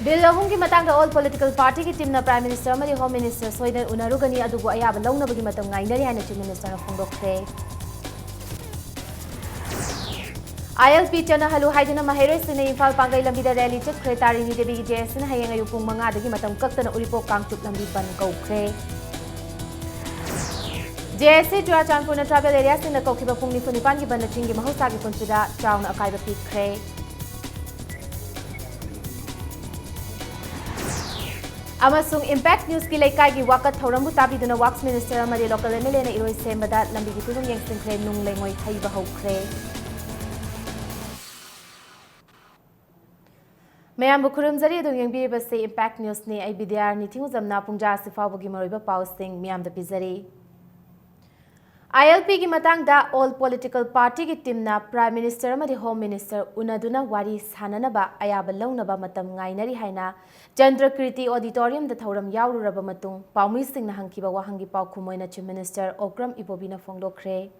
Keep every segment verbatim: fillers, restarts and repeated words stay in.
Bill ꯑꯍꯨꯝꯒꯤ ꯃꯇꯥꯡꯗ all political partyꯒꯤ teamꯅ Prime Minister ꯑꯃꯗꯤ Home Minister ꯁꯣꯏꯗꯅ ꯎꯅꯔꯨꯒꯅꯤ, ꯑꯗꯨꯕꯨ ꯑꯌꯥꯕ ꯂꯧꯅꯕꯒꯤ ꯃꯇꯝ ꯉꯥꯏꯅꯔꯤ ꯍꯥꯏꯅ Chief Ministerꯅ ꯐꯣꯡꯗꯣꯛꯈ꯭ꯔꯦ꯫ ILP ꯆꯠꯅꯍꯜꯂꯨ ꯍꯥꯏꯗꯨꯅ ꯃꯍꯩꯔꯣꯏꯁꯤꯡꯅ ꯏꯝꯐꯥꯜ ꯄꯥꯡꯒꯩ ꯂꯝꯕꯤꯗ rally ꯆꯠꯈ꯭ꯔꯦ꯫ ꯇꯥꯔꯤꯅꯤ ꯗꯦꯕꯤꯒꯤ JACꯅ ꯍꯌꯦꯡ ꯑꯌꯨꯛ ꯄꯨꯡ ꯃꯉꯥꯗꯒꯤ ꯃꯇꯝ ꯀꯛꯇꯅ ꯎꯔꯤꯄꯣꯛ ꯀꯥꯡꯆꯨꯞ ꯂꯝꯕꯤ ꯕꯟ ꯀꯧꯈ꯭ꯔꯦ꯫ JAC ꯆꯨꯔꯥꯆꯥꯟꯄꯨꯔꯅ tribal areaꯁꯤꯡꯗ ꯀꯧꯈꯤꯕ ꯄꯨꯡ ꯅꯤꯐꯨ ꯅꯤꯄꯥꯟꯒꯤ ꯕꯟꯅ ꯆꯤꯡꯒꯤ ꯃꯍꯧꯁꯥꯒꯤ ꯄꯨꯟꯁꯤꯗ ꯆꯥꯎꯅ ꯑꯀꯥꯏꯕ ꯄꯤꯈ꯭ꯔꯦ꯫ ꯑꯃꯁꯨꯡ Impact Newsꯀꯤ ꯂꯩꯀꯥꯏꯒꯤ ꯋꯥꯀꯠ ꯊꯧꯔꯝꯕꯨ ꯇꯥꯕꯤꯗꯨꯅ Works Minister ꯑꯃꯗꯤ local MLAꯅ ꯏꯔꯣꯏ ꯁꯦꯝꯕꯗ ꯂꯝꯕꯤꯒꯤ ꯐꯤꯕꯝ ꯌꯦꯡꯁꯤꯟꯈ꯭ꯔꯦ, ꯅꯨꯡ ꯂꯩꯉꯣꯏ ꯍꯩꯕ ꯍꯧꯈ꯭ꯔꯦ꯫ ꯃꯌꯥꯝꯕꯨ ꯈꯨꯔꯨꯝꯖꯔꯤ, ꯑꯗꯨꯝ ꯌꯦꯡꯕꯤꯔꯤꯕꯁꯤ Impact Newsꯅꯤ꯫ ꯑꯩ ꯕꯤꯗ꯭ꯌꯥꯔꯥꯅꯤ ꯊꯤꯡꯉꯨꯖꯝꯅ ꯄꯨꯡꯖꯥ ꯑꯁꯤ ꯐꯥꯎꯕꯒꯤ ꯃꯔꯨꯑꯣꯏꯕ ꯄꯥꯎꯁꯤꯡ ꯃꯤꯌꯥꯝꯗ ꯄꯤꯖꯔꯤ꯫ ILPꯒꯤ ꯃꯇꯥꯡꯗ all political partyꯒꯤ teamꯅ Prime Minister ꯑꯃꯗꯤ Home Minister ꯎꯅꯗꯨꯅ ꯋꯥꯔꯤ ꯁꯥꯅꯅꯕ ꯑꯌꯥꯕ ꯂꯧꯅꯕ ꯃꯇꯝ ꯉꯥꯏꯅꯔꯤ ꯍꯥꯏꯅ ꯆꯟꯗ꯭ꯔꯀꯤꯔꯇꯤ Auditoriumꯗ ꯊꯧꯔꯝ ꯌꯥꯎꯔꯨꯔꯕ ꯃꯇꯨꯡ ꯄꯥꯎꯃꯤꯁꯤꯡꯅ ꯍꯪꯈꯤꯕ ꯋꯥꯍꯪꯒꯤ ꯄꯥꯎꯈꯨꯝ ꯑꯣꯏꯅ Chief Minister ꯑꯣꯀ꯭ꯔꯝ ꯏꯕꯣꯕꯤꯅ ꯐꯣꯡꯗꯣꯛꯈ꯭ꯔꯦ꯫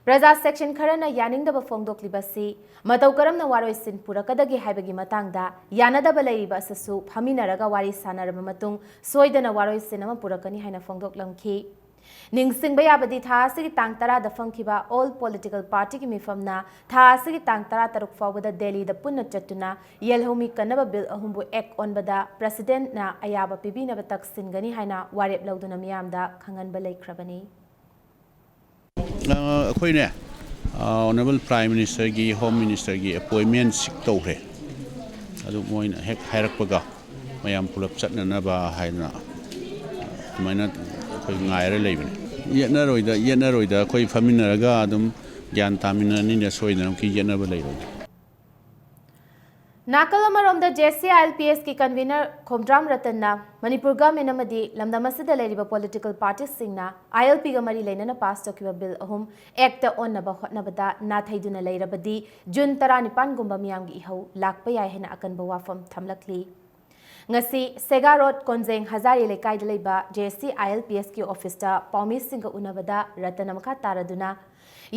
ꯄ꯭ꯔꯖꯥ section ꯈꯔꯅ ꯌꯥꯅꯤꯡꯗꯕ ꯐꯣꯡꯗꯣꯛꯂꯤꯕꯁꯤ ꯃꯇꯧ ꯀꯔꯝꯅ ꯋꯥꯔꯣꯏꯁꯤꯟ ꯄꯨꯔꯛꯀꯗꯒꯦ ꯍꯥꯏꯕꯒꯤ ꯃꯇꯥꯡꯗ ꯌꯥꯅꯗꯕ ꯂꯩꯔꯤꯕ ꯑꯁꯤꯁꯨ ꯐꯝꯃꯤꯟꯅꯔꯒ ꯋꯥꯔꯤ ꯁꯥꯅꯔꯕ ꯃꯇꯨꯡ ꯁꯣꯏꯗꯅ ꯋꯥꯔꯣꯏꯁꯤꯟ ꯑꯃ ꯄꯨꯔꯛꯀꯅꯤ ꯍꯥꯏꯅ ꯐꯣꯡꯗꯣꯛꯂꯝꯈꯤ꯫ ꯅꯤꯡꯁꯤꯡꯕ ꯌꯥꯕꯗꯤ ꯊꯥ ꯑꯁꯤꯒꯤ ꯇꯥꯡ ꯇꯔꯥꯗ ꯐꯝꯈꯤꯕ all political partyꯒꯤ ꯃꯤꯐꯝꯅ ꯊꯥ ꯑꯁꯤꯒꯤ ꯇꯥꯡ ꯇꯔꯥꯇꯔꯨꯛ ꯐꯥꯎꯕꯗ ꯗꯦꯜꯂꯤꯗ ꯄꯨꯟꯅ ꯆꯠꯇꯨꯅ ꯌꯦꯜꯍꯧꯃꯤ ꯀꯟꯅꯕ ꯕꯤꯜ ꯑꯍꯨꯝꯕꯨ act ꯑꯣꯟꯕꯗ Presidentꯅ ꯑꯌꯥꯕ ꯄꯤꯕꯤꯅꯕ ꯇꯛꯁꯤꯟꯒꯅꯤ ꯍꯥꯏꯅ ꯋꯥꯔꯦꯞ ꯂꯧꯗꯨꯅ ꯃꯤꯌꯥꯝꯗ ꯈꯪꯍꯟꯕ ꯂꯩꯈ꯭ꯔꯕꯅꯤ꯫ ꯑ, ꯑꯩꯈꯣꯏꯅꯦ, ꯑ, Honourable Prime Ministerꯒꯤ, Home Ministerꯒꯤ appointment seek ꯇꯧꯈ꯭ꯔꯦ꯫ ꯑꯗꯨ ꯃꯣꯏꯅ ꯍꯦꯛ ꯍꯥꯏꯔꯛꯄꯒ ꯃꯌꯥꯝ ꯄꯨꯂꯞ ꯆꯠꯅꯅꯕ ꯍꯥꯏꯗꯅ ꯑꯗꯨꯃꯥꯏꯅ ꯑꯩꯈꯣꯏ ꯉꯥꯏꯔ ꯂꯩꯕꯅꯦ꯫ ꯌꯦꯠꯅꯔꯣꯏꯗ, ꯌꯦꯠꯅꯔꯣꯏꯗ, ꯑꯩꯈꯣꯏ ꯐꯝꯃꯤꯟꯅꯔꯒ ꯑꯗꯨꯝ ꯒ꯭ꯌꯥꯟ ꯇꯥꯃꯤꯟꯅꯅꯤꯅ ꯁꯣꯏꯗꯅꯃꯛꯀꯤ ꯌꯦꯠꯅꯕ ꯂꯩꯔꯣꯏꯗ꯫ ꯅꯥꯀꯜ ꯑꯃꯔꯣꯝꯗ JAC-ILPSꯀꯤ convener ꯈꯣꯝꯗ꯭ꯔꯥꯝ ꯔꯇꯟꯅ ꯃꯅꯤꯄꯨꯔ government ꯑꯃꯗꯤ ꯂꯝꯗꯝ ꯑꯁꯤꯗ ꯂꯩꯔꯤꯕ political partyꯁꯤꯡꯅ ILPꯒ ꯃꯔꯤ ꯂꯩꯅꯅ pass ꯇꯧꯈꯤꯕ ꯕꯤꯜ ꯑꯍꯨꯝ actꯇ ꯑꯣꯟꯅꯕ ꯍꯣꯠꯅꯕꯗ ꯅꯥꯊꯩꯗꯨꯅ ꯂꯩꯔꯕꯗꯤ ꯖꯨꯟ ꯇꯔꯥꯅꯤꯄꯥꯟꯒꯨꯝꯕ ꯃꯤꯌꯥꯝꯒꯤ ꯏꯍꯧ ꯂꯥꯛꯄ ꯌꯥꯏ ꯍꯥꯏꯅ ꯑꯀꯟꯕ ꯋꯥꯐꯝ ꯊꯝꯂꯛꯂꯤ꯫ ꯉꯁꯤ ꯁꯦꯒꯥ ꯔꯣꯗ ꯀꯣꯟꯖꯦꯡ ꯍꯖꯥꯔꯤ ꯂꯩꯀꯥꯏꯗ ꯂꯩꯕ JAC-ILPSꯀꯤ officeꯇ ꯄꯥꯎꯃꯤꯁꯤꯡꯒ ꯎꯅꯕꯗ ꯔꯇꯟꯅ ꯃꯈꯥ ꯇꯥꯔꯗꯨꯅ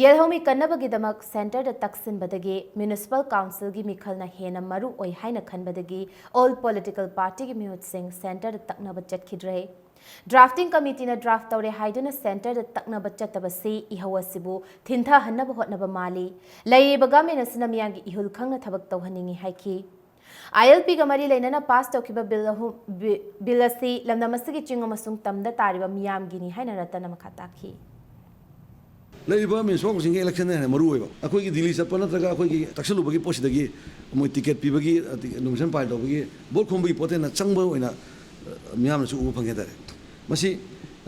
ꯌꯦꯜꯍꯧꯃꯤ ꯀꯟꯅꯕꯒꯤꯗꯃꯛ centreꯗ ꯇꯛꯁꯤꯟꯕꯗꯒꯤ municipal councilꯒꯤ ꯃꯤꯈꯜꯅ ꯍꯦꯟꯅ ꯃꯔꯨ ꯑꯣꯏ ꯍꯥꯏꯅ ꯈꯟꯕꯗꯒꯤ all political partyꯒꯤ ꯃꯤꯍꯨꯠꯁꯤꯡ centreꯗ ꯇꯛꯅꯕ ꯆꯠꯈꯤꯗ꯭ꯔꯦ꯫ Drafting committeeꯅ draft ꯇꯧꯔꯦ ꯍꯥꯏꯗꯨꯅ centreꯗ ꯇꯛꯅꯕ ꯆꯠꯇꯕꯁꯤ ꯏꯍꯧ ꯑꯁꯤꯕꯨ ꯊꯤꯟꯊꯍꯟꯅꯕ ꯍꯣꯠꯅꯕ ꯃꯥꯜꯂꯤ꯫ ꯂꯩꯔꯤꯕ government ꯑꯁꯤꯅ ꯃꯤꯌꯥꯝꯒꯤ ꯏꯍꯨꯜ ꯈꯪꯅ ꯊꯕꯛ ꯇꯧꯍꯟꯅꯤꯡꯏ ꯍꯥꯏꯈꯤ꯫ ILPꯒ ꯃꯔꯤ ꯂꯩꯅꯅ pass ꯇꯧꯈꯤꯕ bill ꯑꯍꯨꯝ, bi-, bill ꯑꯁꯤ ꯂꯝꯗꯝ ꯑꯁꯤꯒꯤ ꯆꯤꯡ ꯑꯃꯁꯨꯡ ꯇꯝꯗ ꯇꯥꯔꯤꯕ ꯃꯤꯌꯥꯝꯒꯤꯅꯤ ꯍꯥꯏꯅ ꯔꯇꯟꯅ ꯃꯈꯥ ꯇꯥꯈꯤ꯫ ꯂꯩꯔꯤꯕ municipal councilꯒꯤ electionꯅ ꯍꯦꯟꯅ ꯃꯔꯨ ꯑꯣꯏꯕ꯫ ꯑꯩꯈꯣꯏꯒꯤ ꯗꯤꯜꯂꯤ ꯆꯠꯄ ꯅꯠꯇ꯭ꯔꯒ ꯑꯩꯈꯣꯏꯒꯤ ꯇꯛꯁꯜꯂꯨꯕꯒꯤ ꯄꯣꯠꯁꯤꯗꯒꯤ ꯃꯣꯏ ticket ꯄꯤꯕꯒꯤ, ꯑꯗꯒꯤ nomination file ꯇꯧꯕꯒꯤ, vote ꯈꯣꯝꯕꯒꯤ ꯄꯣꯠꯇ ꯍꯦꯟꯅ ꯆꯪꯕ ꯑꯣꯏꯅ, ꯑ, ꯃꯤꯌꯥꯝꯅꯁꯨ ꯎꯕ ꯐꯪꯉꯦ ꯍꯥꯏꯇꯥꯔꯦ꯫ ꯃꯁꯤ,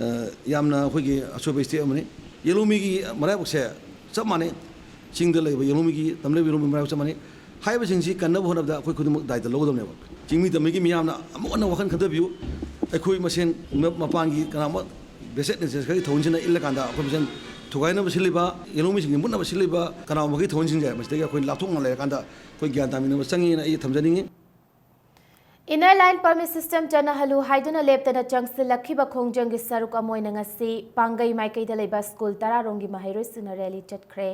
ꯑ, ꯌꯥꯝꯅ ꯑꯩꯈꯣꯏꯒꯤ ꯑꯁꯣꯏꯕ step ꯑꯃꯅꯤ꯫ ꯌꯦꯜꯍꯧꯃꯤꯒꯤ ꯃꯔꯥꯏꯕꯛꯁꯦ ꯆꯞ ꯃꯥꯟꯅꯩ꯫ ꯆꯤꯡꯗ ꯂꯩꯕ ꯌꯦꯜꯍꯧꯃꯤꯒꯤ, ꯇꯝꯗ ꯂꯩꯕ ꯌꯦꯜꯍꯧꯃꯤ ꯃꯔꯥꯏꯕꯛ ꯆꯞ ꯃꯥꯟꯅꯩ꯫ ꯍꯥꯏꯔꯤꯕꯁꯤꯡꯁꯤ ꯀꯟꯅꯕ ꯍꯣꯠꯅꯕꯗ ꯑꯩꯈꯣꯏ ꯈꯨꯗꯤꯡꯃꯛ ꯗꯥꯏꯇ ꯂꯧꯒꯗꯕꯅꯦꯕ꯫ ꯆꯤꯡꯃꯤ ꯇꯝꯃꯤꯒꯤ ꯃꯤꯌꯥꯝꯅ ꯑꯃꯨꯛ ꯍꯟꯅ ꯋꯥꯈꯜ ꯈꯟꯊꯕꯤꯌꯨ꯫ ꯑꯩꯈꯣꯏ ꯃꯁꯦꯟ ꯃ-, ꯃꯄꯥꯟꯒꯤ ꯀꯅꯥꯒꯨꯝꯕ vested interests ꯈꯔꯒꯤ ꯊꯑꯣꯟꯁꯤꯟꯅ ꯏꯜꯂꯀꯥꯟꯗ ꯑꯩꯈꯣꯏ ꯃꯁꯦꯟ ꯊꯨꯒꯥꯏꯅꯕ ꯁꯤꯜꯂꯤꯕ, ꯌꯦꯜꯍꯧꯃꯤꯁꯤꯡꯒꯤ ꯃꯨꯠꯅꯕ ꯁꯤꯜꯂꯤꯕ ꯀꯅꯥꯒꯨꯝꯕꯒꯤ ꯊꯑꯣꯟꯁꯤꯟꯁꯦ ꯃꯁꯤꯗꯒꯤ ꯑꯩꯈꯣꯏ ꯂꯥꯞꯊꯣꯛꯅ ꯂꯩꯔꯀꯥꯟꯗ ꯑꯩꯈꯣꯏ ꯒ꯭ꯌꯥꯟ ꯇꯥꯃꯤꯟꯅꯕ ꯆꯪꯉꯦꯅ ꯑꯩ ꯊꯝꯖꯅꯤꯡꯉꯤ꯫ Inner line permit system ꯆꯠꯅꯍꯜꯂꯨ ꯍꯥꯏꯗꯨꯅ ꯂꯦꯞꯇꯅ ꯆꯪꯁꯤꯜꯂꯛꯈꯤꯕ ꯈꯣꯡꯖꯪꯒꯤ ꯁꯔꯨꯛ ꯑꯃ ꯑꯣꯏꯅ ꯉꯁꯤ ꯄꯥꯡꯒꯩ ꯃꯥꯏꯀꯩꯗ ꯂꯩꯕ ꯁ꯭ꯀꯨꯜ ꯇꯔꯥꯔꯣꯝꯒꯤ ꯃꯍꯩꯔꯣꯏꯁꯤꯡꯅ rally ꯆꯠꯈ꯭ꯔꯦ꯫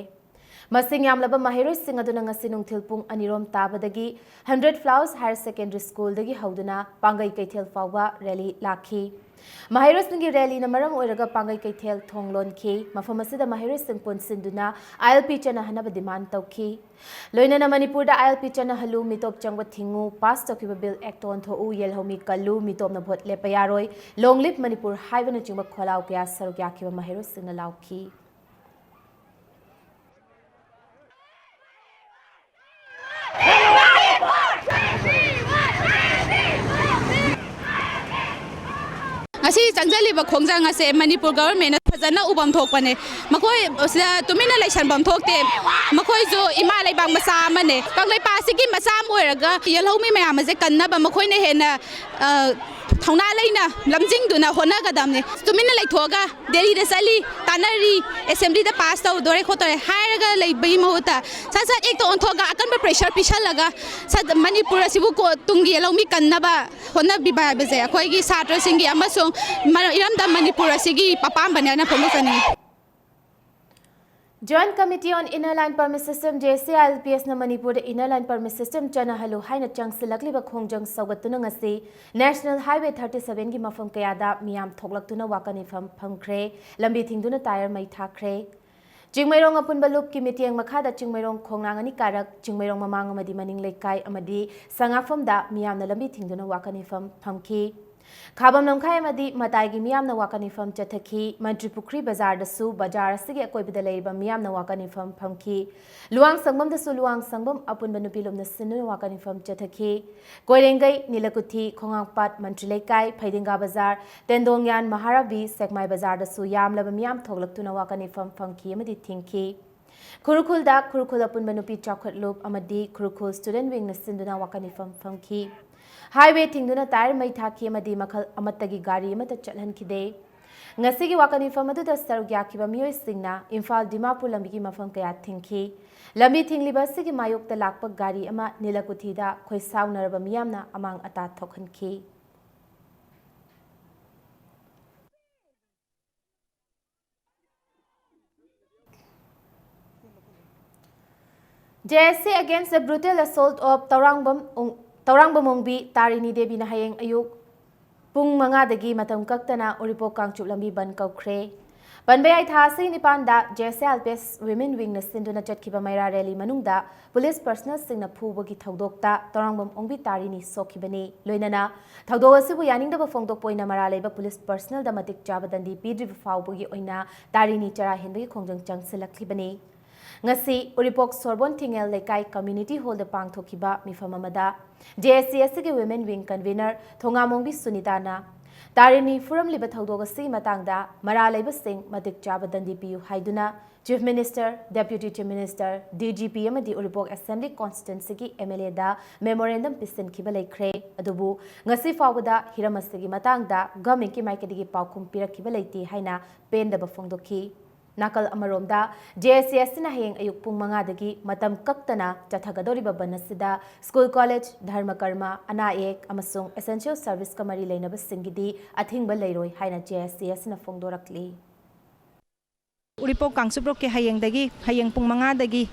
ꯃꯁꯤꯡ ꯌꯥꯝꯂꯕ ꯃꯍꯩꯔꯣꯏꯁꯤꯡ ꯑꯗꯨꯅ ꯉꯁꯤ ꯅꯨꯡꯊꯤꯜ ꯄꯨꯡ ꯑꯅꯤꯔꯣꯝ ꯇꯥꯕꯗꯒꯤ Hundred Flowers Higher Secondary Schoolꯗꯒꯤ ꯍꯧꯗꯨꯅ ꯄꯥꯡꯒꯩ ꯀꯩꯊꯦꯜ ꯐꯥꯎꯕ rally ꯂꯥꯛꯈꯤ꯫ ꯃꯍꯩꯔꯣꯏꯁꯤꯡꯒꯤ rallyꯅ ꯃꯔꯝ ꯑꯣꯏꯔꯒ ꯄꯥꯡꯒꯩ ꯀꯩꯊꯦꯜ ꯊꯣꯡ ꯂꯣꯟꯈꯤ꯫ ꯃꯐꯝ ꯑꯁꯤꯗ ꯃꯍꯩꯔꯣꯏꯁꯤꯡ ꯄꯨꯟꯁꯤꯟꯗꯨꯅ ILP ꯆꯠꯅꯍꯟꯅꯕ demand ꯇꯧꯈꯤ꯫ ꯂꯣꯏꯅꯅ ꯃꯅꯤꯄꯨꯔꯗ ILP ꯆꯠꯅꯍꯜꯂꯨ, ꯃꯤꯇꯣꯞ ꯆꯪꯕ ꯊꯤꯡꯉꯨ, pass ꯇꯧꯈꯤꯕ bill act ꯑꯣꯟꯊꯣꯛꯎ, ꯌꯦꯜꯍꯧꯃꯤ ꯀꯜꯂꯨ, ꯃꯤꯇꯣꯞꯅ vote ꯂꯦꯞꯄ ꯌꯥꯔꯣꯏ, Long Live Manipur ꯍꯥꯏꯕꯅꯆꯤꯡꯕ ꯈꯣꯜꯂꯥꯎ ꯀꯌꯥ ꯁꯔꯨꯛ ꯌꯥꯈꯤꯕ ꯃꯍꯩꯔꯣꯏꯁꯤꯡꯅ ꯂꯥꯎꯈꯤ꯫ ꯉꯁꯤ ꯆꯪꯁꯤꯜꯂꯤꯕ ꯈꯣꯡꯖꯪ ꯑꯁꯦ ꯃꯅꯤꯄꯨꯔ governmentꯅ ꯐꯖꯅ ꯎꯐꯝ ꯊꯣꯛꯄꯅꯦ꯫ ꯃꯈꯣꯏ ꯁꯤꯗ ꯇꯨꯃꯤꯟꯅ ꯂꯩꯁꯟꯐꯝ ꯊꯣꯛꯇꯦ꯫ ꯃꯈꯣꯏꯁꯨ ꯏꯃꯥ ꯂꯩꯕꯥꯛ ꯃꯆꯥ ꯑꯃꯅꯦ꯫ ꯀꯪꯂꯩꯄꯥꯛ ꯑꯁꯤꯒꯤ ꯃꯆꯥ ꯑꯃ ꯑꯣꯏꯔꯒ ꯌꯦꯜꯍꯧꯃꯤ ꯃꯌꯥꯝ ꯑꯁꯦ ꯀꯟꯅꯕ ꯃꯈꯣꯏꯅ ꯍꯦꯟꯅ, ꯑ, ꯊꯧꯅꯥ ꯂꯩꯅ ꯂꯝꯖꯤꯡꯗꯨꯅ ꯍꯣꯠꯅꯒꯗꯕꯅꯦ꯫ ꯇꯨꯃꯤꯟꯅ ꯂꯩꯊꯣꯛꯑꯒ ꯗꯦꯜꯂꯤꯗ ꯆꯠꯂꯤ, ꯇꯥꯟꯅꯔꯤ, assemblyꯗ pass ꯇꯧꯗꯣꯔꯦ ꯈꯣꯠꯇꯣꯔꯦ ꯍꯥꯏꯔꯒ ꯂꯩꯕꯒꯤ ꯃꯍꯨꯠꯇ ꯁꯠ ꯁꯠ act ꯑꯣꯟꯊꯣꯛꯑꯒ ꯑꯀꯟꯕ pressure ꯄꯤꯁꯜꯂꯒ ꯁꯠ ꯃꯅꯤꯄꯨꯔ ꯑꯁꯤꯕꯨ ꯀꯣ-, ꯇꯨꯡꯒꯤ ꯂꯧꯃꯤ ꯀꯟꯅꯕ ꯍꯣꯠꯅꯕꯤꯕ ꯍꯥꯏꯕꯁꯦ ꯑꯩꯈꯣꯏꯒꯤ ꯁꯥꯇ꯭ꯔꯁꯤꯡꯒꯤ ꯑꯃꯁꯨꯡ ꯃꯔ-, ꯏꯔꯝꯗꯝ ꯃꯅꯤꯄꯨꯔ ꯑꯁꯤꯒꯤ ꯑꯄꯥꯝꯕꯅꯦ ꯍꯥꯏꯅ ꯐꯣꯡꯗꯣꯛꯆꯅꯤꯡꯉꯤ꯫ Joint Committee on Inner Line Permit System, J C I L P S ꯅ ꯃꯅꯤꯄꯨꯔꯗ Inner Line Permit System ꯆꯠꯅꯍꯜꯂꯨ ꯍꯥꯏꯅ ꯆꯪꯁꯤꯜꯂꯛꯂꯤꯕ ꯈꯣꯡꯖꯪ ꯁꯧꯒꯠꯇꯨꯅ ꯉꯁꯤ National Highway thirty seven ꯒꯤ ꯃꯐꯝ ꯀꯌꯥꯗ ꯃꯤꯌꯥꯝ ꯊꯣꯛꯂꯛꯇꯨꯅ ꯋꯥꯀꯟ ꯃꯤꯐꯝ ꯐꯝꯈ꯭ꯔꯦ꯫ ꯂꯝꯕꯤ ꯊꯤꯡꯗꯨꯅ ꯇꯥꯌꯔ ꯃꯩ ꯊꯥꯈ꯭ꯔꯦ꯫ ꯆꯤꯡꯃꯩꯔꯣꯡ ꯑꯄꯨꯟꯕ ꯂꯨꯞꯀꯤ ꯃꯤꯠꯌꯦꯡ ꯃꯈꯥꯗ ꯆꯤꯡꯃꯩꯔꯣꯡ ꯈꯣꯡꯅꯥꯡ ꯑꯅꯤ ꯀꯥꯔꯛ, ꯆꯤꯡꯃꯩꯔꯣꯡ ꯃꯃꯥꯡ ꯑꯃꯗꯤ ꯃꯅꯤꯡ ꯂꯩꯀꯥꯏ ꯑꯃꯗꯤ ꯁꯉꯥꯛꯐꯝꯗ ꯃꯤꯌꯥꯝꯅ ꯂꯝꯕꯤ ꯊꯤꯡꯗꯨꯅ ꯋꯥꯀꯟ ꯃꯤꯐꯝ ꯐꯝꯈꯤ꯫ ꯈꯥꯕꯝ ꯂꯝꯈꯥꯏ ꯑꯃꯗꯤ ꯃꯇꯥꯏꯒꯤ ꯃꯤꯌꯥꯝꯅ ꯋꯥꯀꯟ ꯃꯤꯐꯝ ꯆꯠꯊꯈꯤ꯫ ꯃꯟꯇ꯭ꯔꯤ ꯄꯨꯈ꯭ꯔꯤ ꯕꯖꯥꯔꯗꯁꯨ ꯕꯖꯥꯔ ꯑꯁꯤꯒꯤ ꯑꯀꯣꯏꯕꯗ ꯂꯩꯔꯤꯕ ꯃꯤꯌꯥꯝꯅ ꯋꯥꯀꯟ ꯃꯤꯐꯝ ꯐꯝꯈꯤ꯫ ꯂꯨꯋꯥꯡ ꯁꯪꯕꯝꯗꯁꯨ ꯂꯨꯋꯥꯡ ꯁꯪꯕꯝ ꯑꯄꯨꯟꯕ ꯅꯨꯄꯤ ꯂꯨꯞꯅ ꯁꯤꯟꯗꯨꯅ ꯋꯥꯀꯟ ꯃꯤꯐꯝ ꯆꯠꯊꯈꯤ꯫ ꯀꯣꯏꯔꯦꯡꯒꯩ, ꯅꯤꯂꯀꯨꯊꯤ, ꯈꯣꯡꯉꯥꯡꯄꯥꯠ, ꯃꯟꯇ꯭ꯔꯤ ꯂꯩꯀꯥꯏ, ꯐꯩꯗꯤꯡꯒꯥ ꯕꯖꯥꯔ, ꯇꯦꯟꯗꯣꯡꯌꯥꯟ, ꯃꯍꯥꯔꯥꯕꯤ, ꯁꯦꯛꯃꯥꯏ ꯕꯖꯥꯔꯗꯁꯨ ꯌꯥꯝꯂꯕ ꯃꯤꯌꯥꯝ ꯊꯣꯛꯂꯛꯇꯨꯅ ꯋꯥꯀꯟ ꯃꯤꯐꯝ ꯐꯝꯈꯤ ꯑꯃꯗꯤ ꯊꯤꯡꯈꯤ꯫ ꯈꯨꯔꯈꯨꯜꯗ ꯈꯨꯔꯈꯨꯜ ꯑꯄꯨꯟꯕ ꯅꯨꯄꯤ ꯆꯥꯎꯈꯠ ꯂꯨꯞ ꯑꯃꯗꯤ ꯈꯨꯔꯈꯨꯜ Student Wing ꯅ ꯁꯤꯟꯗꯨꯅ ꯋꯥꯀꯟ ꯃꯤꯐꯝ ꯐꯝꯈꯤ꯫ ꯍꯥꯏꯋꯦ ꯊꯤꯡꯗꯨꯅ ꯇꯥꯌꯔ ꯃꯩ ꯊꯥꯈꯤ ꯑꯃꯗꯤ ꯃꯈꯜ ꯑꯃꯠꯇꯒꯤ ꯒꯥꯔꯤ ꯑꯃꯠꯇ ꯆꯠꯍꯟꯈꯤꯗꯦ꯫ ꯉꯁꯤꯒꯤ ꯋꯥꯀꯟ ꯃꯤꯐꯝ ꯑꯗꯨꯗ ꯁꯔꯨꯛ ꯌꯥꯈꯤꯕ ꯃꯤꯑꯣꯏꯁꯤꯡꯅ ꯏꯝꯐꯥꯜ ꯗꯤꯃꯥꯄꯨꯔ ꯂꯝꯕꯤꯒꯤ ꯃꯐꯝ ꯀꯌꯥ ꯊꯤꯡꯈꯤ꯫ ꯂꯝꯕꯤ ꯊꯤꯡꯂꯤꯕ ꯑꯁꯤꯒꯤ ꯃꯥꯌꯣꯛꯇ ꯂꯥꯛꯄ ꯒꯥꯔꯤ ꯑꯃ ꯅꯤꯂꯀꯨꯊꯤꯗ ꯈꯣꯏꯁꯥꯎꯅꯔꯕ ꯃꯤꯌꯥꯝꯅ ꯑꯃꯥꯡ ꯑꯇꯥ ꯊꯣꯛꯍꯟꯈꯤ꯫ J S A against the brutal assault of Tourangbam ꯑꯣꯡ-, ꯇꯧꯔꯥꯡꯕꯝ ꯑꯣꯡꯕꯤ ꯇꯥꯔꯤꯅꯤ ꯗꯦꯕꯤꯅ ꯍꯌꯦꯡ ꯑꯌꯨꯛ ꯄꯨꯡ ꯃꯉꯥꯗꯒꯤ ꯃꯇꯝ ꯀꯛꯇꯅ ꯎꯔꯤꯄꯣꯛ ꯀꯥꯡꯆꯨꯞ ꯂꯝꯕꯤ ꯕꯟ ꯀꯧꯈ꯭ꯔꯦ꯫ ꯄꯟꯕ ꯌꯥꯏ, ꯊꯥ ꯑꯁꯤꯒꯤ ꯅꯤꯄꯥꯟꯗ J S A L P S Women Wing ꯅ ꯁꯤꯟꯗꯨꯅ ꯆꯠꯈꯤꯕ ꯃꯩꯔꯥ rally ꯃꯅꯨꯡꯗ police personnel ꯁꯤꯡꯅ ꯐꯨꯕꯒꯤ ꯊꯧꯗꯣꯛꯇ ꯇꯧꯔꯥꯡꯕꯝ ꯑꯣꯡꯕꯤ ꯇꯥꯔꯤꯅꯤ ꯁꯣꯛꯈꯤꯕꯅꯤ꯫ ꯂꯣꯏꯅꯅ ꯊꯧꯗꯣꯛ ꯑꯁꯤꯕꯨ ꯌꯥꯅꯤꯡꯗꯕ ꯐꯣꯡꯗꯣꯛꯄ ꯑꯣꯏꯅ ꯃꯔꯥꯜ ꯂꯩꯕ police personnel ꯗ ꯃꯇꯤꯛ ꯆꯥꯕ ꯗꯟꯗꯤ ꯄꯤꯗ꯭ꯔꯤꯕ ꯐꯥꯎꯕꯒꯤ ꯑꯣꯏꯅ ꯇꯥꯔꯤꯅꯤ ꯆꯔꯥ ꯍꯦꯟꯕꯒꯤ ꯈꯣꯡꯖꯪ ꯆꯪꯁꯤꯜꯂꯛꯂꯤꯕꯅꯤ꯫ ꯉꯁꯤ ꯎꯔꯤꯄꯣꯛ ꯁꯣꯔꯕꯣꯟ ꯊꯤꯡꯉꯦꯜ ꯂꯩꯀꯥꯏ community hall ꯗ ꯄꯥꯡꯊꯣꯛꯈꯤꯕ ꯃꯤꯐꯝ ꯑꯃꯗ J S A ꯑꯁꯤꯒꯤ Women Wing convener ꯊꯣꯉꯥꯃꯣꯡꯕꯤ ꯁꯨꯅꯤꯇꯥꯅ ꯇꯥꯔꯤꯅꯤ ꯐꯨꯔꯝꯂꯤꯕ ꯊꯧꯗꯣꯛ ꯑꯁꯤꯒꯤ ꯃꯇꯥꯡꯗ ꯃꯔꯥꯜ ꯂꯩꯕꯁꯤꯡ ꯃꯇꯤꯛ ꯆꯥꯕ ꯗꯟꯗꯤ ꯄꯤꯌꯨ ꯍꯥꯏꯗꯨꯅ Chief Minister, Deputy Chief Minister, D G P ꯑꯃꯗꯤ ꯎꯔꯤꯄꯣꯛ Assembly Constituency ꯒꯤ M L A the memorandum ꯄꯤꯁꯤꯟꯈꯤꯕ ꯂꯩꯈ꯭ꯔꯦ꯫ ꯑꯗꯨꯕꯨ ꯉꯁꯤ ꯐꯥꯎꯕꯗ ꯍꯤꯔꯝ ꯑꯁꯤꯒꯤ ꯃꯇꯥꯡꯗ government ꯀꯤ ꯃꯥꯏꯀꯩꯗꯒꯤ ꯄꯥꯎꯈꯨꯝ ꯄꯤꯔꯛꯈꯤꯕ ꯂꯩꯇꯦ ꯍꯥꯏꯅ ꯄꯦꯟꯗꯕ ꯐꯣꯡꯗꯣꯛꯈꯤ꯫ ꯅꯥꯀꯜ ꯑꯃꯔꯣꯝꯗ, J S A ꯑꯁꯤꯅ ꯍꯌꯦꯡ ꯑꯌꯨꯛ ꯄꯨꯡ ꯃꯉꯥꯗꯒꯤ ꯃꯇꯝ ꯀꯛꯇꯅ ꯆꯠꯊꯒꯗꯧꯔꯤꯕ ꯕꯟ ꯑꯁꯤꯗ school, college, ꯙꯔꯃ ꯀꯔꯃ, ꯑꯅꯥ ꯑꯌꯦꯛ ꯑꯃꯁꯨꯡ essential service ꯀ ꯃꯔꯤ ꯂꯩꯅꯕꯁꯤꯡꯒꯤꯗꯤ ꯑꯊꯤꯡꯕ ꯂꯩꯔꯣꯏ ꯍꯥꯏꯅ J S A ꯑꯁꯤꯅ ꯐꯣꯡꯗꯣꯔꯛꯂꯤ꯫ ꯎꯔꯤꯄꯣꯛ ꯀꯥꯡꯆꯨꯞ ꯂꯣꯛꯀꯤ ꯍꯌꯦꯡꯗꯒꯤ, ꯍꯌꯦꯡ ꯄꯨꯡ ꯃꯉꯥꯗꯒꯤ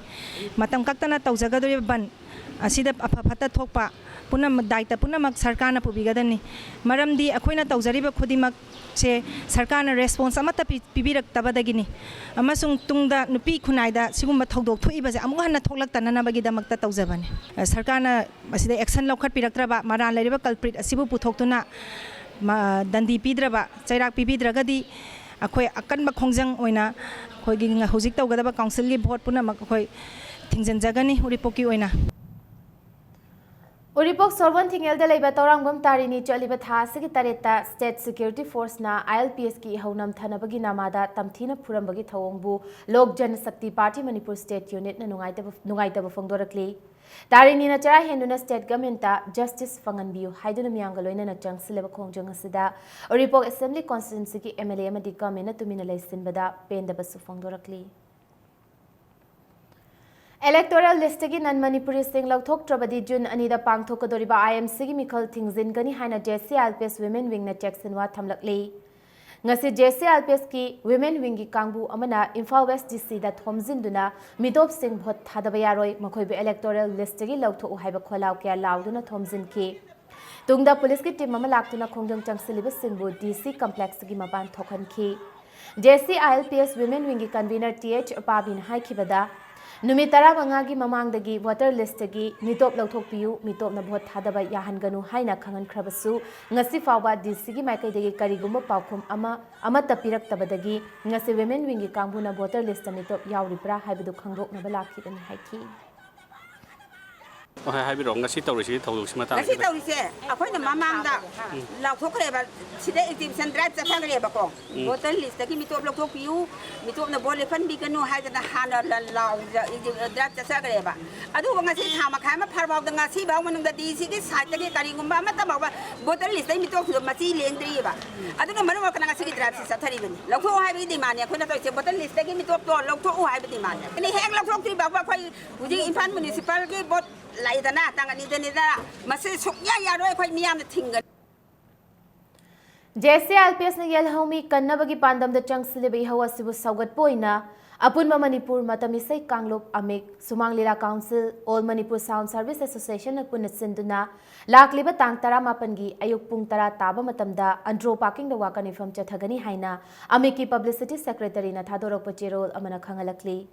ꯃꯇꯝ ꯀꯛꯇꯅ ꯇꯧꯖꯒꯗꯧꯔꯤꯕ ꯕꯟ ꯑꯁꯤꯗ ꯑꯐ ꯐꯠꯇ ꯊꯣꯛꯄ ꯄꯨꯝꯅꯃꯛ, ꯗꯥꯏꯇ ꯄꯨꯝꯅꯃꯛ ꯁꯔꯀꯥꯔꯅ ꯄꯨꯕꯤꯒꯗꯕꯅꯤ꯫ ꯃꯔꯝꯗꯤ ꯑꯩꯈꯣꯏꯅ ꯇꯧꯖꯔꯤꯕ ꯈꯨꯗꯤꯡꯃꯛꯁꯦ ꯁꯔꯀꯥꯔꯅ ꯔꯦꯁꯄꯣꯟꯁ ꯑꯃꯠꯇ ꯄꯤ-, ꯄꯤꯕꯤꯔꯛꯇꯕꯗꯒꯤꯅꯤ꯫ ꯑꯃꯁꯨꯡ ꯇꯨꯡꯗ ꯅꯨꯄꯤ ꯈꯨꯟꯅꯥꯏꯗ ꯁꯤꯒꯨꯝꯕ ꯊꯧꯗꯣꯛ ꯊꯣꯛꯏꯕꯁꯦ ꯑꯃꯨꯛ ꯍꯟꯅ ꯊꯣꯛꯂꯛꯇꯅꯅꯕꯒꯤꯗꯃꯛꯇ ꯇꯧꯖꯕꯅꯤ꯫ ꯁꯔꯀꯥꯔꯅ ꯃꯁꯤꯗ ꯑꯦꯛꯁꯟ ꯂꯧꯈꯠꯄꯤꯔꯛꯇ꯭ꯔꯕ, ꯃꯔꯥꯜ ꯂꯩꯔꯤꯕ ꯀꯜꯄ꯭ꯔꯤꯠ ꯑꯁꯤꯕꯨ ꯄꯨꯊꯣꯛꯇꯨꯅ ꯃ-, ꯗꯟꯗꯤ ꯄꯤꯗ꯭ꯔꯕ, ꯆꯩꯔꯥꯛ ꯄꯤꯕꯤꯗ꯭ꯔꯒꯗꯤ ꯑꯩꯈꯣꯏ ꯑꯀꯟꯕ ꯈꯣꯡꯖꯪ ꯑꯣꯏꯅ ꯑꯩꯈꯣꯏꯒꯤ ꯉ-, ꯍꯧꯖꯤꯛ ꯇꯧꯒꯗꯕ ꯀꯥꯎꯟꯁꯤꯜꯒꯤ ꯚꯣꯠ ꯄꯨꯝꯅꯃꯛ ꯑꯩꯈꯣꯏ ꯊꯤꯡꯖꯤꯟꯖꯒꯅꯤ ꯎꯔꯤꯄꯣꯛꯀꯤ ꯑꯣꯏꯅ꯫ ꯎꯔꯤꯄꯣꯛ ꯁꯣꯔꯣꯟ ꯊꯤꯡꯉꯦꯜꯗ ꯂꯩꯕ ꯇꯧꯔꯥꯡꯕꯝ ꯇꯥꯔꯤꯅꯤ ꯆꯠꯂꯤꯕ ꯊꯥ ꯑꯁꯤꯒꯤ ꯇꯔꯦꯠꯇ ꯁ꯭ꯇꯦꯠ ꯁꯦꯀ꯭ꯌꯨꯔꯤꯇꯤ ꯐꯣꯔꯁꯅ ꯑꯥꯏ ꯑꯦꯜ ꯄꯤ ꯑꯦꯁꯀꯤ ꯏꯍꯧ ꯅꯝꯊꯅꯕꯒꯤ ꯅꯃꯥꯗ ꯇꯝꯊꯤꯅ ꯐꯨꯔꯝꯕꯒꯤ ꯊꯧꯑꯣꯡꯕꯨ ꯂꯣꯛ ꯖꯟ ꯁꯛꯇꯤ ꯄꯥꯔꯇꯤ ꯃꯅꯤꯄꯨꯔ ꯁ꯭ꯇꯦꯠ ꯌꯨꯅꯤꯠꯅ ꯅꯨꯡꯉꯥꯏꯇꯕ, ꯅꯨꯡꯉꯥꯏꯇꯕ ꯐꯣꯡꯗꯣꯔꯛꯂꯤ꯫ ꯇꯥꯔꯤꯅꯤꯅ ꯆꯔꯥ ꯍꯦꯟꯗꯨꯅ ꯁ꯭ꯇꯦꯠ ꯒꯃꯦꯟꯇ ꯖꯁꯇꯤꯁ ꯐꯪꯍꯟꯕꯤꯌꯨ ꯍꯥꯏꯗꯨꯅ ꯃꯤꯌꯥꯝꯒ ꯂꯣꯏꯅꯅ ꯆꯪꯁꯤꯜꯂꯕ ꯈꯣꯡꯖꯪ ꯑꯁꯤꯗ ꯎꯔꯤꯄꯣꯛ ꯑꯦꯁꯦꯝꯕ꯭ꯂꯤ ꯀꯣꯟꯁꯇꯤꯇ꯭ꯋꯦꯟꯁꯤꯒꯤ ꯑꯦꯝ ꯑꯦꯜ ꯑꯦ ꯑꯃꯗꯤ ꯒꯃꯦꯟꯅ ꯇꯨꯃꯤꯟꯅ ꯂꯩꯁꯤꯟꯕꯗ ꯄꯦꯟꯗꯕꯁꯨ ꯐꯣꯡꯗꯣꯔꯛꯂꯤ꯫ ꯏꯂꯦꯛꯇꯣꯔꯦꯜ ꯂꯤꯁꯇꯒꯤ ꯅꯟ ꯃꯅꯤꯄꯨꯔꯤꯁꯤꯡ ꯂꯧꯊꯣꯛꯇ꯭ꯔꯕꯗꯤ ꯖꯨꯟ ꯑꯅꯤꯗ ꯄꯥꯡꯊꯣꯛꯀꯗꯧꯔꯤꯕ ꯑꯥꯏ ꯑꯦꯝ ꯁꯤꯒꯤ ꯃꯤꯈꯜ ꯊꯤꯡꯖꯤꯟꯒꯅꯤ ꯍꯥꯏꯅ J C I L P S women ꯋꯤꯡꯅ ꯆꯦꯛꯁꯤꯟꯋꯥ ꯊꯝꯂꯛꯂꯤ꯫ ꯉꯁꯤ J C I L P ꯑꯦꯁꯀꯤ women ꯋꯤꯡꯒꯤ ꯀꯥꯡꯕꯨ ꯑꯃꯅ ꯏꯝꯐꯥꯜ ꯋꯦꯁ ꯗꯤ ꯁꯤꯗ ꯊꯣꯝꯖꯤꯟꯗꯨꯅ ꯃꯤꯇꯣꯞꯁꯤꯡ ꯚꯣꯠ ꯊꯥꯗꯕ ꯌꯥꯔꯣꯏ, ꯃꯈꯣꯏꯕꯨ ꯏꯂꯦꯛꯇꯣꯔꯦꯜ ꯂꯤꯁꯇꯒꯤ ꯂꯧꯊꯣꯛꯎ ꯍꯥꯏꯕ ꯈꯣꯜꯂꯥꯎ ꯀꯌꯥ ꯂꯥꯎꯗꯨꯅ ꯊꯣꯝꯖꯤꯟꯈꯤ꯫ ꯇꯨꯡꯗ ꯄꯨꯂꯤꯁꯀꯤ ꯇꯤꯝ ꯑꯃ ꯂꯥꯛꯇꯨꯅ ꯈꯣꯡꯖꯪ ꯆꯪꯁꯤꯜꯂꯤꯕꯁꯤꯡꯕꯨ ꯗꯤ ꯁꯤ ꯀꯝꯄ꯭ꯂꯦꯛꯁꯇꯒꯤ ꯃꯄꯥꯟ ꯊꯣꯛꯍꯟꯈꯤ꯫ J C I L P S women ꯋꯤꯡꯒꯤ ꯀꯟꯚꯤꯅꯔ ꯇꯤ ꯑꯩꯆ ꯑꯄꯥꯕꯤꯅ ꯍꯥꯏꯈꯤꯕꯗ, ꯅꯨꯃꯤꯠ ꯇꯔꯥꯃꯉꯥꯒꯤ ꯃꯃꯥꯡꯗꯒꯤ ꯚꯣꯇꯔ ꯂꯤꯁꯇꯒꯤ ꯃꯤꯇꯣꯞ ꯂꯧꯊꯣꯛꯄꯤꯌꯨ, ꯃꯤꯇꯣꯞꯅ ꯚꯣꯠ ꯊꯥꯗꯕ ꯌꯥꯍꯟꯒꯅꯨ ꯍꯥꯏꯅ ꯈꯪꯍꯟꯈ꯭ꯔꯕꯁꯨ, ꯉꯁꯤ ꯐꯥꯎꯕ ꯗꯤ ꯁꯤꯒꯤ ꯃꯥꯏꯀꯩꯗꯒꯤ ꯀꯔꯤꯒꯨꯝꯕ ꯄꯥꯎꯈꯨꯝ ꯑꯃ, ꯑꯃꯠꯇ ꯄꯤꯔꯛꯇꯕꯗꯒꯤ ꯉꯁꯤ ꯋꯤꯃꯦꯟ ꯋꯤꯡꯒꯤ ꯀꯥꯡꯕꯨꯅ ꯚꯣꯇꯔ ꯂꯤꯁꯇ ꯃꯤꯇꯣꯞ ꯌꯥꯎꯔꯤꯕ꯭ꯔꯥ ꯍꯥꯏꯕꯗꯨ ꯈꯪꯗꯣꯛꯅꯕ ꯂꯥꯛꯈꯤꯕꯅꯤ ꯍꯥꯏꯈꯤ꯫ ꯍꯣꯏ, ꯍꯥꯏꯕꯤꯔꯛꯑꯣ, ꯉꯁꯤ ꯇꯧꯔꯤꯁꯤ ꯊꯧꯗꯣꯛꯁꯤ ꯃꯇꯥꯡ ꯉꯁꯤ ꯈꯤꯇꯪ꯫ ꯇꯧꯔꯤꯁꯦ, ꯑꯩꯈꯣꯏꯅ ꯃꯃꯥꯡꯗ ꯂꯥꯎꯊꯣꯛꯈ꯭ꯔꯦꯕ, ꯁꯤꯗ ꯑꯦꯛꯖꯤꯕꯤꯁꯟ ꯗ꯭ꯔꯥꯏꯚ ꯆꯠꯊꯈ꯭ꯔꯦꯕꯀꯣ꯫ ꯎꯝ꯫ ꯚꯣꯇꯔ ꯂꯤꯁꯇꯒꯤ ꯃꯤꯇꯣꯞ ꯂꯧꯊꯣꯛꯄꯤꯌꯨ, ꯃꯤꯇꯣꯞꯅ ꯚꯣꯠ ꯂꯦꯞꯍꯟꯕꯤꯒꯅꯨ ꯍꯥꯏꯗꯅ ꯍꯥꯟꯅ ꯂ-, ꯂꯥꯎ-, ꯗ꯭ꯔꯥꯏꯚ ꯆꯠꯆꯈ꯭ꯔꯦꯕ꯫ ꯑꯗꯨꯕꯨ ꯉꯁꯤ ꯊꯥ ꯃꯈꯥꯏ ꯑꯃ ꯐꯥꯔ ꯐꯥꯎꯗ ꯉꯁꯤ ꯐꯥꯎ ꯃꯅꯨꯡꯗ ꯗꯤ ꯁꯤꯒꯤ ꯁꯥꯏꯠꯇꯒꯤ ꯀꯔꯤꯒꯨꯝꯕ ꯑꯃꯠꯇ ꯐꯥꯎꯕ ꯚꯣꯇꯔ ꯂꯤꯁꯇꯒꯤ ꯃꯤꯇꯣꯞꯁꯤꯡꯗꯣ ꯃꯆꯤ ꯂꯦꯡꯗ꯭ꯔꯤꯑꯕ꯫ ꯑꯗꯨꯅ ꯃꯔꯝ ꯑꯣꯏꯔꯒ ꯉꯁꯤꯒꯤ ꯗ꯭ꯔꯥꯏꯚꯁꯤ ꯆꯠꯊꯔꯤꯕꯅꯤ꯫ ꯂꯧꯊꯣꯛꯑꯣ ꯍꯥꯏꯕꯒꯤ ꯗꯤꯃꯥꯟꯅꯤ ꯑꯩꯈꯣꯏꯅ ꯇꯧꯔꯤꯁꯦ, ꯚꯣꯇꯔ ꯂꯤꯁꯇꯒꯤ ꯃꯤꯇꯣꯞꯇꯣ ꯂꯧꯊꯣꯛꯎ ꯍꯥꯏꯕ ꯗꯤꯃꯥꯟꯅꯤ꯫ ꯑꯗꯨꯅ ꯍꯦꯛ ꯂꯧꯊꯣꯛꯇ꯭ꯔꯤ ꯐꯥꯎꯕ ꯑꯩꯈꯣꯏ ꯍꯧꯖꯤꯛ ꯏꯝꯐꯥꯜ ꯃ꯭ꯌꯨꯅꯤꯁꯤꯄꯥꯜꯒꯤ ꯚꯣꯠ ꯂꯥꯛꯏꯗꯅ, ꯇꯥꯡ ꯑꯅꯤꯗꯅꯤꯗꯅ, ꯃꯁꯤ ꯁꯨꯛꯌꯥ ꯌꯥꯔꯣꯏ, ꯑꯩꯈꯣꯏ ꯃꯤꯌꯥꯝꯅ ꯊꯤꯡꯒꯅꯤ꯫ JAC-ILPS-ꯅ ꯌꯦꯜꯍꯧꯃꯤ ꯀꯟꯅꯕꯒꯤ ꯄꯥꯟꯗꯝꯗ ꯆꯪꯁꯤꯜꯂꯤꯕ ꯏꯍꯧ ꯑꯁꯤꯕꯨ ꯁꯧꯒꯠꯄ ꯑꯣꯏꯅ ꯑꯄꯨꯟꯕ ꯃꯅꯤꯄꯨꯔ ꯃꯇꯝ ꯏꯁꯩ ꯀꯥꯡꯂꯨꯞ, ꯑꯃꯤꯛ, ꯁꯨꯃꯥꯡ ꯂꯤꯂꯥ council, All Manipur Sound Service Association-ꯅ ꯄꯨꯟꯅ ꯁꯤꯟꯗꯨꯅ ꯂꯥꯛꯂꯤꯕ ꯇꯥꯡ ꯇꯔꯥꯃꯥꯄꯟꯒꯤ ꯑꯌꯨꯛ ꯄꯨꯡ ꯇꯔꯥ ꯇꯥꯕ ꯃꯇꯝꯗ ꯑꯟꯗ꯭ꯔꯣ ꯄꯥꯔꯀꯤꯡꯗ ꯋꯥꯀꯠ ꯃꯤꯐꯝ ꯆꯠꯊꯒꯅꯤ ꯍꯥꯏꯅ ꯑꯃꯤꯛꯀꯤ ꯄꯕ꯭ꯂꯤꯁꯤꯇꯤ ꯁꯦꯀ꯭ꯔꯦꯇꯔꯤꯅ ꯊꯥꯗꯣꯔꯛꯄ ꯆꯦꯔꯣꯜ ꯑꯃꯅ ꯈꯪꯍꯜꯂꯛꯂꯤ꯫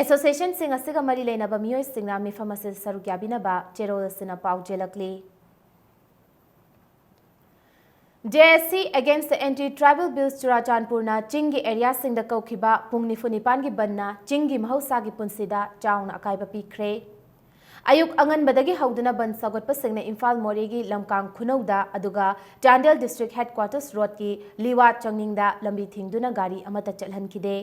ꯑꯦꯁꯣꯁꯤꯌꯦꯁꯟꯁꯤꯡ ꯑꯁꯤꯒ ꯃꯔꯤ ꯂꯩꯅꯕ ꯃꯤꯑꯣꯏꯁꯤꯡꯅ ꯃꯤꯐꯝ ꯑꯁꯤꯗ ꯁꯔꯨꯛ ꯌꯥꯕꯤꯅꯕ ꯆꯦꯔꯣꯜ ꯑꯁꯤꯅ ꯄꯥꯎ ꯆꯦꯜꯂꯛꯂꯤ꯫ JAC Against the Anti Tribal Bills Churachandpurna ꯆꯤꯡꯒꯤ ꯑꯦꯔꯤꯌꯥꯁꯤꯡꯗ ꯀꯧꯈꯤꯕ ꯄꯨꯡ ꯅꯤꯐꯨ ꯅꯤꯄꯥꯟꯒꯤ ꯕꯟꯅ ꯆꯤꯡꯒꯤ ꯃꯍꯧꯁꯥꯒꯤ ꯄꯨꯟꯁꯤꯗ ꯆꯥꯎꯅ ꯑꯀꯥꯏꯕ ꯄꯤꯈ꯭ꯔꯦ꯫ ꯑꯌꯨꯛ ꯑꯉꯟꯕꯗꯒꯤ ꯍꯧꯗꯨꯅ ꯕꯟ ꯁꯧꯒꯠꯄꯁꯤꯡꯅ ꯏꯝꯐꯥꯜ ꯃꯣꯔꯦꯒꯤ ꯂꯝꯀꯥꯡ ꯈꯨꯅꯧꯗ, ꯑꯗꯨꯒ ꯆꯥꯟꯗꯦꯜ District Headquarters Road-ꯀꯤ ꯂꯤꯋꯥ ꯆꯪꯅꯤꯡꯗ ꯂꯝꯕꯤ ꯊꯤꯡꯗꯨꯅ ꯒꯥꯔꯤ ꯑꯃꯠꯇ ꯆꯠꯍꯟꯈꯤꯗꯦ꯫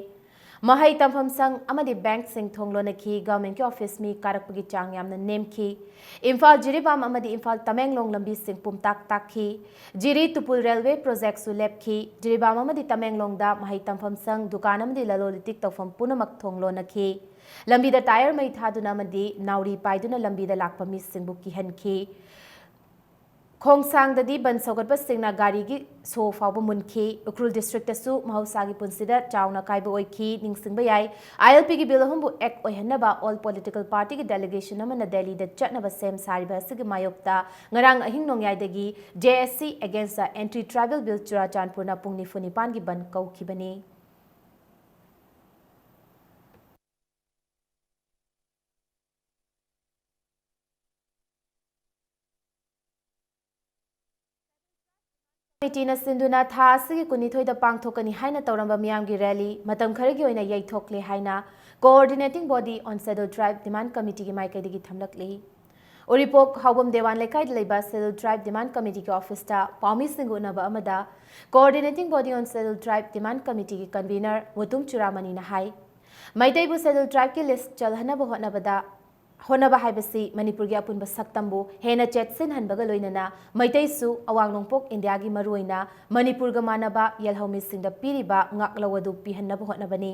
ꯃꯍꯩ ꯇꯝꯐꯝ ꯁꯪ ꯑꯃꯗꯤ bank-ꯁꯤꯡ ꯊꯣꯡ ꯂꯣꯟꯅꯈꯤ꯫ Government-ꯀꯤ office ꯃꯤ ꯀꯥꯔꯛꯄꯒꯤ ꯆꯥꯡ ꯌꯥꯝꯅ ꯅꯦꯝꯈꯤ꯫ ꯏꯝꯐꯥꯜ ꯖꯤꯔꯤꯕꯥꯝ ꯑꯃꯗꯤ ꯏꯝꯐꯥꯜ ꯇꯃꯦꯡꯂꯣꯡ ꯂꯝꯕꯤꯁꯤꯡ ꯄꯨꯝꯇꯥꯛ ꯇꯥꯛꯈꯤ꯫ ꯖꯤꯔꯤ ꯇꯨꯄꯨꯜ railway project-ꯁꯨ ꯂꯦꯞꯈꯤ꯫ ꯖꯤꯔꯤꯕꯥꯝ ꯑꯃꯗꯤ ꯇꯃꯦꯡꯂꯣꯡꯗ ꯃꯍꯩ ꯇꯝꯐꯝ ꯁꯪ, ꯗꯨꯀꯥꯟ ꯑꯃꯗꯤ ꯂꯂꯣꯟ ꯏꯇꯤꯛ ꯇꯧꯐꯝ ꯄꯨꯝꯅꯃꯛ ꯊꯣꯡ ꯂꯣꯟꯅꯈꯤ꯫ ꯂꯝꯕꯤꯗ tyre ꯃꯩ ꯊꯥꯗꯨꯅ ꯑꯃꯗꯤ ꯅꯥꯎꯔꯤ ꯄꯥꯏꯗꯨꯅ ꯂꯝꯕꯤꯗ ꯂꯥꯛꯄ ꯃꯤꯁꯤꯡꯕꯨ ꯀꯤꯍꯟꯈꯤ꯫ ꯈꯣꯡꯁꯥꯡꯗꯗꯤ ꯕꯟ ꯁꯧꯒꯠꯄꯁꯤꯡꯅ ꯒꯥꯔꯤꯒꯤ ꯁꯣ ꯐꯥꯎꯕ ꯃꯨꯟꯈꯤ꯫ ꯎꯈ꯭ꯔꯨꯜ District-ꯇꯁꯨ ꯃꯍꯧꯁꯥꯒꯤ ꯄꯨꯟꯁꯤꯗ ꯆꯥꯎꯅ ꯑꯀꯥꯏꯕ ꯑꯣꯏꯈꯤ꯫ ꯅꯤꯡꯁꯤꯡꯕ ꯌꯥꯏ, ILP-ꯒꯤ bill ꯑꯍꯨꯝꯕꯨ act ꯑꯣꯏꯍꯟꯅꯕ all political party-ꯒꯤ delegation ꯑꯃꯅ ꯗꯦꯜꯂꯤꯗ ꯆꯠꯅꯕ ꯁꯦꯝ ꯁꯥꯔꯤꯕ ꯑꯁꯤꯒꯤ ꯃꯥꯌꯣꯛꯇ ꯉꯔꯥꯡ ꯑꯍꯤꯡ ꯅꯣꯡꯌꯥꯏꯗꯒꯤ JAC Against the Anti Tribal Bill Churachandpurna ꯄꯨꯡ ꯅꯤꯐꯨ ꯅꯤꯄꯥꯟꯒꯤ ꯕꯟ ꯀꯧꯈꯤꯕꯅꯤ꯫ Committee-ꯅ ꯁꯤꯟꯗꯨꯅ ꯊꯥ ꯑꯁꯤꯒꯤ ꯀꯨꯟꯅꯤꯊꯣꯏꯗ ꯄꯥꯡꯊꯣꯛꯀꯅꯤ ꯍꯥꯏꯅ ꯇꯧꯔꯝꯕ ꯃꯤꯌꯥꯝꯒꯤ rally ꯃꯇꯝ ꯈꯔꯒꯤ ꯑꯣꯏꯅ ꯌꯩꯊꯣꯛꯂꯦ ꯍꯥꯏꯅ Coordinating Body on Scheduled Tribe Demand Committee-ꯒꯤ ꯃꯥꯏꯀꯩꯗꯒꯤ ꯊꯝꯂꯛꯂꯤ꯫ ꯎꯔꯤꯄꯣꯛ ꯍꯥꯎꯕꯝ ꯗꯦꯋꯥꯟ ꯂꯩꯀꯥꯏꯗ ꯂꯩꯕ Scheduled Tribe Demand Committee-ꯒꯤ office-ꯇ ꯄꯥꯎꯃꯤꯁꯤꯡꯒ ꯎꯅꯕ ꯑꯃꯗ Coordinating Body on Scheduled Tribe Demand Committee-ꯒꯤ convener Mutum ꯆꯨꯔꯥꯃꯅꯤꯅ high, ꯃꯩꯇꯩꯕꯨ Scheduled Tribe-ꯀꯤ list ꯆꯜꯍꯟꯅꯕ ꯍꯣꯠꯅꯕꯗ ꯍꯣꯠꯅꯕ ꯍꯥꯏꯕꯁꯤ ꯃꯅꯤꯄꯨꯔꯒꯤ ꯑꯄꯨꯟꯕ ꯁꯛꯇꯝꯕꯨ ꯍꯦꯟꯅ ꯆꯦꯠꯁꯤꯟꯍꯟꯕꯒ ꯂꯣꯏꯅꯅ ꯃꯩꯇꯩꯁꯨ ꯑꯋꯥꯡ ꯅꯣꯡꯄꯣꯛ ꯏꯟꯗꯤꯌꯥꯒꯤ ꯃꯔꯨꯑꯣꯏꯅ ꯃꯅꯤꯄꯨꯔꯒ ꯃꯥꯟꯅꯕ ꯌꯦꯜꯍꯧꯃꯤꯁꯤꯡꯗ ꯄꯤꯔꯤꯕ ꯉꯥꯛꯂꯧ ꯑꯗꯨ ꯄꯤꯍꯟꯅꯕ ꯍꯣꯠꯅꯕꯅꯤ꯫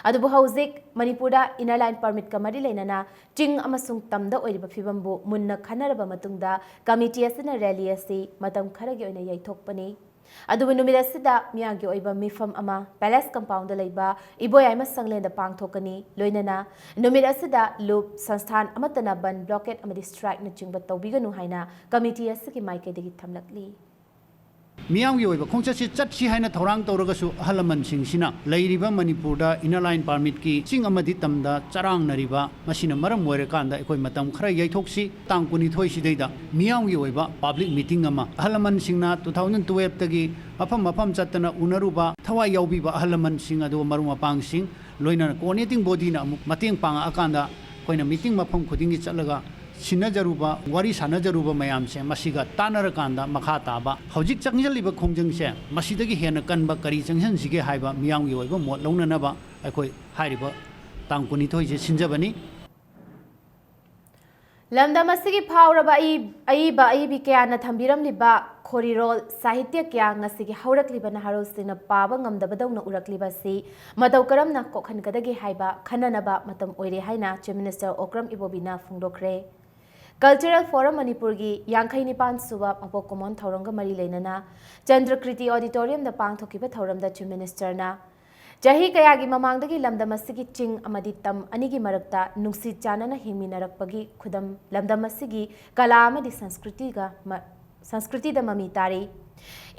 ꯑꯗꯨꯕꯨ ꯍꯧꯖꯤꯛ ꯃꯅꯤꯄꯨꯔꯗ Inner Line Permit-ꯀ ꯃꯔꯤ ꯂꯩꯅꯅ ꯆꯤꯡ ꯑꯃꯁꯨꯡ ꯇꯝꯗ ꯑꯣꯏꯔꯤꯕ ꯐꯤꯕꯝꯕꯨ ꯃꯨꯟꯅ ꯈꯟꯅꯔꯕ ꯃꯇꯨꯡꯗ committee ꯑꯁꯤꯅ rally ꯑꯁꯤ ꯃꯇꯝ ꯈꯔꯒꯤ ꯑꯣꯏꯅ ꯌꯩꯊꯣꯛꯄꯅꯤ꯫ ꯑꯗꯨꯕꯨ ꯅꯨꯃꯤꯠ ꯑꯁꯤꯗ ꯃꯤꯌꯥꯝꯒꯤ ꯑꯣꯏꯕ ꯃꯤꯐꯝ ꯑꯃ ꯄꯦꯂꯦꯁ ꯀꯝꯄꯥꯎꯟꯗ ꯂꯩꯕ ꯏꯕꯣꯌꯥꯏꯃ ꯁꯪꯂꯦꯟꯗ ꯄꯥꯡꯊꯣꯛꯀꯅꯤ꯫ ꯂꯣꯏꯅꯅ ꯅꯨꯃꯤꯠ ꯑꯁꯤꯗ ꯂꯨꯞ ꯁꯪꯁꯊꯥꯟ ꯑꯃꯠꯇꯅ ꯕꯟ, ꯕ꯭ꯂꯣꯀꯦꯠ ꯑꯃꯗꯤ ꯁ꯭ꯇ꯭ꯔꯥꯏꯛꯅꯆꯤꯡꯕ ꯇꯧꯕꯤꯒꯅꯨ ꯍꯥꯏꯅ ꯀꯃꯤꯇꯤ ꯑꯁꯤꯒꯤ ꯃꯥꯏꯀꯩꯗꯒꯤ ꯊꯝꯂꯛꯂꯤ꯫ ꯃꯤꯌꯥꯝꯒꯤ ꯑꯣꯏꯕ ꯈꯣꯡꯆꯠꯁꯤ ꯆꯠꯁꯤ ꯍꯥꯏꯅ ꯊꯧꯔꯥꯡ ꯇꯧꯔꯒꯁꯨ, ꯑꯍꯜ ꯂꯃꯟꯁꯤꯡꯁꯤꯅ ꯂꯩꯔꯤꯕ ꯃꯅꯤꯄꯨꯔꯗ ꯏꯟꯅꯔ ꯂꯥꯏꯟ ꯄꯥꯔꯃꯤꯠꯀꯤ ꯆꯤꯡ ꯑꯃꯗꯤ ꯇꯝꯗ ꯆꯔꯥꯡꯅꯔꯤꯕ, ꯃꯁꯤꯅ ꯃꯔꯝ ꯑꯣꯏꯔꯀꯥꯟꯗ ꯑꯩꯈꯣꯏ ꯃꯇꯝ ꯈꯔ ꯌꯩꯊꯣꯛꯁꯤ꯫ ꯇꯥꯡ ꯀꯨꯟꯅꯤꯊꯣꯏꯁꯤꯗꯩꯗ ꯃꯤꯌꯥꯝꯒꯤ ꯑꯣꯏꯕ ꯄꯕ꯭ꯂꯤꯛ ꯃꯤꯇꯤꯡ ꯑꯃ, ꯑꯍꯜ ꯂꯃꯟꯁꯤꯡꯅ ꯇꯨ ꯊꯥꯎꯖꯟ ꯇꯨꯋꯦꯜꯐꯇꯒꯤ ꯃꯐꯝ ꯃꯐꯝ ꯆꯠꯇꯅ ꯎꯅꯔꯨꯕ, ꯊꯋꯥꯏ ꯌꯥꯎꯕꯤꯕ ꯑꯍꯜ ꯂꯃꯟꯁꯤꯡ, ꯑꯗꯨꯒ ꯃꯔꯨꯞ ꯃꯄꯥꯡꯁꯤꯡ, ꯂꯣꯏꯅꯅ ꯀꯣꯑꯣꯔꯗꯤꯅꯦꯇꯤꯡ ꯕꯣꯗꯤꯅ ꯑꯃꯨꯛ ꯃꯇꯦꯡ ꯄꯥꯡꯉꯛꯑꯀꯥꯟꯗ, ꯑꯩꯈꯣꯏꯅ ꯃꯤꯇꯤꯡ ꯃꯐꯝ ꯈꯨꯗꯤꯡꯒꯤ ꯆꯠꯂꯒ ꯁꯤꯟꯅꯖꯔꯨꯕ, ꯋꯥꯔꯤ ꯁꯥꯟꯅꯖꯔꯨꯕ ꯃꯌꯥꯝꯁꯦ ꯃꯁꯤꯒ ꯇꯥꯟꯅꯔꯀꯥꯟꯗ, ꯃꯈꯥ ꯇꯥꯕ ꯍꯧꯖꯤꯛ ꯆꯪꯁꯤꯜꯂꯤꯕ ꯈꯣꯡꯖꯪꯁꯦ ꯃꯁꯤꯗꯒꯤ ꯍꯦꯟꯅ ꯀꯟꯕ ꯀꯔꯤ ꯆꯪꯁꯤꯟꯁꯤꯒꯦ ꯍꯥꯏꯕ ꯃꯤꯌꯥꯝꯒꯤ ꯑꯣꯏꯕ ꯃꯣꯠ ꯂꯧꯅꯅꯕ ꯑꯩꯈꯣꯏ ꯍꯥꯏꯔꯤꯕ ꯇꯥꯡ ꯀꯨꯟꯅꯤꯊꯣꯏꯁꯦ ꯁꯤꯟꯖꯕꯅꯤ꯫ ꯂꯝꯗꯝ ꯑꯁꯤꯒꯤ ꯐꯥꯎꯔꯕ ꯑꯏ-, ꯑꯏꯕ ꯑꯏꯕꯤ ꯀꯌꯥꯅ ꯊꯝꯕꯤꯔꯝꯂꯤꯕ ꯈꯣꯔꯤꯔꯣꯜ ꯁꯥꯍꯤꯇ꯭ꯌ ꯀꯌꯥ ꯉꯁꯤꯒꯤ ꯍꯧꯔꯛꯂꯤꯕ ꯅꯍꯥꯔꯣꯜꯁꯤꯡꯅ ꯄꯥꯕ ꯉꯝꯗꯕꯗꯧꯅ ꯎꯔꯛꯂꯤꯕ ꯑꯁꯤ ꯃꯇꯧ ꯀꯔꯝꯅ ꯀꯣꯛꯍꯟꯒꯗꯒꯦ ꯍꯥꯏꯕ ꯈꯟꯅꯅꯕ ꯃꯇꯝ ꯑꯣꯏꯔꯦ ꯍꯥꯏꯅ Chief Minister Okram ꯏꯕꯣꯕꯤꯅ ꯐꯣꯡꯗꯣꯛꯈ꯭ꯔꯦ꯫ Cultural Forum ꯃꯅꯤꯄꯨꯔꯒꯤ ꯌꯥꯡꯈꯩ ꯅꯤꯄꯥꯟ ꯁꯨꯕ ꯃꯄꯣꯛ ꯀꯨꯝꯑꯣꯟ ꯊꯧꯔꯝꯒ ꯃꯔꯤ ꯂꯩꯅꯅ ꯆꯟꯗ꯭ꯔꯀ꯭ꯔꯤꯇꯤ Auditoriumꯗ ꯄꯥꯡꯊꯣꯛꯈꯤꯕ ꯊꯧꯔꯝꯗ Chief Ministerꯅ ꯆꯍꯤ ꯀꯌꯥꯒꯤ ꯃꯃꯥꯡꯗꯒꯤ ꯂꯝꯗꯝ ꯑꯁꯤꯒꯤ ꯆꯤꯡ ꯑꯃꯗꯤ ꯇꯝ ꯑꯅꯤꯒꯤ ꯃꯔꯛꯇ ꯅꯨꯡꯁꯤ ꯆꯥꯟꯅꯅ ꯍꯤꯡꯃꯤꯟꯅꯔꯛꯄꯒꯤ ꯈꯨꯗꯝ ꯂꯝꯗꯝ ꯑꯁꯤꯒꯤ ꯀꯂꯥ ꯑꯃꯗꯤ ꯁꯪꯁꯀ꯭ꯔꯤꯇꯤꯒ ꯃ-, ꯁꯪꯁꯀ꯭ꯔꯤꯇꯤꯗ ꯃꯃꯤ ꯇꯥꯔꯤ꯫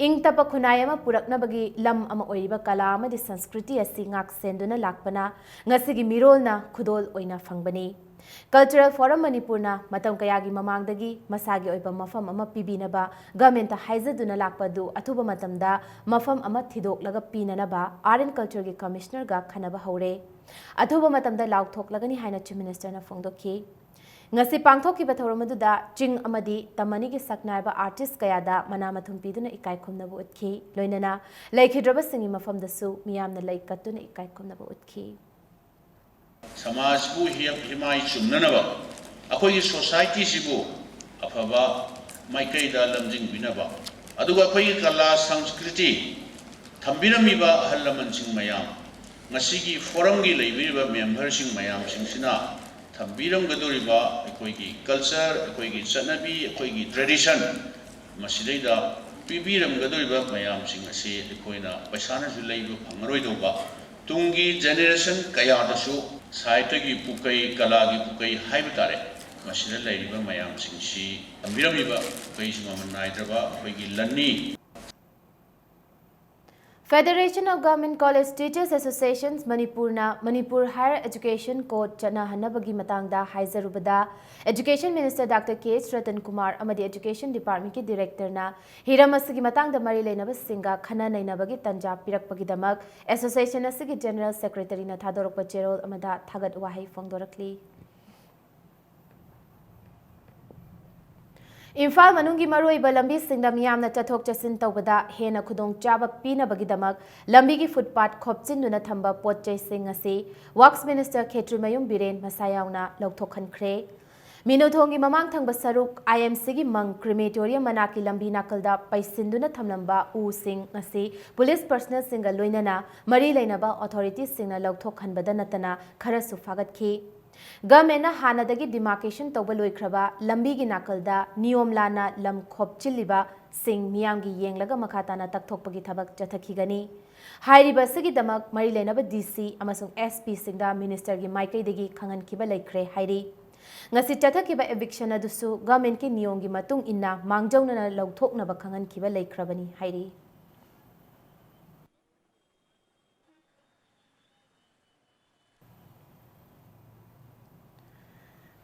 ꯏꯪ ꯇꯞꯄ ꯈꯨꯟꯅꯥꯏ ꯑꯃ ꯄꯨꯔꯛꯅꯕꯒꯤ ꯂꯝ ꯑꯃ ꯑꯣꯏꯔꯤꯕ ꯀꯂꯥ ꯑꯃꯗꯤ ꯁꯪꯁꯀ꯭ꯔꯤꯇꯤ ꯑꯁꯤ ꯉꯥꯛ ꯁꯦꯟꯗꯨꯅ ꯂꯥꯛꯄꯅ ꯉꯁꯤꯒꯤ ꯃꯤꯔꯣꯜꯅ ꯈꯨꯗꯣꯜ ꯑꯣꯏꯅ ꯐꯪꯕꯅꯤ꯫ Cultural Forum ꯃꯅꯤꯄꯨꯔꯅ ꯃꯇꯝ ꯀꯌꯥꯒꯤ ꯃꯃꯥꯡꯗꯒꯤ ꯃꯁꯥꯒꯤ ꯑꯣꯏꯕ ꯃꯐꯝ ꯑꯃ ꯄꯤꯕꯤꯅꯕ governmentꯇ ꯍꯥꯏꯖꯗꯨꯅ ꯂꯥꯛꯄ ꯑꯗꯨ ꯑꯊꯨꯕ ꯃꯇꯝꯗ ꯃꯐꯝ ꯑꯃ ꯊꯤꯗꯣꯛꯂꯒ ꯄꯤꯅꯅꯕ Art and Cultureꯒꯤ Commissionerꯒ ꯈꯟꯅꯕ ꯍꯧꯔꯦ꯫ ꯑꯊꯨꯕ ꯃꯇꯝꯗ ꯂꯥꯎꯊꯣꯛꯂꯒꯅꯤ ꯍꯥꯏꯅ Chief Ministerꯅ ꯐꯣꯡꯗꯣꯛꯈꯤ꯫ ꯉꯁꯤ ꯄꯥꯡꯊꯣꯛꯈꯤꯕ ꯊꯧꯔꯝ ꯑꯗꯨꯗ ꯆꯤꯡ ꯑꯃꯗꯤ ꯇꯝ ꯑꯅꯤꯒꯤ ꯁꯛꯅꯥꯏꯕ artist ꯀꯌꯥꯗ ꯃꯅꯥ ꯃꯊꯨꯝ ꯄꯤꯗꯨꯅ ꯏꯀꯥꯏ ꯈꯨꯝꯅꯕ ꯎꯠꯈꯤ꯫ ꯂꯣꯏꯅꯅ ꯂꯩꯈꯤꯗ꯭ꯔꯕꯁꯤꯡꯒꯤ ꯃꯐꯝꯗꯁꯨ ꯃꯤꯌꯥꯝꯅ ꯂꯩ ꯀꯠꯇꯨꯅ ꯏꯀꯥꯏ ꯈꯨꯝꯅꯕ ꯎꯠꯈꯤ꯫ ꯁꯃꯥꯖꯄꯨ ꯍꯤ-, ꯍꯤꯃꯥꯏ ꯆꯨꯝꯅꯅꯕ, ꯑꯩꯈꯣꯏꯒꯤ societyꯁꯤꯕꯨ ꯑꯐꯕ ꯃꯥꯏꯀꯩꯗ ꯂꯝꯖꯤꯡꯕꯤꯅꯕ, ꯑꯗꯨꯒ ꯑꯩꯈꯣꯏꯒꯤ ꯀꯂꯥ ꯁꯪꯁꯀ꯭ꯔꯤꯇꯤ ꯊꯝꯕꯤꯔꯝꯃꯤꯕ ꯑꯍꯜ ꯂꯃꯟꯁꯤꯡ ꯃꯌꯥꯝ, ꯉꯁꯤꯒꯤ forumꯒꯤ ꯂꯩꯕꯤꯔꯤꯕ memberꯁꯤꯡ ꯃꯌꯥꯝꯁꯤꯡꯁꯤꯅ ꯊꯝꯕꯤꯔꯝꯒꯗꯧꯔꯤꯕ ꯑꯩꯈꯣꯏꯒꯤ culture, ꯑꯩꯈꯣꯏꯒꯤ ꯆꯠꯅꯕꯤ, ꯑꯩꯈꯣꯏꯒꯤ tradition, ꯃꯁꯤꯗꯩꯗ ꯄꯤꯕꯤꯔꯝꯒꯗꯧꯔꯤꯕ ꯃꯌꯥꯝꯁꯤꯡ ꯑꯁꯤ ꯑꯩꯈꯣꯏꯅ ꯄꯩꯁꯥꯅꯁꯨ ꯂꯩꯕ ꯐꯪꯉꯔꯣꯏꯗꯧꯕ, ꯇꯨꯡꯒꯤ ꯖꯦꯅꯦꯔꯦꯁꯟ ꯀꯌꯥꯗꯁꯨ ꯁꯥꯍꯤꯇ꯭ꯌꯒꯤ ꯄꯨꯀꯩ, ꯀꯂꯥꯒꯤ ꯄꯨꯀꯩ ꯍꯥꯏꯕ ꯇꯥꯔꯦ, ꯃꯁꯤꯗ ꯂꯩꯔꯤꯕ ꯃꯌꯥꯝꯁꯤꯡꯁꯤ ꯊꯝꯕꯤꯔꯝꯃꯤꯕ ꯄꯨꯀꯩꯁꯤ ꯃꯃꯜ ꯅꯥꯏꯗ꯭ꯔꯕ ꯑꯩꯈꯣꯏꯒꯤ ꯂꯟꯅꯤ꯫ Federation of Government College Teachers Associations ꯃꯅꯤꯄꯨꯔꯅ ꯃꯅꯤꯄꯨꯔ Higher Education Code ꯆꯠꯅꯍꯟꯅꯕꯒꯤ ꯃꯇꯥꯡꯗ ꯍꯥꯏꯖꯔꯨꯕꯗ, Education Minister Doctor K H Ratan Kumar ꯑꯃꯗꯤ Education Departmentꯀꯤ Directorꯅ ꯍꯤꯔꯝ ꯑꯁꯤꯒꯤ ꯃꯇꯥꯡꯗ ꯃꯔꯤ ꯂꯩꯅꯕꯁꯤꯡꯒ ꯈꯟꯅ ꯅꯩꯅꯕꯒꯤ ꯇꯥꯟꯖꯥ ꯄꯤꯔꯛꯄꯒꯤꯗꯃꯛ Association ꯑꯁꯤꯒꯤ General Secretaryꯅ ꯊꯥꯗꯣꯔꯛꯄ ꯆꯦꯔꯣꯜ ꯑꯃꯗ ꯊꯥꯒꯠ ꯋꯥꯍꯩ ꯐꯣꯡꯗꯣꯔꯛꯂꯤ꯫ ꯏꯝꯐꯥꯜ ꯃꯅꯨꯡꯒꯤ ꯃꯔꯨꯑꯣꯏꯕ ꯂꯝꯕꯤꯁꯤꯡꯗ ꯃꯤꯌꯥꯝꯅ ꯆꯠꯊꯣꯛ ꯆꯠꯁꯤꯟ ꯇꯧꯕꯗ ꯍꯦꯟꯅ ꯈꯨꯗꯣꯡꯆꯥꯕ ꯄꯤꯅꯕꯒꯤꯗꯃꯛ ꯂꯝꯕꯤꯒꯤ ꯐꯨꯠꯄꯥꯠ ꯈꯣꯞꯆꯤꯟꯗꯨꯅ ꯊꯝꯕ ꯄꯣꯠ ꯆꯩꯁꯤꯡ ꯑꯁꯤ Works Minister ꯈꯦꯇ꯭ꯔꯤꯃꯌꯨꯝ ꯕꯤꯔꯦꯟ ꯃꯁꯥ ꯌꯥꯎꯅ ꯂꯧꯊꯣꯛꯍꯟꯈ꯭ꯔꯦ꯫ ꯃꯤꯅꯨꯊꯣꯡꯒꯤ ꯃꯃꯥꯡ ꯊꯪꯕ ꯁꯔꯨꯛ I M Cꯒꯤ ꯃꯪ Crematorium ꯃꯅꯥꯛꯀꯤ ꯂꯝꯕꯤ ꯅꯥꯀꯜꯗ ꯄꯩꯁꯤꯟꯗꯨꯅ ꯊꯝꯂꯝꯕ ꯎꯁꯤꯡ ꯑꯁꯤ police personnelꯁꯤꯡꯒ ꯂꯣꯏꯅꯅ ꯃꯔꯤ ꯂꯩꯅꯕ authorityꯁꯤꯡꯅ ꯂꯧꯊꯣꯛꯍꯟꯕꯗ ꯅꯠꯇꯅ ꯈꯔꯁꯨ ꯐꯥꯒꯠꯈꯤ꯫ Governmentꯅ ꯍꯥꯟꯅꯗꯒꯤ demarcation ꯇꯧꯕ ꯂꯣꯏꯈ꯭ꯔꯕ ꯂꯝꯕꯤꯒꯤ ꯅꯥꯀꯜꯗ ꯅꯤꯌꯣꯝ ꯂꯥꯟꯅ ꯂꯝ ꯈꯣꯞꯆꯤꯜꯂꯤꯕꯁꯤꯡ ꯃꯤꯌꯥꯝꯒꯤ ꯌꯦꯡꯂꯒ ꯃꯈꯥ ꯇꯥꯅ ꯇꯛꯊꯣꯛꯄꯒꯤ ꯊꯕꯛ ꯆꯠꯊꯈꯤꯒꯅꯤ꯫ ꯍꯥꯏꯔꯤꯕ ꯑꯁꯤꯒꯤꯗꯃꯛ ꯃꯔꯤ ꯂꯩꯅꯕ D C ꯑꯃꯁꯨꯡ S Pꯁꯤꯡꯗ ministerꯒꯤ ꯃꯥꯏꯀꯩꯗꯒꯤ ꯈꯪꯍꯟꯈꯤꯕ ꯂꯩꯈ꯭ꯔꯦ ꯍꯥꯏꯔꯤ꯫ ꯉꯁꯤ ꯆꯠꯊꯈꯤꯕ eviction ꯑꯗꯨꯁꯨ governmentꯀꯤ ꯅꯤꯌꯣꯝꯒꯤ ꯃꯇꯨꯡ ꯏꯟꯅ ꯃꯥꯡꯖꯧꯅꯅ ꯂꯧꯊꯣꯛꯅꯕ ꯈꯪꯍꯟꯈꯤꯕ ꯂꯩꯈ꯭ꯔꯕꯅꯤ ꯍꯥꯏꯔꯤ꯫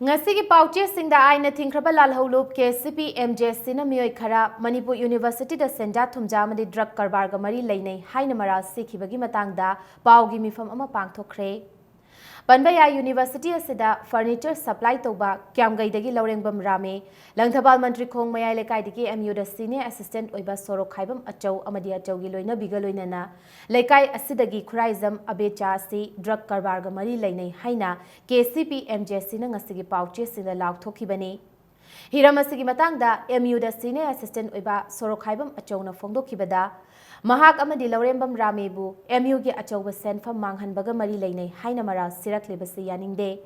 ꯉꯁꯤꯒꯤ ꯄꯥꯎꯆꯦꯁꯤꯡꯗ ꯑꯥꯏꯟꯅ ꯊꯤꯡꯈ꯭ꯔꯕ ꯂꯥꯜꯍꯧꯂꯨꯞ K C P M J Cꯅ ꯃꯤꯑꯣꯏ ꯈꯔ ꯃꯅꯤꯄꯨꯔ Universityꯗ ꯁꯦꯟꯖꯥ ꯊꯨꯝꯖꯥ ꯑꯃꯗꯤ drug ꯀꯔꯕꯥꯔꯒ ꯃꯔꯤ ꯂꯩꯅꯩ ꯍꯥꯏꯅ ꯃꯔꯥꯜ ꯁꯤꯈꯤꯕꯒꯤ ꯃꯇꯥꯡꯗ ꯄꯥꯎꯒꯤ ꯃꯤꯐꯝ ꯑꯃ ꯄꯥꯡꯊꯣꯛꯈ꯭ꯔꯦ꯫ ꯄꯟꯕ ꯌꯥꯏ, University ꯑꯁꯤꯗ furniture supply ꯇꯧꯕ ꯀ꯭ꯌꯥꯝꯒꯩꯗꯒꯤ ꯂꯧꯔꯦꯡꯕꯝ ꯔꯥꯃꯦ, ꯂꯪꯊꯕꯥꯜ ꯃꯟꯇ꯭ꯔꯤꯈꯣꯡ ꯃꯌꯥꯏ ꯂꯩꯀꯥꯏꯗꯒꯤ M Uꯗ senior assistant ꯑꯣꯏꯕ ꯁꯣꯔꯣꯛꯈꯥꯏꯕꯝ ꯑꯆꯧ ꯑꯃꯗꯤ ꯑꯆꯧꯒꯤ ꯂꯣꯏꯅꯕꯤꯒ ꯂꯣꯏꯅꯅ ꯂꯩꯀꯥꯏ ꯑꯁꯤꯗꯒꯤ ꯈꯨꯔꯥꯏꯖꯝ ꯑꯕꯦꯆꯥ ꯑꯁꯤ drug ꯀꯔꯕꯥꯔꯒ ꯃꯔꯤ ꯂꯩꯅꯩ ꯍꯥꯏꯅ K C P M Jcꯅ ꯉꯁꯤꯒꯤ ꯄꯥꯎꯆꯦꯁꯤꯡꯗ ꯂꯥꯎꯊꯣꯛꯈꯤꯕꯅꯤ꯫ ꯍꯤꯔꯝ ꯑꯁꯤꯒꯤ ꯃꯇꯥꯡꯗ M Uꯗ senior assistant ꯑꯣꯏꯕ ꯁꯣꯔꯣꯛꯈꯥꯏꯕꯝ ꯑꯆꯧꯅ ꯐꯣꯡꯗꯣꯛꯈꯤꯕꯗ, ꯃꯍꯥꯛ ꯑꯃꯗꯤ ꯂꯧꯔꯦꯝꯕꯝ ꯔꯥꯃꯦꯕꯨ ꯑꯦꯝ ꯌꯨꯒꯤ ꯑꯆꯧꯕ ꯁꯦꯟꯐꯝ ꯃꯥꯡꯍꯟꯕꯒ ꯃꯔꯤ ꯂꯩꯅꯩ ꯍꯥꯏꯅ ꯃꯔꯥꯜ ꯁꯤꯔꯛꯂꯤꯕꯁꯤ ꯌꯥꯅꯤꯡꯗꯦ꯫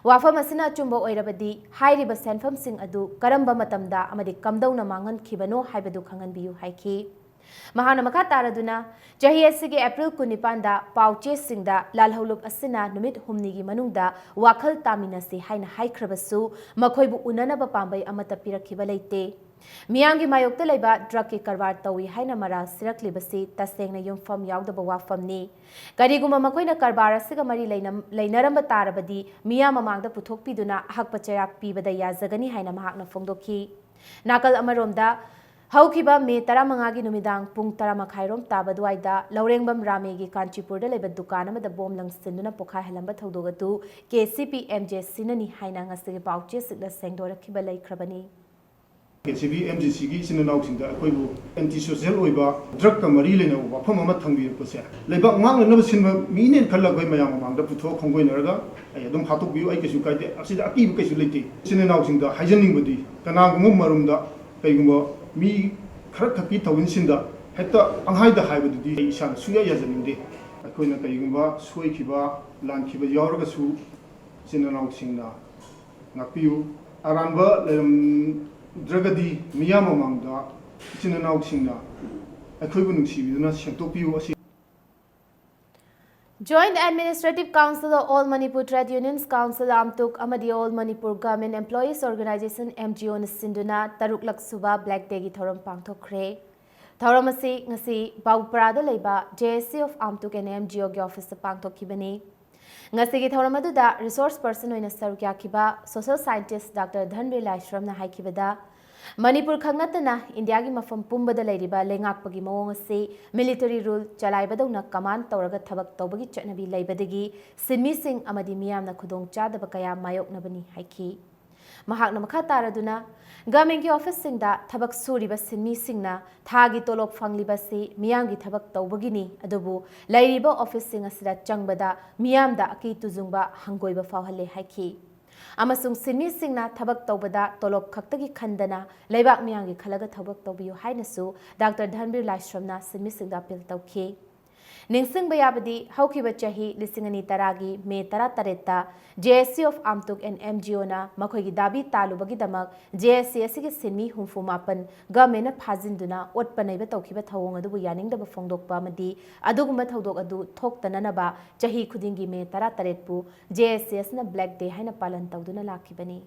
ꯋꯥꯐꯝ ꯑꯁꯤꯅ ꯑꯆꯨꯝꯕ ꯑꯣꯏꯔꯕꯗꯤ ꯍꯥꯏꯔꯤꯕ ꯁꯦꯟꯐꯝꯁꯤꯡ ꯑꯗꯨ ꯀꯔꯝꯕ ꯃꯇꯝꯗ ꯑꯃꯗꯤ ꯀꯝꯗꯧꯅ ꯃꯥꯡꯍꯟꯈꯤꯕꯅꯣ ꯍꯥꯏꯕꯗꯨ ꯈꯪꯍꯟꯕꯤꯌꯨ ꯍꯥꯏꯈꯤ꯫ ꯃꯍꯥꯛꯅ ꯃꯈꯥ ꯇꯥꯔꯗꯨꯅ, ꯆꯍꯤ ꯑꯁꯤꯒꯤ ꯑꯦꯄ꯭ꯔꯤꯜ ꯀꯨꯟꯅꯤꯄꯥꯟꯗ ꯄꯥꯎꯆꯦꯁꯤꯡꯗ ꯂꯥꯜꯍꯧꯂꯨꯞ ꯑꯁꯤꯅ ꯅꯨꯃꯤꯠ ꯍꯨꯝꯅꯤꯒꯤ ꯃꯅꯨꯡꯗ ꯋꯥꯈꯜ ꯇꯥꯃꯤꯟꯅꯁꯤ ꯍꯥꯏꯅ ꯍꯥꯏꯈ꯭ꯔꯕꯁꯨ ꯃꯈꯣꯏꯕꯨ ꯎꯅꯅꯕ ꯄꯥꯝꯕꯩ ꯑꯃꯠꯇ ꯄꯤꯔꯛꯈꯤꯕ ꯂꯩꯇꯦ꯫ ꯃꯤꯌꯥꯝꯒꯤ ꯃꯥꯌꯣꯛꯇ ꯂꯩꯕ ꯗ꯭ꯔꯒꯀꯤ ꯀꯔꯕꯥꯔ ꯇꯧꯏ ꯍꯥꯏꯅ ꯃꯔꯥꯜ ꯁꯤꯔꯛꯂꯤꯕꯁꯤ ꯇꯁꯦꯡꯅ ꯌꯨꯝꯐꯝ ꯌꯥꯎꯗꯕ ꯋꯥꯐꯝꯅꯤ꯫ ꯀꯔꯤꯒꯨꯝꯕ ꯃꯈꯣꯏꯅ ꯀꯔꯕꯥꯔ ꯑꯁꯤꯒ ꯃꯔꯤ ꯂꯩꯅ-, ꯂꯩꯅꯔꯝꯕ ꯇꯥꯔꯕꯗꯤ ꯃꯤꯌꯥꯝ ꯃꯃꯥꯡꯗ ꯄꯨꯊꯣꯛꯄꯤꯗꯨꯅ ꯑꯍꯛꯄ ꯆꯩꯔꯥꯛ ꯄꯤꯕꯗ ꯌꯥꯖꯒꯅꯤ ꯍꯥꯏꯅ ꯃꯍꯥꯛꯅ ꯐꯣꯡꯗꯣꯛꯈꯤ꯫ ꯅꯥꯀꯜ ꯑꯃꯔꯣꯝꯗ, ꯍꯧꯈꯤꯕ ꯃꯦ ꯇꯔꯥꯃꯉꯥꯒꯤ ꯅꯨꯃꯤꯗꯥꯡ ꯄꯨꯡ ꯇꯔꯥ ꯃꯈꯥꯏꯔꯣꯝ ꯇꯥꯕ ꯑꯗꯨꯋꯥꯏꯗ ꯂꯧꯔꯦꯡꯕꯝ ꯔꯥꯃꯦꯒꯤ ꯀꯥꯟꯆꯤꯄꯨꯔꯗ ꯂꯩꯕ ꯗꯨꯀꯥꯟ ꯑꯃꯗ ꯕꯣꯝ ꯂꯪꯁꯤꯟꯗꯨꯅ ꯄꯣꯈꯥꯏꯍꯜꯂꯝꯕ ꯊꯧꯗꯣꯛ ꯑꯗꯨ K C P M J ꯁꯤꯅꯅꯤ ꯍꯥꯏꯅ ꯉꯁꯤꯒꯤ ꯄꯥꯎꯆꯦꯁꯤꯡꯗ ꯁꯦꯡꯗꯣꯔꯛꯈꯤꯕ ꯂꯩꯈ꯭ꯔꯕꯅꯤ꯫ K C B M G ꯁꯤꯒꯤ ꯏꯆꯤꯟ ꯏꯅꯥꯎꯁꯤꯡꯗ ꯑꯩꯈꯣꯏꯕꯨ ꯑꯦꯟꯇꯤ ꯁꯣꯁꯤꯌꯦꯜ ꯑꯣꯏꯕ ꯗ꯭ꯔꯒꯀ ꯃꯔꯤ ꯂꯩꯅꯕ ꯋꯥꯐꯝ ꯑꯃ ꯊꯝꯕꯤꯔꯛꯄꯁꯦ ꯂꯩꯕꯥꯛ ꯃꯥꯡꯅꯅꯕ ꯁꯤꯟꯕ ꯃꯤꯅꯦꯅ ꯈꯜꯂꯒ ꯑꯩꯈꯣꯏ ꯃꯌꯥꯝ ꯃꯃꯥꯡꯗ ꯄꯨꯊꯣꯛꯑ ꯈꯣꯡꯒꯣꯏꯅꯔꯒ ꯑꯩ ꯑꯗꯨꯝ ꯍꯥꯠꯇꯣꯛꯄꯤꯌꯨ, ꯑꯩ ꯀꯩꯁꯨ ꯀꯥꯏꯗꯦ, ꯑꯁꯤꯗ ꯑꯀꯤꯕ ꯀꯩꯁꯨ ꯂꯩꯇꯦ꯫ ꯏꯆꯤꯟ ꯏꯅꯥꯎꯁꯤꯡꯗ ꯍꯥꯏꯖꯅꯤꯡꯕꯗꯤ ꯀꯅꯥꯒꯨꯝꯕ ꯃꯔꯨꯝꯗ ꯀꯩꯒꯨꯝꯕ ꯃꯤ ꯈꯔ ꯈꯛꯀꯤ ꯊꯧꯃꯤꯟꯁꯤꯡꯗ ꯍꯦꯛꯇ ꯄꯪꯍꯥꯏꯗ ꯍꯥꯏꯕꯗꯨꯗꯤ ꯑꯩ ꯏꯁꯥꯅ ꯁꯨꯡꯌꯥ ꯌꯥꯖꯅꯤꯡꯗꯦ꯫ ꯑꯩꯈꯣꯏꯅ ꯀꯩꯒꯨꯝꯕ ꯁꯣꯏꯈꯤꯕ, ꯂꯥꯟꯈꯤꯕ ꯌꯥꯎꯔꯒꯁꯨ ꯏꯆꯤꯟ ꯏꯅꯥꯎꯁꯤꯡꯅ ꯉꯥꯛꯄꯤꯌꯨ꯫ ꯑꯔꯥꯟꯕ ꯂꯩꯔꯝꯗ꯭ꯔꯒꯗꯤ ꯃꯤꯌꯥꯝ ꯃꯃꯥꯡꯗ ꯏꯆꯤꯟ ꯏꯅꯥꯎꯁꯤꯡꯅ ꯑꯩꯈꯣꯏꯕꯨ ꯅꯨꯡꯁꯤꯕꯤꯗꯨꯅ ꯁꯦꯡꯗꯣꯛꯄꯤꯌꯨ꯫ ꯑꯁꯤ Joint Administrative Council of All Manipur Trade Unions Council, ꯑꯥꯝꯇꯨꯛ, ꯑꯃꯗꯤ All Manipur Government Employees Organization, M G O ꯁꯤꯟꯗꯨꯅ ꯇꯔꯨꯛꯂꯛ ꯁꯨꯕ Black Day ꯒꯤ ꯊꯧꯔꯝ ꯄꯥꯡꯊꯣꯛꯈ꯭ꯔꯦ꯫ ꯊꯧꯔꯝ ꯑꯁꯤ ꯉꯁꯤ ꯕꯥꯎꯄ꯭ꯔꯥꯗ ꯂꯩꯕ J A C of AMTUK and M G O ꯒꯤ office ꯇ ꯄꯥꯡꯊꯣꯛꯈꯤꯕꯅꯤ꯫ ꯉꯁꯤꯒꯤ ꯊꯧꯔꯝ ꯑꯗꯨꯗ resource person ꯑꯣꯏꯅ ꯁꯔꯨꯛ ꯌꯥꯈꯤꯕ social scientist ꯗꯥꯛꯇꯔ ꯙꯟꯕꯤꯔ ꯂꯥꯏꯁ꯭ꯔꯝꯅ ꯍꯥꯏꯈꯤꯕꯗ, ꯃꯅꯤꯄꯨꯔ ꯈꯛ ꯅꯠꯇꯅ ꯏꯟꯗꯤꯌꯥꯒꯤ ꯃꯐꯝ ꯄꯨꯝꯕꯗ ꯂꯩꯔꯤꯕ ꯂꯩꯉꯥꯛꯄꯒꯤ ꯃꯑꯣꯡ ꯑꯁꯤ military rule ꯆꯂꯥꯏꯕꯗꯧꯅ command ꯇꯧꯔꯒ ꯊꯕꯛ ꯇꯧꯕꯒꯤ ꯆꯠꯅꯕꯤ ꯂꯩꯕꯗꯒꯤ ꯁꯤꯟꯃꯤꯁꯤꯡ ꯑꯃꯗꯤ ꯃꯤꯌꯥꯝꯅ ꯈꯨꯗꯣꯡꯆꯥꯗꯕ ꯀꯌꯥ ꯃꯥꯌꯣꯛꯅꯕꯅꯤ ꯍꯥꯏꯈꯤ꯫ ꯃꯍꯥꯛꯅ ꯃꯈꯥ ꯇꯥꯔꯗꯨꯅ, government ꯀꯤ office ꯁꯤꯡꯗ ꯊꯕꯛ ꯁꯨꯔꯤꯕ ꯁꯤꯟꯃꯤꯁꯤꯡꯅ ꯊꯥꯒꯤ ꯇꯣꯂꯣꯞ ꯐꯪꯂꯤꯕꯁꯤ ꯃꯤꯌꯥꯝꯒꯤ ꯊꯕꯛ ꯇꯧꯕꯒꯤꯅꯤ, ꯑꯗꯨꯕꯨ ꯂꯩꯔꯤꯕ office ꯁꯤꯡ ꯑꯁꯤꯗ ꯆꯪꯕꯗ ꯃꯤꯌꯥꯝꯗ ꯑꯀꯤ ꯇꯨꯖꯨꯡꯕ ꯍꯪꯒꯣꯏꯕ ꯐꯥꯎꯍꯜꯂꯦ ꯍꯥꯏꯈꯤ꯫ ꯑꯃꯁꯨꯡ ꯁꯤꯟꯃꯤꯁꯤꯡꯅ ꯊꯕꯛ ꯇꯧꯕꯗ ꯇꯣꯂꯣꯞ ꯈꯛꯇꯒꯤ ꯈꯟꯗꯅ ꯂꯩꯕꯥꯛ ꯃꯤꯌꯥꯝꯒꯤ ꯈꯜꯂꯒ ꯊꯕꯛ ꯇꯧꯕꯤꯌꯨ ꯍꯥꯏꯅꯁꯨ ꯗꯥꯛꯇꯔ ꯙꯟꯕꯤꯔ ꯂꯥꯏꯁ꯭ꯔꯝꯅ ꯁꯤꯟꯃꯤꯁꯤꯡꯗ ꯑꯄꯤꯜ ꯇꯧꯈꯤ꯫ ꯅꯤꯡꯁꯤꯡꯕ ꯌꯥꯕꯗꯤ, ꯍꯧꯈꯤꯕ ꯆꯍꯤ ꯂꯤꯁꯤꯡ ꯑꯅꯤ ꯇꯔꯥꯒꯤ ꯃꯦ ꯇꯔꯥꯇꯔꯦꯠꯇ J S C of Amtuk and M G Oꯅ ꯃꯈꯣꯏꯒꯤ ꯗꯥꯕꯤ ꯇꯥꯜꯂꯨꯕꯒꯤꯗꯃꯛ J S C ꯑꯁꯤꯒꯤ ꯁꯤꯟꯃꯤ ꯍꯨꯝꯐꯨ ꯃꯥꯄꯟ ꯒꯚꯔꯟꯃꯦꯟꯠꯅ ꯐꯥꯖꯤꯟꯗꯨꯅ ꯑꯣꯠꯄ ꯅꯩꯕ ꯇꯧꯈꯤꯕ ꯊꯧꯑꯣꯡ ꯑꯗꯨꯕꯨ ꯌꯥꯅꯤꯡꯗꯕ ꯐꯣꯡꯗꯣꯛꯄ ꯑꯃꯗꯤ ꯑꯗꯨꯒꯨꯝꯕ ꯊꯧꯗꯣꯛ ꯑꯗꯨ ꯊꯣꯛꯇꯅꯅꯕ ꯆꯍꯤ ꯈꯨꯗꯤꯡꯒꯤ ꯃꯦ ꯇꯔꯥꯇꯔꯦꯠꯄꯨ J S C ꯑꯁꯤꯅ Black Day ꯍꯥꯏꯅ ꯄꯥꯂꯟ ꯇꯧꯗꯨꯅ ꯂꯥꯛꯈꯤꯕꯅꯤ꯫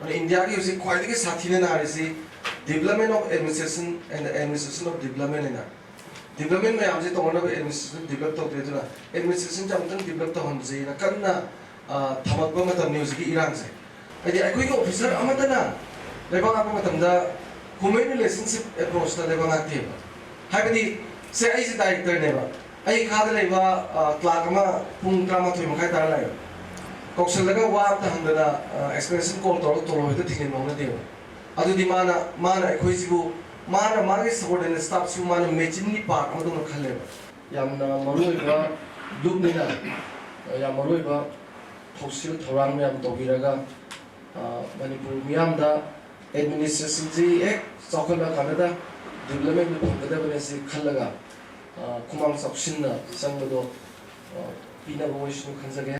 ꯑꯗꯨꯅ ꯏꯟꯗꯤꯌꯥꯒꯤ ꯍꯧꯖꯤꯛ ꯈ꯭ꯋꯥꯏꯗꯒꯤ ꯁꯥꯊꯤꯅ ꯅꯥꯔꯤꯁꯤ Development of Administration and the Administration of Development ꯍꯥꯏꯅ, development ꯃꯌꯥꯝꯁꯤ ꯇꯧꯅꯅꯕ administration develop ꯇꯧꯗꯦ꯫ ꯑꯗꯨꯅ administrationꯁꯦ ꯑꯃꯨꯛꯇꯪ develop ꯇꯧꯍꯟꯁꯦꯅ ꯀꯟꯅ, ꯑ, ꯊꯝꯃꯛꯄ ꯃꯇꯝꯅꯤ ꯍꯧꯖꯤꯛꯀꯤ ꯏꯔꯥꯡꯁꯦ꯫ ꯍꯥꯏꯗꯤ ꯑꯩꯈꯣꯏꯒꯤ officer ꯑꯃꯠꯇꯅ ꯂꯩꯕꯥꯛ ꯉꯥꯛꯄ ꯃꯇꯝꯗ human relationship approachꯇ ꯂꯩꯕꯥꯛ ꯉꯥꯛꯇꯦꯕ꯫ ꯍꯥꯏꯕꯗꯤ, ꯁꯦ, ꯑꯩꯁꯦ directorꯅꯦꯕ, ꯑꯩ ꯈꯥꯗ ꯂꯩꯕ, ꯑ, clerk ꯑꯃ ꯄꯨꯡ ꯇꯔꯥꯃꯥꯊꯣꯏ ꯃꯈꯥꯏ ꯇꯥꯔ ꯂꯥꯛꯑꯦꯕ, ꯀꯧꯁꯜꯂꯒ ꯋꯥ ꯑꯝꯇ ꯍꯪꯗꯅ, ꯑ, expansion call ꯇꯧꯔꯒ ꯇꯣꯂꯣꯞ ꯍꯦꯛꯇ ꯊꯤꯡꯖꯤꯟꯕ ꯍꯧꯅꯗꯦꯕ꯫ ꯑꯗꯨꯗꯤ ꯃꯥꯅ, ꯃꯥꯅ ꯑꯩꯈꯣꯏꯁꯤꯕꯨ, ꯃꯥꯅ ꯃꯥꯒꯤ subordinate staffꯁꯤꯕꯨ ꯃꯥꯅ machineꯒꯤ part ꯑꯃꯗꯧꯅ ꯈꯜꯂꯦꯕ꯫ ꯌꯥꯝꯅ ꯃꯔꯨꯑꯣꯏꯕ ꯂꯨꯞꯅꯤꯅ, ꯌꯥꯝ ꯃꯔꯨꯑꯣꯏꯕ ꯊꯧꯁꯤꯜ ꯊꯧꯔꯥꯡ ꯃꯌꯥꯝ ꯇꯧꯕꯤꯔꯒ, ꯑ, ꯃꯅꯤꯄꯨꯔ ꯃꯤꯌꯥꯝꯗ administrationꯁꯤ ꯍꯦꯛ ꯆꯥꯎꯈꯠꯂꯀꯥꯟꯗ developmentꯗꯨ ꯐꯪꯒꯗꯕꯅꯤ ꯁꯤ ꯈꯜꯂꯒ, ꯑ, ꯈꯨꯃꯥꯡ ꯆꯥꯎꯁꯤꯟꯅ ꯆꯪꯕꯗꯣ, ꯑ, ꯄꯤꯅꯕ ꯑꯣꯏꯁꯅꯨ ꯈꯟꯖꯒꯦ꯫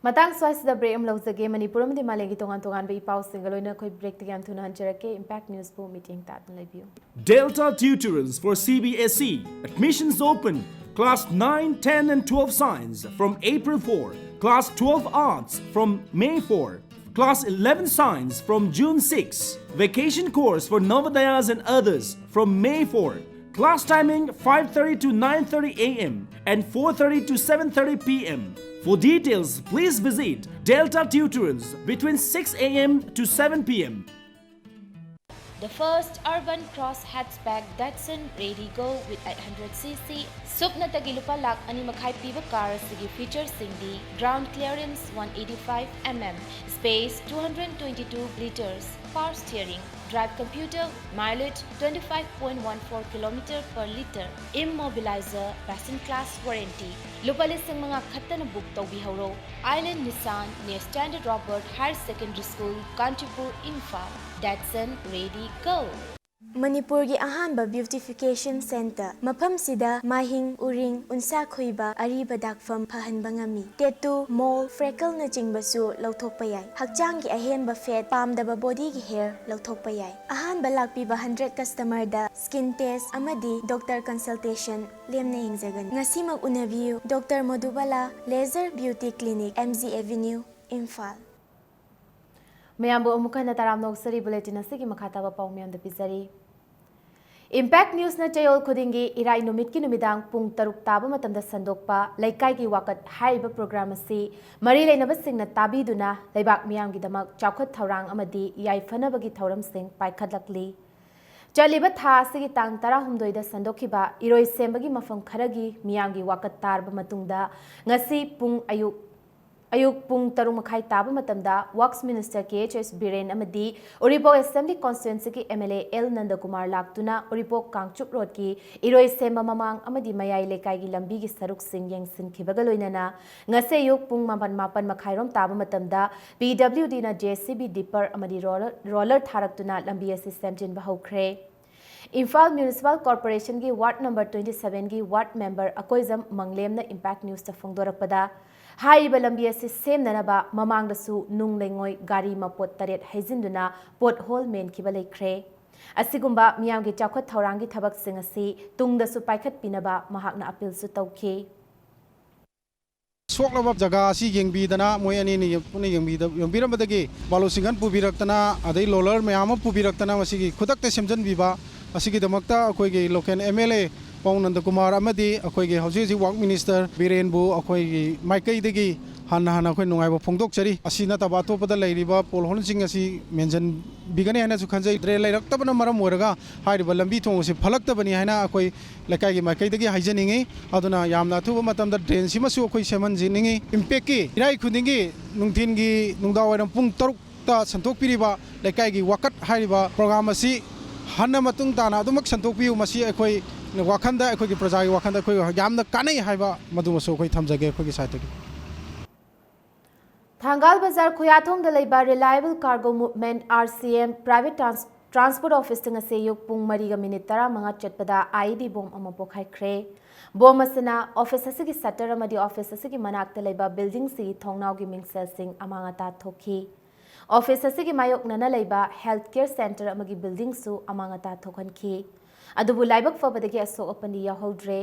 ꯃꯇꯥꯡ ꯁ꯭ꯋꯥꯏꯁꯤꯗ break ꯑꯃ ꯂꯧꯖꯒꯦ꯫ ꯃꯅꯤꯄꯨꯔ ꯑꯃꯗꯤ ꯃꯥꯂꯦꯝꯒꯤ ꯇꯣꯉꯥꯟ ꯇꯣꯉꯥꯟꯕ ꯏ ꯄꯥꯎꯁꯤꯡꯒ ꯂꯣꯏꯅꯅ ꯑꯩꯈꯣꯏ breakꯇꯒꯤ ꯌꯥꯝ ꯊꯨꯅ ꯍꯟꯖꯔꯛꯀꯦ꯫ Impact Newsꯄꯨ ꯃꯤꯠꯌꯦꯡ ꯇꯥꯗꯨꯅ ꯂꯩꯕꯤꯌꯨ꯫ Delta Tutorials for C B S E. Admissions open. Class nine, ten and twelve Science from April four. Class twelve Arts from May four. Class eleven Science from June six. Vacation course for Navodayas and others from May four. Class timing five thirty to nine thirty a m and four thirty to seven thirty p m. For details, please visit Delta Tutorials between six a m to seven p m. The first urban cross hatchback Datsun Redigo with eight hundred C C, ꯁꯨꯞꯅꯇꯒꯤ ꯂꯨꯄꯥ ꯂꯥꯈ ꯑꯅꯤ ꯃꯈꯥꯏ ꯄꯤꯕ car ꯑꯁꯤꯒꯤ featureꯁꯤꯡꯗꯤ: ground clearance one eighty five mm, space two hundred twenty two litres, Power steering, drive computer, mileage twenty-five point one four kilometer per liter, immobilizer, basin class warranty. ꯂꯨꯄꯥ ꯂꯤꯁꯤꯡ ꯃꯉꯥ ꯈꯛꯇꯅ book ꯇꯧꯕꯤꯍꯧꯔꯣ꯫ Island Nissan near Standard Robert Higher Secondary School, Kanchipur, Imphal. Datsun, ready, go! ꯃꯅꯤꯄꯨꯔꯒꯤ ꯑꯍꯥꯟꯕ beautification center꯫ ꯃꯐꯝꯁꯤꯗ ꯃꯥꯏꯍꯤꯡ, ꯎꯔꯤꯡ, ꯎꯟꯁꯥ ꯈꯨꯏꯕ, ꯑꯔꯤꯕ ꯗꯥꯛꯐꯝ ꯐꯍꯟꯕ ꯉꯝꯃꯤ꯫ Tattoo, mole, freckleꯅꯆꯤꯡꯕꯁꯨ ꯂꯧꯊꯣꯛꯄ ꯌꯥꯏ꯫ ꯍꯛꯆꯥꯡꯒꯤ ꯑꯍꯦꯟꯕ fat, ꯄꯥꯝꯗꯕ bodyꯒꯤ hair ꯂꯧꯊꯣꯛꯄ ꯌꯥꯏ꯫ ꯑꯍꯥꯟꯕ ꯂꯥꯛꯄꯤꯕ hundred customerꯗ skin test ꯑꯃꯗꯤ doctor consultation ꯂꯦꯝꯅ ꯌꯦꯡꯖꯒꯅꯤ꯫ ꯉꯁꯤꯃꯛ ꯎꯅꯕꯤꯌꯨ꯫ Doctor Madhubala Laser Beauty Clinic, M G Avenue, Imphal. ꯃꯌꯥꯝꯕꯨ ꯑꯃꯨꯛ ꯍꯟꯅ ꯇꯔꯥꯝꯅ ꯑꯣꯛꯆꯔꯤ꯫ Bulletin ꯑꯁꯤꯒꯤ ꯃꯈꯥ ꯇꯥꯕ ꯄꯥꯎ ꯃꯌꯥꯝꯗ ꯄꯤꯖꯔꯤ꯫ Impact Newsꯅ ꯆꯌꯣꯜ ꯈꯨꯗꯤꯡꯒꯤ ꯏꯔꯥꯏ ꯅꯨꯃꯤꯠꯀꯤ ꯅꯨꯃꯤꯗꯥꯡ ꯄꯨꯡ ꯇꯔꯨꯛ ꯇꯥꯕ ꯃꯇꯝꯗ ꯁꯟꯗꯣꯛꯄ ꯂꯩꯀꯥꯏꯒꯤ ꯋꯥꯀꯠ ꯍꯥꯏꯔꯤꯕ program ꯑꯁꯤ ꯃꯔꯤ ꯂꯩꯅꯕꯁꯤꯡꯅ ꯇꯥꯕꯤꯗꯨꯅ ꯂꯩꯕꯥꯛ ꯃꯤꯌꯥꯝꯒꯤꯗꯃꯛ ꯆꯥꯎꯈꯠ ꯊꯧꯔꯥꯡ ꯑꯃꯗꯤ ꯌꯥꯏꯐꯅꯕꯒꯤ ꯊꯧꯔꯝꯁꯤꯡ ꯄꯥꯏꯈꯠꯂꯛꯂꯤ꯫ ꯆꯠꯂꯤꯕ ꯊꯥ ꯑꯁꯤꯒꯤ ꯇꯥꯡ ꯇꯔꯥꯍꯨꯝꯗꯣꯏꯗ ꯁꯟꯗꯣꯛꯈꯤꯕ ꯏꯔꯣꯏ ꯁꯦꯝꯕꯒꯤ ꯃꯐꯝ ꯈꯔꯒꯤ ꯃꯤꯌꯥꯝꯒꯤ ꯋꯥꯀꯠ ꯇꯥꯔꯕ ꯃꯇꯨꯡꯗ ꯉꯁꯤ ꯄꯨꯡ ꯑꯌꯨꯛ ꯑꯌꯨꯛ ꯄꯨꯡ ꯇꯔꯨꯛ ꯃꯈꯥꯏ ꯇꯥꯕ ꯃꯇꯝꯗ Works Minister K H S Biren ꯑꯃꯗꯤ ꯎꯔꯤꯄꯣꯛ Assembly Constituencyꯒꯤ M L A L ꯅꯟꯗꯀꯨꯃꯥꯔ ꯂꯥꯛꯇꯨꯅ ꯎꯔꯤꯄꯣꯛ ꯀꯥꯡꯆꯨꯞ ꯔꯣꯗꯀꯤ ꯏꯔꯣꯏ ꯁꯦꯝꯕ ꯃꯃꯥꯡ ꯑꯃꯗꯤ ꯃꯌꯥꯏ ꯂꯩꯀꯥꯏꯒꯤ ꯂꯝꯕꯤꯒꯤ ꯁꯔꯨꯛꯁꯤꯡ ꯌꯦꯡꯁꯤꯟꯈꯤꯕꯒ ꯂꯣꯏꯅꯅ ꯉꯁꯤ ꯑꯌꯨꯛ ꯄꯨꯡ ꯃꯥꯄꯟ, ꯃꯥꯄꯟ ꯃꯈꯥꯏꯔꯣꯝ ꯇꯥꯕ ꯃꯇꯝꯗ P W Dꯅ J C B dipper ꯑꯃꯗꯤ roller, roller ꯊꯥꯔꯛꯇꯨꯅ ꯂꯝꯕꯤ ꯑꯁꯤ ꯁꯦꯝꯖꯤꯟꯕ ꯍꯧꯈ꯭ꯔꯦ꯫ Imphal Municipal Corporationꯒꯤ ward number twenty sevenꯒꯤ ward member Akoijam ꯃꯪꯂꯦꯝꯅ Impact Newsꯇ ꯐꯣꯡꯗꯣꯔꯛꯄꯗ, ꯍꯥꯏꯔꯤꯕ ꯂꯝꯕꯤ ꯑꯁꯤ ꯁꯦꯝꯅꯅꯕ ꯃꯃꯥꯡꯗꯁꯨ ꯅꯨꯡ ꯂꯩꯉꯣꯏ ꯒꯥꯔꯤ ꯃꯄꯣꯠ ꯇꯔꯦꯠ ꯍꯩꯖꯤꯟꯗꯨꯅ pothole ꯃꯦꯟꯈꯤꯕ ꯂꯩꯈ꯭ꯔꯦ꯫ ꯑꯁꯤꯒꯨꯝꯕ ꯃꯤꯌꯥꯝꯒꯤ ꯆꯥꯎꯈꯠ ꯊꯧꯔꯥꯡꯒꯤ ꯊꯕꯛꯁꯤꯡ ꯑꯁꯤ ꯇꯨꯡꯗꯁꯨ ꯄꯥꯏꯈꯠꯄꯤꯅꯕ ꯃꯍꯥꯛꯅ appealꯁꯨ ꯇꯧꯈꯤ꯫ ꯁꯣꯛꯂꯕ ꯖꯒꯥ ꯑꯁꯤ ꯌꯦꯡꯕꯤꯗꯅ, ꯃꯣꯏ ꯑꯅꯤꯅ ꯌꯦꯡ-, ꯄꯨꯟꯅ ꯌꯦꯡꯕꯤꯗ-, ꯌꯦꯡꯕꯤꯔꯝꯕꯗꯒꯤ ꯕꯥꯂꯣ ꯁꯤꯡꯒꯟ ꯄꯨꯕꯤꯔꯛꯇꯅ, ꯑꯗꯩ roller ꯃꯌꯥꯝ ꯑꯃ ꯄꯨꯕꯤꯔꯛꯇꯅ, ꯃꯁꯤꯒꯤ ꯈꯨꯗꯛꯇ ꯁꯦꯝꯖꯤꯟꯕꯤꯕ ꯑꯁꯤꯒꯤꯗꯃꯛꯇ ꯑꯩꯈꯣꯏꯒꯤ local M L A ꯄꯥꯎ ꯅꯟꯗꯀꯨꯃꯥꯔ ꯑꯃꯗꯤ ꯑꯩꯈꯣꯏꯒꯤ ꯍꯧꯖꯤꯛ ꯍꯧꯖꯤꯛ Works Minister ꯕꯤꯔꯦꯟꯕꯨ ꯑꯩꯈꯣꯏꯒꯤ ꯃꯥꯏꯀꯩꯗꯒꯤ ꯍꯟꯅ ꯍꯟꯅ ꯑꯩꯈꯣꯏ ꯅꯨꯡꯉꯥꯏꯕ ꯐꯣꯡꯗꯣꯛꯆꯔꯤ꯫ ꯑꯁꯤ ꯅꯠꯇꯕ ꯑꯇꯣꯞꯄꯗ ꯂꯩꯔꯤꯕ potholeꯁꯤꯡ ꯑꯁꯤ ꯃꯦꯟꯁꯤꯟꯕꯤꯒꯅꯤ ꯍꯥꯏꯅꯁꯨ ꯈꯟꯖꯩ꯫ Drain ꯂꯩꯔꯛꯇꯕꯅ ꯃꯔꯝ ꯑꯣꯏꯔꯒ ꯍꯥꯏꯔꯤꯕ ꯂꯝꯕꯤ ꯊꯣꯡ ꯑꯁꯤ ꯐꯠꯂꯛꯇꯕꯅꯤ ꯍꯥꯏꯅ ꯑꯩꯈꯣꯏ ꯂꯩꯀꯥꯏꯒꯤ ꯃꯥꯏꯀꯩꯗꯒꯤ ꯍꯥꯏꯖꯅꯤꯡꯉꯤ꯫ ꯑꯗꯨꯅ ꯌꯥꯝꯅ ꯑꯊꯨꯕ ꯃꯇꯝꯗ drainꯁꯤꯃꯁꯨ ꯑꯩꯈꯣꯏ ꯁꯦꯝꯍꯟꯖꯅꯤꯡꯉꯤ꯫ Impactꯀꯤ ꯏꯔꯥꯏ ꯈꯨꯗꯤꯡꯒꯤ ꯅꯨꯡꯊꯤꯟꯒꯤ, ꯅꯨꯡꯗꯥꯡꯋꯥꯏꯔꯝ ꯄꯨꯡ ꯇꯔꯨꯛ ꯃꯊꯛꯇ ꯁꯟꯗꯣꯛꯄꯤꯔꯤꯕ ꯂꯩꯀꯥꯏꯒꯤ ꯋꯥꯀꯠ ꯍꯥꯏꯔꯤꯕ ꯄ꯭ꯔꯣꯒ꯭ꯔꯥꯝ ꯑꯁꯤ ꯍꯟꯅ ꯃꯇꯨꯡ ꯇꯥꯅ ꯑꯗꯨꯃꯛ ꯁꯟꯗꯣꯛꯄꯤꯌꯨ꯫ ꯃꯁꯤ ꯑꯩꯈꯣꯏ ꯋꯥꯈꯜꯗ, ꯑꯩꯈꯣꯏꯒꯤ ꯄ꯭ꯔꯖꯥꯒꯤ ꯋꯥꯈꯜꯗ ꯑꯩꯈꯣꯏ ꯌꯥꯝꯅ ꯀꯥꯟꯅꯩ ꯍꯥꯏꯕ ꯃꯗꯨꯃꯁꯨ ꯑꯩꯈꯣꯏ ꯊꯝꯖꯒꯦ ꯑꯩꯈꯣꯏꯒꯤ ꯁꯥꯏꯠꯇꯒꯤ꯫ ꯊꯪꯒꯥꯜ ꯕꯖꯥꯔ ꯈꯨꯌꯥꯊꯣꯡꯗ ꯂꯩꯕ Reliable Cargo Movement, R C M, private trans-, transport office ꯇ ꯉꯁꯤ ꯑꯌꯨꯛ ꯄꯨꯡ ꯃꯔꯤꯒ ꯃꯤꯅꯤꯠ ꯇꯔꯥꯃꯉꯥ ꯆꯠꯄꯗ I E D bomb ꯑꯃ ꯄꯣꯈꯥꯏꯈ꯭ꯔꯦ꯫ Bomb ꯑꯁꯤꯅ office ꯑꯁꯤꯒꯤ shutter ꯑꯃꯗꯤ office ꯑꯁꯤꯒꯤ ꯃꯅꯥꯛꯇ ꯂꯩꯕ building ꯁꯤꯒꯤ ꯊꯣꯡꯅꯥꯎꯒꯤ ꯃꯤꯡꯁꯦꯜꯁꯤꯡ ꯑꯃꯥꯡ ꯑꯇꯥ ꯊꯣꯛꯈꯤ꯫ Office ꯑꯁꯤꯒꯤ ꯃꯥꯌꯣꯛꯅꯅ ꯂꯩꯕ health care center ꯑꯃꯒꯤ building ꯁꯨ ꯑꯃꯥꯡ ꯑꯇꯥ ꯊꯣꯛꯍꯟꯈꯤ꯫ ꯑꯗꯨꯕꯨ ꯂꯥꯏꯕꯛ ꯐꯕꯗꯒꯤ ꯑꯁꯣꯛ ꯑꯄꯟꯗꯤ ꯌꯥꯎꯍꯧꯗ꯭ꯔꯦ꯫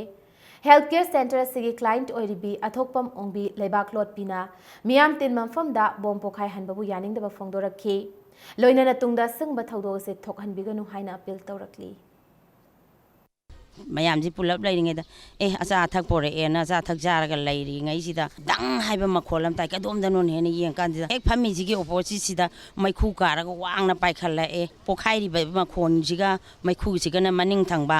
Health care center ꯑꯁꯤꯒꯤ client ꯑꯣꯏꯔꯤꯕꯤ ꯑꯊꯣꯛꯄꯝ ꯑꯣꯡꯕꯤ ꯂꯩꯕꯥꯛ ꯂꯣꯠꯄꯤꯅ ꯃꯤꯌꯥꯝ ꯇꯤꯟꯕ ꯃꯐꯝꯗ bomb ꯄꯣꯈꯥꯏꯍꯟꯕꯕꯨ ꯌꯥꯅꯤꯡꯗꯕ ꯐꯣꯡꯗꯣꯔꯛꯈꯤ꯫ ꯂꯣꯏꯅꯅ ꯇꯨꯡꯗ ꯑꯁꯤꯒꯨꯝꯕ ꯊꯧꯗꯣꯛ ꯑꯁꯤ ꯊꯣꯛꯍꯟꯕꯤꯒꯅꯨ ꯍꯥꯏꯅ appeal ꯇꯧꯔꯛꯂꯤ꯫ ꯃꯌꯥꯝꯁꯤ ꯄꯨꯂꯞ ꯂꯩꯔꯤꯉꯩꯗ, "ꯑꯦ, ꯑꯆꯥ ꯑꯊꯛ ꯄꯣꯔꯛꯑꯦꯅ ꯑꯆꯥ ꯑꯊꯛ ꯆꯥꯔꯒ ꯂꯩꯔꯤꯉꯩꯁꯤꯗ ꯗꯪ ꯍꯥꯏꯕ ꯃꯈꯣꯜ ꯑꯃ ꯇꯥꯏ꯫ ꯀꯗꯣꯝꯗꯅꯣꯅ?" ꯍꯦꯟꯅ ꯌꯦꯡꯀꯥꯟꯁꯤꯗ ꯍꯦꯛ ꯐꯝꯃꯤꯁꯤꯒꯤ opposite ꯁꯤꯗ ꯃꯩꯈꯨ ꯀꯥꯔꯒ ꯋꯥꯡꯅ ꯄꯥꯏꯈꯠꯂꯛꯑꯦ꯫ ꯄꯣꯈꯥꯏꯔꯤꯕ ꯃꯈꯣꯟꯁꯤꯒ ꯃꯩꯈꯨꯁꯤꯒꯅ ꯃꯅꯤꯡ ꯊꯪꯕ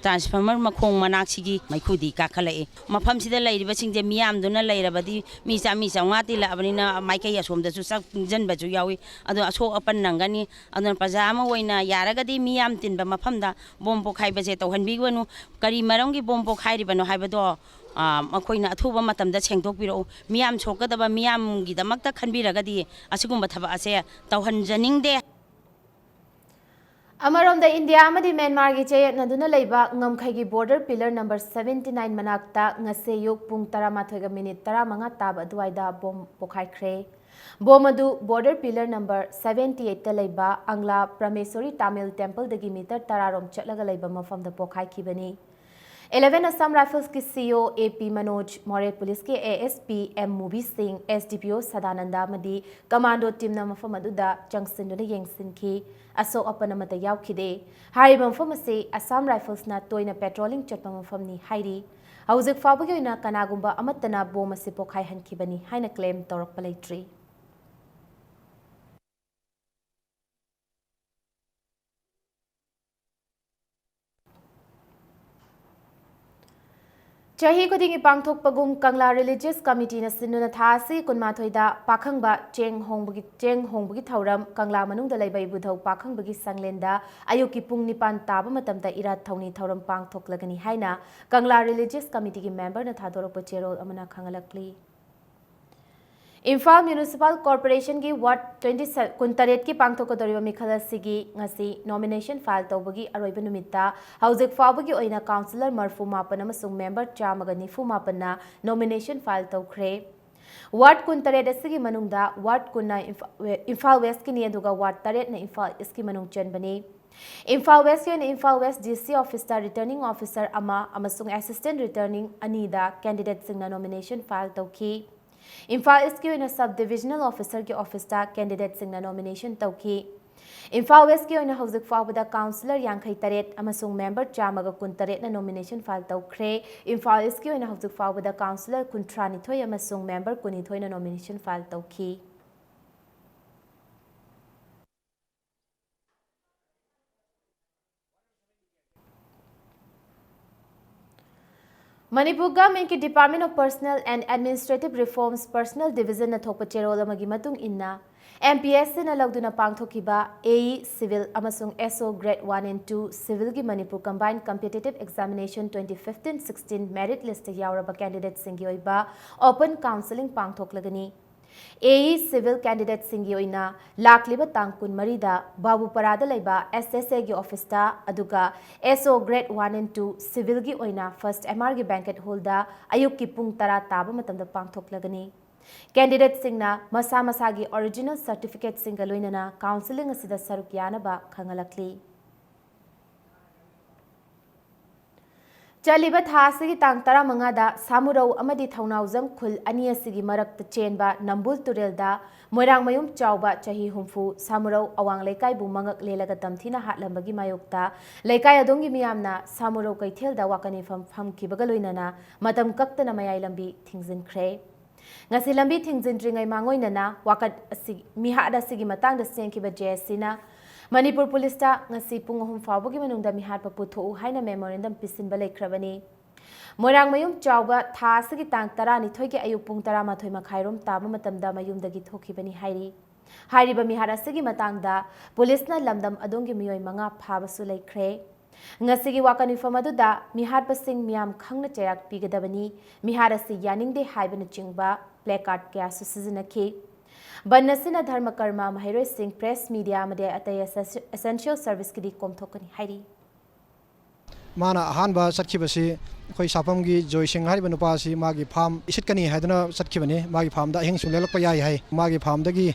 transformer ꯃꯈꯣꯡ ꯃꯅꯥꯛꯁꯤꯒꯤ ꯃꯩꯈꯨꯗꯤ ꯀꯥꯈꯠꯂꯛꯏ꯫ ꯃꯐꯝꯁꯤꯗ ꯂꯩꯔꯤꯕꯁꯤꯡꯁꯦ ꯃꯤꯌꯥꯝꯗꯨꯅ ꯂꯩꯔꯕꯗꯤ ꯃꯤ ꯆꯥꯝꯃꯔꯤ ꯆꯥꯝꯃꯉꯥ ꯇꯤꯜꯂꯛꯑꯕꯅꯤꯅ ꯃꯥꯏꯀꯩ ꯑꯁꯣꯝꯗꯁꯨ ꯆꯪꯁꯤꯟꯕꯁꯨ ꯌꯥꯎꯏ꯫ ꯑꯗꯣ ꯑꯁꯣꯛ ꯑꯄꯟ ꯅꯪꯒꯅꯤ꯫ ꯑꯗꯨꯅ ꯄ꯭ꯔꯖꯥ ꯑꯃ ꯑꯣꯏꯅ ꯌꯥꯔꯒꯗꯤ ꯃꯤꯌꯥꯝ ꯇꯤꯟꯕ ꯃꯐꯝꯗ bomb ꯄꯣꯈꯥꯏꯕꯁꯦ ꯇꯧꯍꯟꯕꯤꯒꯅꯨ꯫ ꯀꯔꯤ ꯃꯔꯝꯒꯤ bomb ꯄꯣꯈꯥꯏꯔꯤꯕꯅꯣ ꯍꯥꯏꯕꯗꯣ, ꯑ, ꯃꯈꯣꯏꯅ ꯑꯊꯨꯕ ꯃꯇꯝꯗ ꯁꯦꯡꯗꯣꯛꯄꯤꯔꯛꯎ꯫ ꯃꯤꯌꯥꯝ ꯁꯣꯛꯀꯗꯕ ꯃꯤꯌꯥꯝꯒꯤꯗꯃꯛꯇ ꯈꯟꯕꯤꯔꯒꯗꯤ ꯑꯁꯤꯒꯨꯝꯕ ꯊꯕꯛ ꯑꯁꯦ ꯇꯧꯍꯟꯖꯅꯤꯡꯗꯦ꯫ ꯑꯃꯔꯣꯝꯗ, ꯏꯟꯗꯤꯌꯥ ꯑꯃꯗꯤ ꯃ꯭ꯌꯥꯟꯃꯥꯔꯒꯤ ꯆꯌꯦꯠꯅꯗꯨꯅ ꯂꯩꯕ ꯉꯝꯈꯩꯒꯤ border pillar number seventy nine ꯃꯅꯥꯛꯇ ꯉꯁꯤ ꯑꯌꯨꯛ ꯄꯨꯡ ꯇꯔꯥꯃꯥꯊꯣꯏꯒ ꯃꯤꯅꯤꯠ ꯇꯔꯥꯃꯉꯥ ꯇꯥꯕ ꯑꯗꯨꯋꯥꯏꯗ bomb ꯄꯣꯈꯥꯏꯈ꯭ꯔꯦ꯫ Bomb ꯑꯗꯨ border pillar number seventy eight ꯇ ꯂꯩꯕ ꯑꯪꯂꯥ ꯄ꯭ꯔꯃꯦꯁꯣꯔꯤ ꯇꯥꯃꯤꯜ temple ꯗꯒꯤ meter ꯇꯔꯥ ꯔꯣꯝ ꯆꯠꯂꯒ ꯂꯩꯕ ꯃꯐꯝꯗ ꯄꯣꯈꯥꯏꯈꯤꯕꯅꯤ꯫ Eleven Assam Rifles ꯀꯤ C O A P Manoj ꯃꯣꯔꯦ, police ꯀꯤ A S P M ꯃꯨꯕꯤ ꯁꯤꯡ, S D P O Sadananda ꯑꯃꯗꯤ commando team ꯅ ꯃꯐꯝ ꯑꯗꯨꯗ ꯆꯪꯁꯤꯟꯗꯨꯅ ꯌꯦꯡꯁꯤꯟꯈꯤ꯫ ꯑꯁꯣꯛ ꯑꯄꯟ ꯑꯃꯠꯇ ꯌꯥꯎꯈꯤꯗꯦ꯫ ꯍꯥꯏꯔꯤꯕ ꯃꯐꯝ ꯑꯁꯤ Assam Rifles ꯅ ꯇꯣꯏꯅ patrolling ꯆꯠꯄ ꯃꯐꯝꯅꯤ ꯍꯥꯏꯔꯤ꯫ ꯍꯧꯖꯤꯛ ꯐꯥꯎꯕꯒꯤ ꯑꯣꯏꯅ ꯀꯅꯥꯒꯨꯝꯕ ꯑꯃꯠꯇꯅ bomb ꯑꯁꯤ ꯄꯣꯈꯥꯏꯍꯟꯈꯤꯕꯅꯤ ꯍꯥꯏꯅ claim ꯇꯧꯔꯛꯄ ꯂꯩꯇ꯭ꯔꯤ꯫ ꯆꯍꯤ ꯈꯨꯗꯤꯡꯒꯤ ꯄꯥꯡꯊꯣꯛꯄꯒꯨꯝ ꯀꯪꯂꯥ ꯔꯤꯂꯤꯖꯤꯌꯁ ꯀꯃꯤꯇꯤꯅ ꯁꯤꯟꯗꯨꯅ ꯊꯥ ꯑꯁꯤ ꯀꯨꯟꯃꯥꯊꯣꯏꯗ ꯄꯥꯈꯪꯕ ꯆꯦꯡ ꯍꯣꯡꯕꯒꯤ, ꯆꯦꯡ ꯍꯣꯡꯕꯒꯤ ꯊꯧꯔꯝ ꯀꯪꯂꯥ ꯃꯅꯨꯡꯗ ꯂꯩꯕ ꯏꯕꯨꯙꯧ ꯄꯥꯈꯪꯕꯒꯤ ꯁꯪꯂꯦꯟꯗ ꯑꯌꯨꯛꯀꯤ ꯄꯨꯡ ꯅꯤꯄꯥꯟ ꯇꯥꯕ ꯃꯇꯝꯗ ꯏꯔꯥꯠ ꯊꯧꯅꯤ ꯊꯧꯔꯝ ꯄꯥꯡꯊꯣꯛꯂꯒꯅꯤ ꯍꯥꯏꯅ ꯀꯪꯂꯥ ꯔꯤꯂꯤꯖꯤꯌꯁ ꯀꯃꯤꯇꯤꯒꯤ ꯃꯦꯝꯕꯔꯅ ꯊꯥꯗꯣꯔꯛꯄ ꯆꯦꯔꯣꯜ ꯑꯃꯅ ꯈꯪꯍꯜꯂꯛꯂꯤ꯫ ꯏꯝꯐꯥꯜ ꯃ꯭ꯌꯨꯅꯤꯁꯤꯄꯥꯜ ꯀꯣꯔꯄꯣꯔꯦꯁꯟꯒꯤ ꯋꯥꯔꯗ ꯇ꯭ꯋꯦꯟꯇꯤ ꯁꯦ-, ꯀꯨꯟꯇꯔꯦꯠꯀꯤ ꯄꯥꯡꯊꯣꯛꯀꯗꯧꯔꯤꯕ ꯃꯤꯈꯜ ꯑꯁꯤꯒꯤ ꯉꯁꯤ ꯅꯣꯃꯤꯅꯦꯁꯟ ꯐꯥꯏꯜ ꯇꯧꯕꯒꯤ ꯑꯔꯣꯏꯕ ꯅꯨꯃꯤꯠꯇ ꯍꯧꯖꯤꯛ ꯐꯥꯎꯕꯒꯤ ꯑꯣꯏꯅ ꯀꯥꯎꯟꯁꯤꯂꯔ ꯃꯔꯐꯨ ꯃꯥꯄꯟ ꯑꯃꯁꯨꯡ ꯃꯦꯝꯕꯔ ꯆꯥꯝꯃꯒ ꯅꯤꯐꯨ ꯃꯥꯄꯟꯅ ꯅꯣꯃꯤꯅꯦꯁꯟ ꯐꯥꯏꯜ ꯇꯧꯈ꯭ꯔꯦ꯫ ꯋꯥꯔꯗ ꯀꯨꯟꯇꯔꯦꯠ ꯑꯁꯤꯒꯤ ꯃꯅꯨꯡꯗ ꯋꯥꯔꯗ ꯀꯨꯟꯅ ꯏꯝꯐꯥ-, ꯏꯝꯐꯥꯜ ꯋꯦꯁ꯭ꯠꯀꯤꯅꯤ, ꯑꯗꯨꯒ ꯋꯥꯔꯗ ꯇꯔꯦꯠꯅ ꯏꯝꯐꯥꯜ ꯏꯁ꯭ꯠꯀꯤ ꯃꯅꯨꯡ ꯆꯟꯕꯅꯤ꯫ ꯏꯝꯐꯥꯜ ꯋꯦꯁ꯭ꯠꯀꯤ ꯑꯣꯏꯅ ꯏꯝꯐꯥꯜ ꯋꯦꯁ꯭ꯠ ꯗꯤ ꯁꯤ ꯑꯣꯐꯤꯁꯇ ꯔꯤꯇꯔꯅꯤꯡ ꯑꯣꯐꯤꯁꯔ ꯑꯃ ꯑꯃꯁꯨꯡ ꯑꯦꯁꯤꯁ꯭ꯇꯦꯟꯠ ꯔꯤꯇꯔꯅꯤꯡ ꯑꯅꯤꯗ ꯀꯦꯟꯗꯤꯗꯦꯠꯁꯤꯡꯅ ꯅꯣꯃꯤꯅꯦꯁꯟ ꯐꯥꯏꯜ ꯇꯧꯈꯤ꯫ ꯏꯝꯐꯥꯜ ꯏꯁ꯭ꯠꯀꯤ ꯑꯣꯏꯅ ꯁꯕ ꯗꯤꯕꯤꯖꯅꯦꯜ ꯑꯣꯐꯤꯁꯔꯒꯤ ꯑꯣꯐꯤꯁꯇ ꯀꯦꯟꯗꯤꯗꯦꯠꯁꯤꯡꯅ ꯅꯣꯃꯤꯅꯦꯁꯟ ꯇꯧꯈꯤ꯫ ꯏꯝꯐꯥꯜ ꯋꯦꯁ꯭ꯠꯀꯤ ꯑꯣꯏꯅ ꯍꯧꯖꯤꯛ ꯐꯥꯎꯕꯗ ꯀꯥꯎꯟꯁꯤꯂꯔ ꯌꯥꯡꯈꯩ ꯇꯔꯦꯠ ꯑꯃꯁꯨꯡ ꯃꯦꯝꯕꯔ ꯆꯥꯝꯃꯒ ꯀꯨꯟꯇꯔꯦꯠꯅ ꯅꯣꯃꯤꯅꯦꯁꯟ ꯐꯥꯏꯜ ꯇꯧꯈ꯭ꯔꯦ꯫ ꯏꯝꯐꯥꯜ ꯏꯁ꯭ꯠꯀꯤ ꯑꯣꯏꯅ ꯍꯧꯖꯤꯛ ꯐꯥꯎꯕꯗ ꯀꯥꯎꯟꯁꯤꯂꯔ ꯀꯨꯟꯊ꯭ꯔꯥꯅꯤꯊꯣꯏ ꯑꯃꯁꯨꯡ ꯃꯦꯝꯕꯔ ꯀꯨꯟꯅꯤꯊꯣꯏꯅ ꯅꯣꯃꯤꯅꯦꯁꯟ ꯐꯥꯏꯜ ꯇꯧꯈꯤ꯫ Manipur ꯒꯚꯔꯟꯃꯦꯟꯠꯀꯤ Department of Personnel and Administrative Reforms Personnel Divisionꯅ ꯊꯣꯛꯄ ꯆꯦꯔꯣꯜ ꯑꯃꯒꯤ ꯃꯇꯨꯡ ꯏꯟꯅ, ꯑꯦꯝ ꯄꯤ ꯑꯦꯁ ꯁꯤꯅ ꯂꯧꯗꯨꯅ ꯄꯥꯡꯊꯣꯛꯈꯤꯕ ꯑꯦ ꯏ Civil ꯑꯃꯁꯨꯡ ꯑꯦꯁ ꯑꯣ Grade one and two Civilꯒꯤ Manipur Combined Competitive Examination twenty fifteen sixteen merit listꯇ ꯌꯥꯎꯔꯕ ꯀꯦꯟꯗꯤꯗꯦꯠꯁꯤꯡꯒꯤ ꯑꯣꯏꯕ open counselling ꯄꯥꯡꯊꯣꯛꯂꯒꯅꯤ꯫ ꯑꯦ ꯏ Civil candidateꯁꯤꯡꯒꯤ ꯑꯣꯏꯅ ꯂꯥꯛꯂꯤꯕ ꯇꯥꯡ ꯀꯨꯟꯃꯔꯤꯗ ꯕꯥꯕꯨꯄꯥꯔꯥꯗ ꯂꯩꯕ ꯑꯦꯁ ꯑꯦꯁ ꯑꯦꯒꯤ ꯑꯣꯐꯤꯁꯇ, ꯑꯗꯨꯒ ꯑꯦꯁ ꯑꯣ Grade one and two Civilꯒꯤ ꯑꯣꯏꯅ First M Rꯒꯤ banquet hallꯗ ꯑꯌꯨꯛꯀꯤ ꯄꯨꯡ ꯇꯔꯥ ꯇꯥꯕ ꯃꯇꯝꯗ ꯄꯥꯡꯊꯣꯛꯂꯒꯅꯤ꯫ ꯀꯦꯟꯗꯤꯗꯦꯠꯁꯤꯡꯅ ꯃꯁꯥ ꯃꯁꯥꯒꯤ original certificateꯁꯤꯡꯒ ꯂꯣꯏꯅꯅ counselling ꯑꯁꯤꯗ ꯁꯔꯨꯛ ꯌꯥꯅꯕ ꯈꯪꯍꯜꯂꯛꯂꯤ꯫ ꯆꯠꯂꯤꯕ ꯊꯥ ꯑꯁꯤꯒꯤ ꯇꯥꯡ ꯇꯔꯥꯃꯉꯥꯗ ꯁꯥꯃꯨꯔꯧ ꯑꯃꯗꯤ ꯊꯧꯅꯥꯎꯖꯝ ꯈꯨꯜ ꯑꯅꯤ ꯑꯁꯤꯒꯤ ꯃꯔꯛꯇ ꯆꯦꯟꯕ ꯅꯝꯕꯨꯜ ꯇꯨꯔꯦꯜꯗ ꯃꯣꯏꯔꯥꯡꯃꯌꯨꯝ ꯆꯥꯎꯕ ꯆꯍꯤ ꯍꯨꯝꯐꯨ ꯁꯥꯃꯨꯔꯧ ꯑꯋꯥꯡ ꯂꯩꯀꯥꯏꯕꯨ ꯃꯉꯛ ꯂꯦꯜꯂꯒ ꯇꯝꯊꯤꯅ ꯍꯥꯠꯂꯝꯕꯒꯤ ꯃꯥꯌꯣꯛꯇ ꯂꯩꯀꯥꯏ ꯑꯗꯣꯝꯒꯤ ꯃꯤꯌꯥꯝꯅ ꯁꯥꯃꯨꯔꯧ ꯀꯩꯊꯦꯜꯗ ꯋꯥꯀꯠ ꯃꯤꯐꯝ ꯐꯝꯈꯤꯕꯒ ꯂꯣꯏꯅꯅ ꯃꯇꯝ ꯀꯛꯇꯅ ꯃꯌꯥꯏ ꯂꯝꯕꯤ ꯊꯤꯡꯖꯤꯟꯈ꯭ꯔꯦ꯫ ꯉꯁꯤ ꯂꯝꯕꯤ ꯊꯤꯡꯖꯤꯟꯗ꯭ꯔꯤꯉꯩ ꯃꯥꯡꯑꯣꯏꯅꯅ ꯋꯥꯀꯠ ꯑꯁꯤ, ꯃꯤꯍꯥꯠ ꯑꯁꯤꯒꯤ ꯃꯇꯥꯡꯗ ꯆꯦꯟꯈꯤꯕ ꯖꯦ ꯑꯦꯁ ꯁꯤꯅ ꯃꯅꯤꯄꯨꯔ ꯄꯨꯂꯤꯁꯇ ꯉꯁꯤ ꯄꯨꯡ ꯑꯍꯨꯝ ꯐꯥꯎꯕꯒꯤ ꯃꯅꯨꯡꯗ ꯃꯤꯍꯥꯠꯄ ꯄꯨꯊꯣꯛꯎ ꯍꯥꯏꯅ memorandum ꯄꯤꯁꯤꯟꯕ ꯂꯩꯈ꯭ꯔꯕꯅꯤ꯫ ꯃꯣꯏꯔꯥꯡꯃꯌꯨꯝ ꯆꯥꯎꯕ ꯊꯥ ꯑꯁꯤꯒꯤ ꯇꯥꯡ ꯇꯔꯥꯅꯤꯊꯣꯏꯒꯤ ꯑꯌꯨꯛ ꯄꯨꯡ ꯇꯔꯥꯃꯥꯊꯣꯏ ꯃꯈꯥꯏꯔꯣꯝ ꯇꯥꯕ ꯃꯇꯝꯗ ꯃꯌꯨꯝꯗꯒꯤ ꯊꯣꯛꯈꯤꯕꯅꯤ ꯍꯥꯏꯔꯤ꯫ ꯍꯥꯏꯔꯤꯕ ꯃꯤꯍꯥꯠ ꯑꯁꯤꯒꯤ ꯃꯇꯥꯡꯗ ꯄꯨꯂꯤꯁꯅ ꯂꯝꯗꯝ ꯑꯗꯣꯝꯒꯤ ꯃꯤꯑꯣꯏ ꯃꯉꯥ ꯐꯥꯕꯁꯨ ꯂꯩꯈ꯭ꯔꯦ꯫ ꯉꯁꯤꯒꯤ ꯋꯥꯀꯠ ꯃꯤꯐꯝ ꯑꯗꯨꯗ ꯃꯤꯍꯥꯠꯄꯁꯤꯡ ꯃꯤꯌꯥꯝ ꯈꯪꯅ ꯆꯩꯔꯥꯛ ꯄꯤꯒꯗꯕꯅꯤ, ꯃꯤꯍꯥꯠ ꯑꯁꯤ ꯌꯥꯅꯤꯡꯗꯦ ꯍꯥꯏꯕꯅꯆꯤꯡꯕ placard ꯀꯌꯥꯁꯨ ꯁꯤꯖꯤꯟꯅꯈꯤ꯫ ꯕꯟ ꯑꯁꯤꯅ ꯙꯔꯃ ꯀꯔꯃ, ꯃꯍꯩꯔꯣꯏꯁꯤꯡ, press, media ꯑꯃꯗꯤ ꯑꯇꯩ essential service ꯀꯤꯗꯤ ꯀꯣꯝꯊꯣꯛꯀꯅꯤ ꯍꯥꯏꯔꯤ꯫ ꯃꯥꯅ ꯑꯍꯥꯟꯕ ꯆꯠꯈꯤꯕꯁꯤ ꯑꯩꯈꯣꯏ ꯁꯥꯄꯝꯒꯤ ꯖꯣꯏ ꯁꯤꯡ ꯍꯥꯏꯔꯤꯕ ꯅꯨꯄꯥ ꯑꯁꯤ ꯃꯥꯒꯤ farm ꯏꯁꯤꯠꯀꯅꯤ ꯍꯥꯏꯗꯨꯅ ꯆꯠꯈꯤꯕꯅꯤ꯫ ꯃꯥꯒꯤ farm ꯗ ꯑꯍꯤꯡꯁꯨ ꯂꯦꯛꯂꯛꯄ ꯌꯥꯏ ꯍꯥꯏ꯫ ꯃꯥꯒꯤ farm ꯗꯒꯤ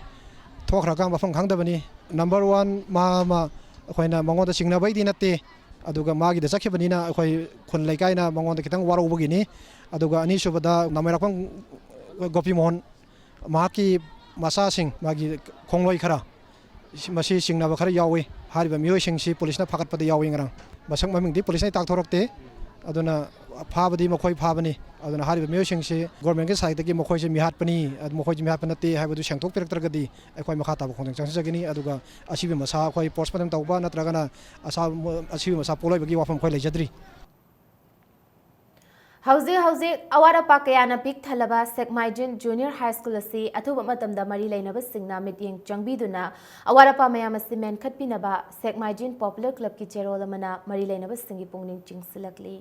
ꯊꯣꯛꯈ꯭ꯔꯒ ꯃꯐꯝ ꯈꯪꯗꯕꯅꯤ꯫ Number one, ꯃꯥ ꯑꯃ ꯑꯩꯈꯣꯏꯅ ꯃꯉꯣꯟꯗ ꯆꯤꯡꯅꯕꯩꯗꯤ ꯅꯠꯇꯦ, ꯑꯗꯨꯒ ꯃꯥꯒꯤꯗ ꯆꯠꯈꯤꯕꯅꯤꯅ ꯑꯩꯈꯣꯏ ꯈꯨꯟ ꯂꯩꯀꯥꯏꯅ ꯃꯉꯣꯟꯗ ꯈꯤꯇꯪ ꯋꯥꯔꯧꯕꯒꯤꯅꯤ꯫ ꯑꯗꯨꯒ ꯑꯅꯤꯁꯨꯕꯗ ꯅꯥꯃꯩꯔꯥꯛꯄꯝ ꯒꯣꯄꯤꯃꯣꯍꯟ, ꯃꯍꯥꯛꯀꯤ ꯃꯆꯥꯁꯤꯡ, ꯃꯥꯒꯤ ꯈꯣꯡꯂꯣꯏ ꯈꯔ, ꯃꯁꯤ ꯆꯤꯡꯅꯕ ꯈꯔ ꯌꯥꯎꯏ꯫ ꯍꯥꯏꯔꯤꯕ ꯃꯤꯑꯣꯏꯁꯤꯡꯁꯤ ꯄꯨꯂꯤꯁꯅ ꯐꯥꯒꯠꯄꯗ ꯌꯥꯎꯏ ꯉꯔꯥꯡ꯫ ꯃꯁꯛ ꯃꯃꯤꯡꯗꯤ ꯄꯨꯂꯤꯁꯅ ꯇꯥꯛꯊꯣꯔꯛꯇꯦ꯫ ꯑꯗꯨꯅ ꯐꯥꯕꯗꯤ ꯃꯈꯣꯏ ꯐꯥꯕꯅꯤ꯫ ꯑꯗꯨꯅ ꯍꯥꯏꯔꯤꯕ ꯃꯤꯑꯣꯏꯁꯤꯡꯁꯤ government ꯀꯤ side ꯇꯒꯤ ꯃꯈꯣꯏꯁꯦ ꯃꯤꯍꯥꯠꯄꯅꯤ, ꯑꯗꯨ ꯃꯈꯣꯏꯁꯦ ꯃꯤꯍꯥꯠꯄ ꯅꯠꯇꯦ ꯍꯥꯏꯕꯗꯨ ꯁꯦꯡꯗꯣꯛꯄꯤꯔꯛꯇ꯭ꯔꯒꯗꯤ ꯑꯩꯈꯣꯏ ꯃꯈꯥ ꯇꯥꯕ ꯈꯣꯡꯖꯪ ꯆꯪꯖꯒꯅꯤ꯫ ꯑꯗꯨꯒ ꯑꯁꯤꯕ ꯃꯁꯥ ꯑꯩꯈꯣꯏ postmortem ꯇꯧꯕ ꯅꯠꯇ꯭ꯔꯒꯅ ꯑꯁꯥ-, ꯑꯁꯤꯕ ꯃꯁꯥ ꯄꯣꯂꯣꯏꯕꯒꯤ ꯋꯥꯐꯝ ꯑꯩꯈꯣꯏ ꯂꯩꯖꯗ꯭ꯔꯤ꯫ ꯍꯧꯖꯤꯛ ꯍꯧꯖꯤꯛ ꯑꯋꯥꯠ ꯑꯄꯥ ꯀꯌꯥꯅ ꯄꯤꯛ ꯊꯜꯂꯕ ꯁꯦꯛꯃꯥꯏꯖꯤꯟ Junior High School ꯑꯁꯤ ꯑꯊꯨꯕ ꯃꯇꯝꯗ ꯃꯔꯤ ꯂꯩꯅꯕꯁꯤꯡꯅ ꯃꯤꯠꯌꯦꯡ ꯆꯪꯕꯤꯗꯨꯅ ꯑꯋꯥꯠ ꯑꯄꯥ ꯃꯌꯥꯝ ꯑꯁꯤ ꯃꯦꯟꯈꯠꯄꯤꯅꯕ ꯁꯦꯛꯃꯥꯏꯖꯤꯟ Popular Club ꯀꯤ ꯆꯦꯔꯣꯜ ꯑꯃꯅ ꯃꯔꯤ ꯂꯩꯅꯕꯁꯤꯡꯒꯤ ꯄꯨꯛꯅꯤꯡ ꯆꯤꯡꯁꯤꯜꯂꯛꯂꯤ꯫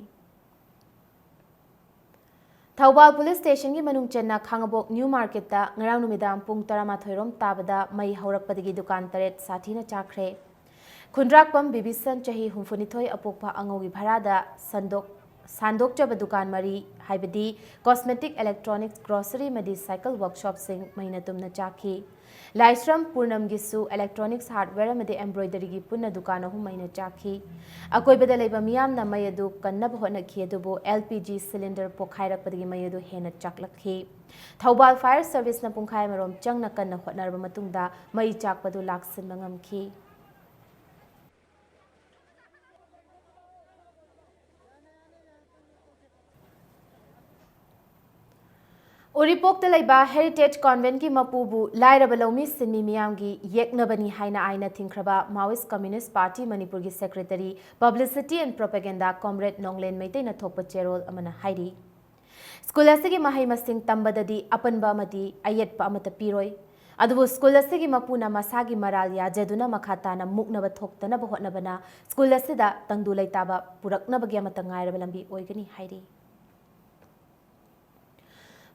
ꯊꯧꯕꯥꯜ Police Station ꯒꯤ ꯃꯅꯨꯡ ꯆꯟꯅ ꯈꯥꯡꯉꯕꯣꯛ New Market ꯇ ꯉꯔꯥꯡ ꯅꯨꯃꯤꯗꯥꯡ ꯄꯨꯡ ꯇꯔꯥꯃꯥꯊꯣꯏ ꯔꯣꯝ ꯇꯥꯕꯗ ꯃꯩ ꯍꯧꯔꯛꯄꯗꯒꯤ ꯗꯨꯀꯥꯟ ꯇꯔꯦꯠ ꯁꯥꯊꯤꯅ ꯆꯥꯛꯈ꯭ꯔꯦ꯫ ꯈꯨꯟꯗ꯭ꯔꯥꯛꯄꯝ ꯕꯤꯕꯤꯁꯟ, ꯆꯍꯤ ꯍꯨꯝꯐꯨꯅꯤꯊꯣꯏ, ꯑꯄꯣꯛꯄ ꯑꯉꯧꯒꯤ ꯚꯔꯥꯗ ꯁꯟꯗꯣꯛ-, ꯁꯥꯟꯗꯣꯛꯆꯕ ꯗꯨꯀꯥꯟ ꯃꯔꯤ, ꯍꯥꯏꯕꯗꯤ cosmetic, electronics, grocery ꯑꯃꯗꯤ cycle workshop ꯁꯤꯡ ꯃꯩꯅ ꯇꯨꯝꯅ ꯆꯥꯛꯈꯤ꯫ ꯂꯥꯏꯁ꯭ꯔꯝ ꯄꯨꯔꯅꯝꯒꯤꯁꯨ electronics hardware ꯑꯃꯗꯤ embroidery ꯒꯤ ꯄꯨꯟꯅ ꯗꯨꯀꯥꯟ ꯑꯍꯨꯝ ꯃꯩꯅ ꯆꯥꯛꯈꯤ꯫ ꯑꯀꯣꯏꯕꯗ ꯂꯩꯕ ꯃꯤꯌꯥꯝꯅ ꯃꯩ ꯑꯗꯨ ꯀꯟꯅꯕ ꯍꯣꯠꯅꯈꯤ, ꯑꯗꯨꯕꯨ L P G cylinder ꯄꯣꯈꯥꯏꯔꯛꯄꯗꯒꯤ ꯃꯩ ꯑꯗꯨ ꯍꯦꯟꯅ ꯆꯥꯛꯂꯛꯈꯤ꯫ ꯊꯧꯕꯥꯜ Fire Service ꯅ ꯄꯨꯡꯈꯥꯏ ꯑꯃꯔꯣꯝ ꯆꯪꯅ ꯀꯟꯅ ꯍꯣꯠꯅꯔꯕ ꯃꯇꯨꯡꯗ ꯃꯩ ꯆꯥꯛꯄꯗꯨ ꯂꯥꯛꯁꯤꯟꯕ ꯉꯝꯈꯤ꯫ ꯎꯔꯤꯄꯣꯛꯇ ꯂꯩꯕ Heritage Conventꯀꯤ ꯃꯄꯨꯕꯨ ꯂꯥꯏꯔꯕ ꯂꯧꯃꯤ ꯁꯤꯟꯃꯤ ꯃꯤꯌꯥꯝꯒꯤ ꯌꯦꯛꯅꯕꯅꯤ ꯍꯥꯏꯅ ꯑꯥꯏꯟꯅ ꯊꯤꯡꯈ꯭ꯔꯕ Maoist Communist Party ꯃꯅꯤꯄꯨꯔꯒꯤ Secretary, Publicity and Propaganda Comrade ꯅꯣꯡꯂꯦꯟ ꯃꯩꯇꯩꯅ ꯊꯣꯛꯄ ꯆꯦꯔꯣꯜ ꯑꯃꯅ ꯍꯥꯏꯔꯤ꯫ ꯁ꯭ꯀꯨꯜ ꯑꯁꯤꯒꯤ ꯃꯍꯩ ꯃꯁꯤꯡ ꯇꯝꯕꯗꯗꯤ ꯑꯄꯟꯕ ꯑꯃꯗꯤ ꯑꯌꯦꯠꯄ ꯑꯃꯠꯇ ꯄꯤꯔꯣꯏ꯫ ꯑꯗꯨꯕꯨ ꯁ꯭ꯀꯨꯜ ꯑꯁꯤꯒꯤ ꯃꯄꯨꯅ ꯃꯁꯥꯒꯤ ꯃꯔꯥꯜ ꯌꯥꯖꯗꯨꯅ ꯃꯈꯥ ꯇꯥꯅ ꯃꯨꯛꯅꯕ ꯊꯣꯛꯇꯅꯕ ꯍꯣꯠꯅꯕꯅ ꯁ꯭ꯀꯨꯜ ꯑꯁꯤꯗ ꯇꯪꯗꯨ ꯂꯩꯇꯥꯕ ꯄꯨꯔꯛꯅꯕꯒꯤ ꯑꯃꯠꯇ ꯉꯥꯏꯔꯕ ꯂꯝꯕꯤ ꯑꯣꯏꯒꯅꯤ ꯍꯥꯏꯔꯤ꯫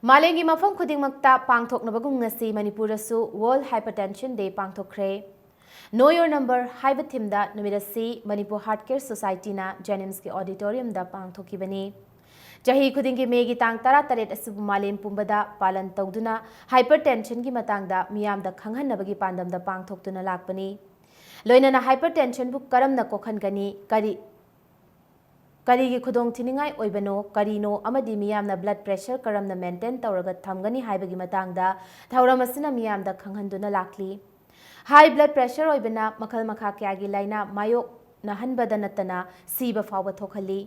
ꯃꯥꯂꯦꯝꯒꯤ ꯃꯐꯝ ꯈꯨꯗꯤꯡꯃꯛꯇ ꯄꯥꯡꯊꯣꯛꯅꯕꯒꯨꯝ ꯉꯁꯤ ꯃꯅꯤꯄꯨꯔꯗꯁꯨ World Hypertension Day ꯄꯥꯡꯊꯣꯛꯈ꯭ꯔꯦ꯫ Know Your Number ꯍꯥꯏꯕ themeꯗ ꯅꯨꯃꯤꯠ ꯑꯁꯤ ꯃꯅꯤꯄꯨꯔ Heart Care Societyꯅ JNIMSꯀꯤ auditoriumꯗ ꯄꯥꯡꯊꯣꯛꯈꯤꯕꯅꯤ꯫ ꯆꯍꯤ ꯈꯨꯗꯤꯡꯒꯤ ꯃꯦꯒꯤ ꯇꯥꯡ ꯇꯔꯥꯇꯔꯦꯠ ꯑꯁꯤꯕꯨ ꯃꯥꯂꯦꯝ ꯄꯨꯝꯕꯗ ꯄꯥꯂꯟ ꯇꯧꯗꯨꯅ hypertensionꯒꯤ ꯃꯇꯥꯡꯗ ꯃꯤꯌꯥꯝꯗ ꯈꯪꯍꯟꯅꯕꯒꯤ ꯄꯥꯟꯗꯝꯗ ꯄꯥꯡꯊꯣꯛꯇꯨꯅ ꯂꯥꯛꯄꯅꯤ꯫ ꯂꯣꯏꯅꯅ hypertensionꯕꯨ ꯀꯔꯝꯅ ꯀꯣꯛꯍꯟꯒꯅꯤ, ꯀꯔꯤ ꯀꯔꯤꯒꯤ ꯈꯨꯗꯣꯡꯊꯤꯅꯤꯡꯉꯥꯏ ꯑꯣꯏꯕꯅꯣ, ꯀꯔꯤꯅꯣ ꯑꯃꯗꯤ ꯃꯤꯌꯥꯝꯅ blood pressure ꯀꯔꯝꯅ maintain ꯇꯧꯔꯒ ꯊꯝꯒꯅꯤ ꯍꯥꯏꯕꯒꯤ ꯃꯇꯥꯡꯗ ꯊꯧꯔꯝ ꯑꯁꯤꯅ ꯃꯤꯌꯥꯝꯗ ꯈꯪꯍꯟꯗꯨꯅ ꯂꯥꯛꯂꯤ꯫ High blood pressure ꯑꯣꯏꯕꯅ ꯃꯈꯜ ꯃꯈꯥ ꯀꯌꯥꯒꯤ ꯂꯥꯏꯅꯥ ꯃꯥꯌꯣꯛꯅꯍꯟꯕꯗ ꯅꯠꯇꯅ ꯁꯤꯕ ꯐꯥꯎꯕ ꯊꯣꯛꯍꯜꯂꯤ꯫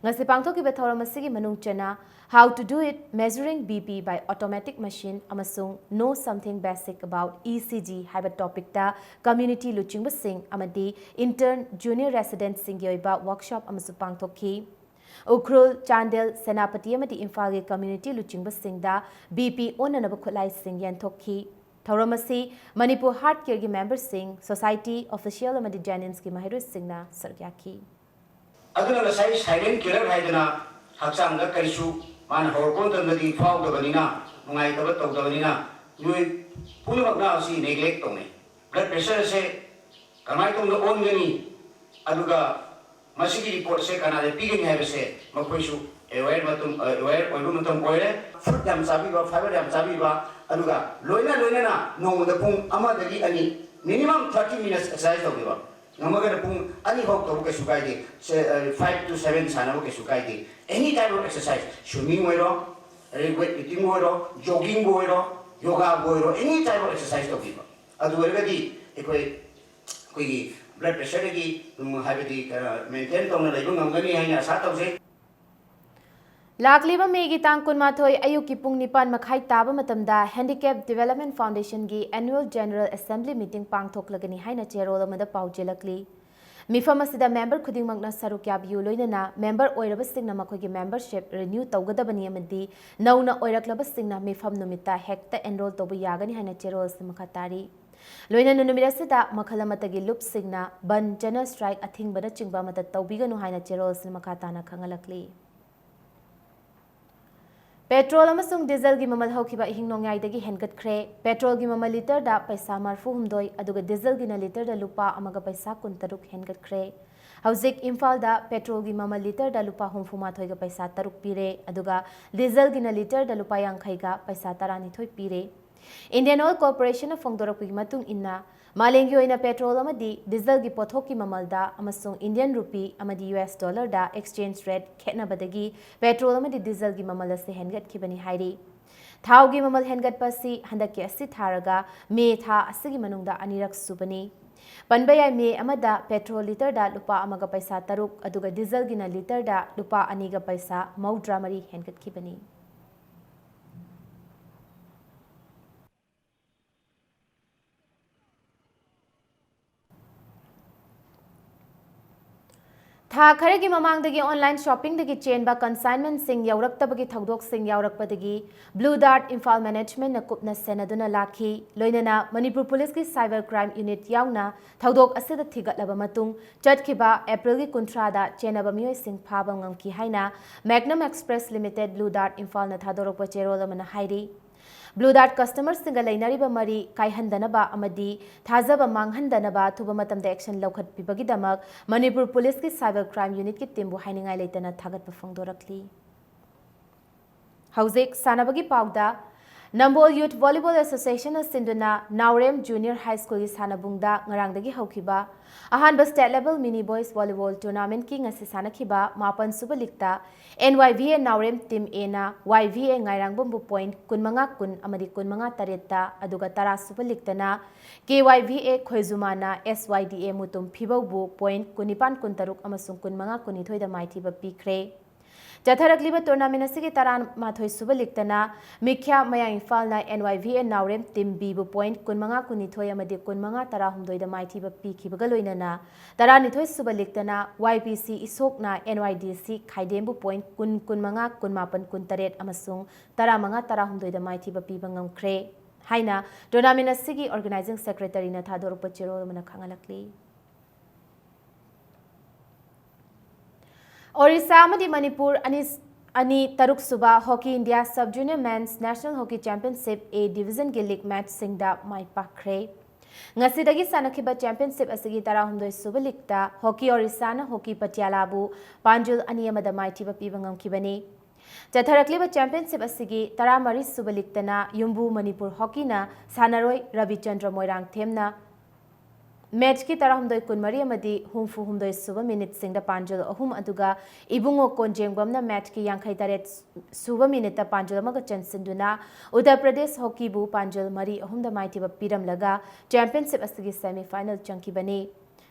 ꯉꯁꯤ ꯄꯥꯡꯊꯣꯛꯈꯤꯕ ꯊꯧꯔꯝ ꯑꯁꯤꯒꯤ ꯃꯅꯨꯡ ꯆꯟꯅ How to Do It, Measuring BP by Automatic Machine ꯑꯃꯁꯨꯡ Know Something Basic About ECG ꯍꯥꯏꯕ topicꯇ community ꯂꯨꯆꯤꯡꯕꯁꯤꯡ ꯑꯃꯗꯤ intern junior residentꯁꯤꯡꯒꯤ ꯑꯣꯏꯕ workshop ꯑꯃꯁꯨ ꯄꯥꯡꯊꯣꯛꯈꯤ꯫ ꯎꯈ꯭ꯔꯨꯜ, ꯆꯥꯟꯗꯦꯜ, ꯁꯦꯅꯥꯄꯇꯤ ꯑꯃꯗꯤ ꯏꯝꯐꯥꯜꯒꯤ community ꯂꯨꯆꯤꯡꯕꯁꯤꯡꯗ BP ꯑꯣꯟꯅꯅꯕ ꯈꯨꯠꯂꯥꯏꯁꯤꯡ ꯌꯦꯟꯊꯣꯛꯈꯤ꯫ ꯊꯧꯔꯝ ꯑꯁꯤ ꯃꯅꯤꯄꯨꯔ Heart Careꯒꯤ memberꯁꯤꯡ, society, official ꯑꯃꯗꯤ JNIMSꯀꯤ ꯃꯍꯩꯔꯣꯏꯁꯤꯡꯅ ꯁꯔꯨꯛ ꯌꯥꯈꯤ꯫ ꯑꯗꯨꯅ ꯉꯁꯥꯏ silent killer ꯍꯥꯏꯗꯅ ꯍꯛꯆꯥꯡꯗ ꯀꯔꯤꯁꯨ ꯃꯥꯅ ꯍꯧꯔꯛꯄ ꯃꯇꯝꯗꯗꯤ ꯐꯥꯎꯗꯕꯅꯤꯅ, ꯅꯨꯡꯉꯥꯏꯇꯕ ꯇꯧꯗꯕꯅꯤꯅ, ꯃꯤꯑꯣꯏ ꯄꯨꯝꯅꯃꯛꯅ ꯑꯁꯤ neglect ꯇꯧꯅꯩ꯫ Blood pressureꯁꯦ ꯀꯃꯥꯏꯅ ꯇꯧꯅ ꯑꯣꯟꯒꯅꯤ, ꯑꯗꯨꯒ ꯃꯁꯤꯒꯤ reportꯁꯦ ꯀꯅꯥꯗ ꯄꯤꯒꯅꯤ ꯍꯥꯏꯕꯁꯦ ꯃꯈꯣꯏꯁꯨ aware ꯃꯇꯝ, aware ꯑꯣꯏꯕ ꯃꯇꯝ ꯑꯣꯏꯔꯦ꯫ Fruit ꯌꯥꯝ ꯆꯥꯕꯤꯕ, fiber ꯌꯥꯝ ꯆꯥꯕꯤꯕ, ꯑꯗꯨꯒ ꯂꯣꯏꯅ ꯂꯣꯏꯅꯅ ꯅꯣꯡꯃꯗ ꯄꯨꯡ ꯑꯃꯗꯒꯤ ꯑꯅꯤ, minimum thirty minutes exercise ꯇꯧꯕꯤꯕ꯫ ꯉꯝꯃꯒꯅ ꯄꯨꯡ ꯑꯅꯤ ꯐꯥꯎ ꯇꯧꯕ ꯀꯩꯁꯨ ꯀꯥꯏꯗꯦ꯫ ꯁꯦ, ꯑ, five to seven ꯁꯥꯟꯅꯕ ꯀꯩꯁꯨ ꯀꯥꯏꯗꯦ꯫ Any type of exercise, swimming ꯑꯣꯏꯔꯣ, ꯑꯗꯩ weight lifting ꯑꯣꯏꯔꯣ, jogging ꯑꯣꯏꯔꯣ, yogaꯕꯨ ꯑꯣꯏꯔꯣ, any type of exercise ꯇꯧꯕꯤꯕ꯫ ꯑꯗꯨ ꯑꯣꯏꯔꯒꯗꯤ ꯑꯩꯈꯣꯏ, ꯑꯩꯈꯣꯏꯒꯤ blood pressureꯗꯒꯤ, ꯎꯝ, ꯍꯥꯏꯕꯗꯤ, ꯑ, maintain ꯇꯧꯅ ꯂꯩꯕ ꯉꯝꯒꯅꯤ ꯍꯥꯏꯅ ꯑꯁꯥ ꯇꯧꯖꯩ꯫ ꯂꯥꯛꯂꯤꯕ ꯃꯦꯒꯤ ꯇꯥꯡ ꯀꯨꯟꯃꯥꯊꯣꯏ ꯑꯌꯨꯛꯀꯤ ꯄꯨꯡ ꯅꯤꯄꯥꯟ ꯃꯈꯥꯏ ꯇꯥꯕ ꯃꯇꯝꯗ Handicap Development Foundationꯒꯤ Annual General Assembly Meeting ꯄꯥꯡꯊꯣꯛꯂꯒꯅꯤ ꯍꯥꯏꯅ ꯆꯦꯔꯣꯜ ꯑꯃꯗ ꯄꯥꯎ ꯆꯦꯜꯂꯛꯂꯤ꯫ ꯃꯤꯐꯝ ꯑꯁꯤꯗ member ꯈꯨꯗꯤꯡꯃꯛꯅ ꯁꯔꯨꯛ ꯌꯥꯕꯤꯌꯨ, ꯂꯣꯏꯅꯅ member ꯑꯣꯏꯔꯕꯁꯤꯡꯅ ꯃꯈꯣꯏꯒꯤ membership renew ꯇꯧꯒꯗꯕꯅꯤ ꯑꯃꯗꯤ ꯅꯧꯅ ꯑꯣꯏꯔꯛꯂꯕꯁꯤꯡꯅ ꯃꯤꯐꯝ ꯅꯨꯃꯤꯠꯇ ꯍꯦꯛꯇ enroll ꯇꯧꯕ ꯌꯥꯒꯅꯤ ꯍꯥꯏꯅ ꯆꯦꯔꯣꯜ ꯑꯁꯤ ꯃꯈꯥ ꯇꯥꯔꯤ꯫ ꯂꯣꯏꯅꯅ ꯅꯨꯃꯤꯠ ꯑꯁꯤꯗ ꯃꯈꯜ ꯑꯃꯠꯇꯒꯤ ꯂꯨꯞꯁꯤꯡꯅ ꯕꯟ, general strike ꯑꯊꯤꯡꯕꯅꯆꯤꯡꯕ ꯑꯃꯠꯇ ꯇꯧꯕꯤꯒꯅꯨ ꯍꯥꯏꯅ ꯆꯦꯔꯣꯜ ꯑꯁꯤꯅ ꯃꯈꯥ ꯇꯥꯅ ꯈꯪꯍꯜꯂꯛꯂꯤ꯫ ꯄꯦꯇ꯭ꯔꯣꯜ ꯑꯃꯁꯨꯡ ꯗꯤꯖꯜꯒꯤ ꯃꯃꯜ ꯍꯧꯈꯤꯕ ꯑꯍꯤꯡ ꯅꯣꯡꯌꯥꯏꯗꯒꯤ ꯍꯦꯟꯒꯠꯈ꯭ꯔꯦ꯫ ꯄꯦꯇ꯭ꯔꯣꯜꯒꯤ ꯃꯃꯜ ꯂꯤꯇꯔꯗ ꯄꯩꯁꯥ ꯃꯔꯐꯨ ꯍꯨꯝꯗꯣꯏ, ꯑꯗꯨꯒ ꯗꯤꯖꯜꯒꯤꯅ ꯂꯤꯇꯔꯗ ꯂꯨꯄꯥ ꯑꯃꯒ ꯄꯩꯁꯥ ꯀꯨꯟꯇꯔꯨꯛ ꯍꯦꯟꯒꯠꯈ꯭ꯔꯦ꯫ ꯍꯧꯖꯤꯛ ꯏꯝꯐꯥꯜꯗ ꯄꯦꯇ꯭ꯔꯣꯜꯒꯤ ꯃꯃꯜ ꯂꯤꯇꯔꯗ ꯂꯨꯄꯥ ꯍꯨꯝꯐꯨ ꯃꯥꯊꯣꯏꯒ ꯄꯩꯁꯥ ꯇꯔꯨꯛ ꯄꯤꯔꯦ, ꯑꯗꯨꯒ ꯗꯤꯖꯜꯒꯤꯅ ꯂꯤꯇꯔꯗ ꯂꯨꯄꯥ ꯌꯥꯡꯈꯩꯒ ꯄꯩꯁꯥ ꯇꯔꯥꯅꯤꯊꯣꯏ ꯄꯤꯔꯦ꯫ Indian Oil Corporationꯅ ꯐꯣꯡꯗꯣꯔꯛꯄꯒꯤ ꯃꯇꯨꯡ ꯏꯟꯅ, ꯃꯥꯂꯦꯝꯒꯤ ꯑꯣꯏꯅ ꯄꯦꯇ꯭ꯔꯣꯜ ꯑꯃꯗꯤ ꯗꯤꯖꯜꯒꯤ ꯄꯣꯠꯊꯣꯛꯀꯤ ꯃꯃꯜꯗ ꯑꯃꯁꯨꯡ Indian rupee ꯑꯃꯗꯤ U S dollarꯗ exchange rate ꯈꯦꯠꯅꯕꯗꯒꯤ ꯄꯦꯇ꯭ꯔꯣꯜ ꯑꯃꯗꯤ ꯗꯤꯖꯜꯒꯤ ꯃꯃꯜ ꯑꯁꯤ ꯍꯦꯟꯒꯠꯈꯤꯕꯅꯤ ꯍꯥꯏꯔꯤ꯫ ꯊꯥꯎꯒꯤ ꯃꯃꯜ ꯍꯦꯟꯒꯠꯄ ꯑꯁꯤ ꯍꯟꯗꯛꯀꯤ ꯑꯁꯤ ꯊꯥꯔꯒ ꯃꯦ ꯊꯥ ꯑꯁꯤꯒꯤ ꯃꯅꯨꯡꯗ ꯑꯅꯤꯔꯛ ꯁꯨꯕꯅꯤ꯫ ꯄꯟꯕ ꯌꯥꯏ, ꯃꯦ ꯑꯃꯗ ꯄꯦꯇ꯭ꯔꯣꯜ ꯂꯤꯇꯔꯗ ꯂꯨꯄꯥ ꯑꯃꯒ ꯄꯩꯁꯥ ꯇꯔꯨꯛ, ꯑꯗꯨꯒ ꯗꯤꯖꯜꯒꯤꯅ ꯂꯤꯇꯔꯗ ꯂꯨꯄꯥ ꯑꯅꯤꯒ ꯄꯩꯁꯥ ꯃꯧꯗ꯭ꯔꯥ ꯃꯔꯤ ꯍꯦꯟꯒꯠꯈꯤꯕꯅꯤ꯫ ꯊꯥ ꯈꯔꯒꯤ ꯃꯃꯥꯡꯗꯒꯤ online shoppingꯗꯒꯤ ꯆꯦꯟꯕ consignmentꯁꯤꯡ ꯌꯧꯔꯛꯇꯕꯒꯤ ꯊꯧꯗꯣꯛꯁꯤꯡ ꯌꯥꯎꯔꯛꯄꯗꯒꯤ Blue Dart Imphal Managementꯅ ꯀꯨꯞꯅ ꯁꯦꯟꯅꯗꯨꯅ ꯂꯥꯛꯈꯤ꯫ ꯂꯣꯏꯅꯅ ꯃꯅꯤꯄꯨꯔ ꯄꯨꯂꯤꯁꯀꯤ cyber crime unit ꯌꯥꯎꯅ ꯊꯧꯗꯣꯛ ꯑꯁꯤꯗ ꯊꯤꯒꯠꯂꯕ ꯃꯇꯨꯡ, ꯆꯠꯈꯤꯕ ꯑꯦꯄ꯭ꯔꯤꯜꯒꯤ ꯀꯨꯟꯊ꯭ꯔꯥꯗ ꯆꯦꯟꯅꯕ ꯃꯤꯑꯣꯏꯁꯤꯡ ꯐꯥꯕ ꯉꯝꯈꯤ ꯍꯥꯏꯅ Magnum Express Limited Blue Dart Imphal ꯅ ꯊꯥꯗꯣꯔꯛꯄ ꯆꯦꯔꯣꯜ ꯑꯃꯅ ꯍꯥꯏꯔꯤ꯫ Blue Dart customerꯁꯤꯡꯒ ꯂꯩꯅꯔꯤꯕ ꯃꯔꯤ ꯀꯥꯏꯍꯟꯗꯅꯕ ꯑꯃꯗꯤ ꯊꯥꯖꯕ ꯃꯥꯡꯍꯟꯗꯅꯕ ꯑꯊꯨꯕ ꯃꯇꯝꯗ action ꯂꯧꯈꯠꯄꯤꯕꯒꯤꯗꯃꯛ ꯃꯅꯤꯄꯨꯔ ꯄꯨꯂꯤꯁꯀꯤ cyber crime unitꯀꯤ teamꯕꯨ ꯍꯥꯏꯅꯤꯡꯉꯥꯏ ꯂꯩꯇꯅ ꯊꯥꯒꯠꯄ ꯐꯣꯡꯗꯣꯔꯛꯂꯤ꯫ ꯍꯧꯖꯤꯛ ꯁꯥꯟꯅꯕꯒꯤ ꯄꯥꯎꯗ, ꯅꯝꯕꯣꯜ Youth Volleyball Associationꯅ ꯁꯤꯟꯗꯨꯅ ꯅꯥꯎꯔꯦꯝ Junior High Schoolꯒꯤ ꯁꯥꯟꯅꯕꯨꯡꯗ ꯉꯔꯥꯡꯗꯒꯤ ꯍꯧꯈꯤꯕ ꯑꯍꯥꯟꯕ state level mini boys volleyball tournamentꯀꯤ ꯉꯁꯤ ꯁꯥꯟꯅꯈꯤꯕ ꯃꯥꯄꯟ ꯁꯨꯕ leagueꯇ N Y V A Naorem team Aꯅ Y V A ꯉꯥꯏꯔꯥꯡꯕꯝꯕꯨ point ꯀꯨꯟꯃꯉꯥ ꯀꯨꯟ ꯑꯃꯗꯤ ꯀꯨꯟꯃꯉꯥ ꯇꯔꯦꯠꯇ, ꯑꯗꯨꯒ ꯇꯔꯥ ꯁꯨꯕ leagueꯇꯅ K Y V A ꯈꯣꯏꯖꯨꯃꯥꯅ S Y D A Mutum ꯐꯤꯕꯧꯕꯨ point ꯀꯨꯟꯅꯤꯄꯥꯟ ꯀꯨꯟꯇꯔꯨꯛ ꯑꯃꯁꯨꯡ ꯀꯨꯟꯃꯉꯥ ꯀꯨꯟꯅꯤꯊꯣꯏꯗ ꯃꯥꯏꯊꯤꯕ ꯄꯤꯈ꯭ꯔꯦ꯫ ꯆꯠꯊꯔꯛꯂꯤꯕ tournament ꯑꯁꯤꯒꯤ ꯇꯔꯥꯃꯥꯊꯣꯏ ꯁꯨꯕ ꯂꯤꯛꯇꯅ ꯃꯤꯈ꯭ꯌꯥ ꯃꯌꯥꯡ ꯏꯝꯐꯥꯜꯅ N Y V A ꯅꯥꯎꯔꯦꯝ ꯇꯤꯝ Bꯕꯨ point ꯀꯨꯟꯃꯉꯥ ꯀꯨꯟꯅꯤꯊꯣꯏ ꯑꯃꯗꯤ ꯀꯨꯟꯃꯉꯥ ꯇꯔꯥꯍꯨꯝꯗꯣꯏꯗ ꯃꯥꯏꯊꯤꯕ ꯄꯤꯈꯤꯕꯒ ꯂꯣꯏꯅꯅ ꯇꯔꯥꯅꯤꯊꯣꯏ ꯁꯨꯕ ꯂꯤꯛꯇꯅ Y P C ꯏꯁꯣꯛꯅ N Y D C ꯈꯥꯏꯗꯦꯝꯕꯨ point ꯀꯨꯟ ꯀꯨꯟꯃꯉꯥ ꯀꯨꯟꯃꯥꯄꯟ ꯀꯨꯟꯇꯔꯦꯠ ꯑꯃꯁꯨꯡ ꯇꯔꯥꯃꯉꯥ ꯇꯔꯥꯍꯨꯝꯗꯣꯏꯗ ꯃꯥꯏꯊꯤꯕ ꯄꯤꯕ ꯉꯝꯈ꯭ꯔꯦ ꯍꯥꯏꯅ tournament ꯑꯁꯤꯒꯤ organizing secretaryꯅ ꯊꯥꯗꯣꯔꯛꯄ ꯆꯦꯔꯣꯜ ꯑꯃꯅ ꯈꯪꯍꯜꯂꯛꯂꯤ꯫ ꯑꯣꯔꯤꯁꯥ ꯑꯃꯗꯤ ꯃꯅꯤꯄꯨꯔ ꯑꯅꯤ, ꯑꯅꯤ ꯇꯔꯨꯛ ꯁꯨꯕ Hockey India Sub Junior Men's National Hockey Championship A Divisionꯒꯤ league matchꯁꯤꯡꯗ ꯃꯥꯏ ꯄꯥꯛꯈ꯭ꯔꯦ꯫ ꯉꯁꯤꯗꯒꯤ ꯁꯥꯟꯅꯈꯤꯕ championship ꯑꯁꯤꯒꯤ ꯇꯔꯥꯍꯨꯝꯗꯣꯏ ꯁꯨꯕ ꯂꯤꯛꯇ Hockey ꯑꯣꯔꯤꯁꯥꯅ Hockey ꯄꯇꯤꯌꯥꯂꯥꯕꯨ ꯄꯥꯟꯖꯨꯜ ꯑꯅꯤ ꯑꯃꯗ ꯃꯥꯏꯊꯤꯕ ꯄꯤꯕ ꯉꯝꯈꯤꯕꯅꯤ꯫ ꯆꯠꯊꯔꯛꯂꯤꯕ championship ꯑꯁꯤꯒꯤ ꯇꯔꯥꯃꯔꯤ ꯁꯨꯕ ꯂꯤꯛꯇꯅ ꯌꯨꯝꯕꯨ ꯃꯅꯤꯄꯨꯔ Hockeyꯅ ꯁꯥꯟꯅꯔꯣꯏ ꯔꯕꯤꯆꯟꯗ꯭ꯔ ꯃꯣꯏꯔꯥꯡꯊꯦꯝꯅ matchꯀꯤ ꯇꯔꯥꯍꯨꯝꯗꯣꯏ ꯀꯨꯟꯃꯔꯤ ꯑꯃꯗꯤ ꯍꯨꯝꯐꯨ ꯍꯨꯝꯗꯣꯏ ꯁꯨꯕ minuteꯁꯤꯡꯗ ꯄꯥꯟꯖꯜ ꯑꯍꯨꯝ, ꯑꯗꯨꯒ ꯏꯕꯨꯡꯉꯣ ꯀꯣꯟꯖꯦꯡꯕꯝꯅ matchꯀꯤ ꯌꯥꯡꯈꯩ ꯇꯔꯦꯠ ꯁꯨꯕ minuteꯇ ꯄꯥꯟꯖꯜ ꯑꯃꯒ ꯆꯟꯁꯤꯟꯗꯨꯅ ꯎꯠꯇꯔ ꯄ꯭ꯔꯗꯦꯁ Hockeyꯕꯨ ꯄꯥꯟꯖꯜ ꯃꯔꯤ ꯑꯍꯨꯝꯗ ꯃꯥꯏꯊꯤꯕ ꯄꯤꯔꯝꯂꯒ championship ꯑꯁꯤꯒꯤ semi final ꯆꯪꯈꯤꯕꯅꯤ꯫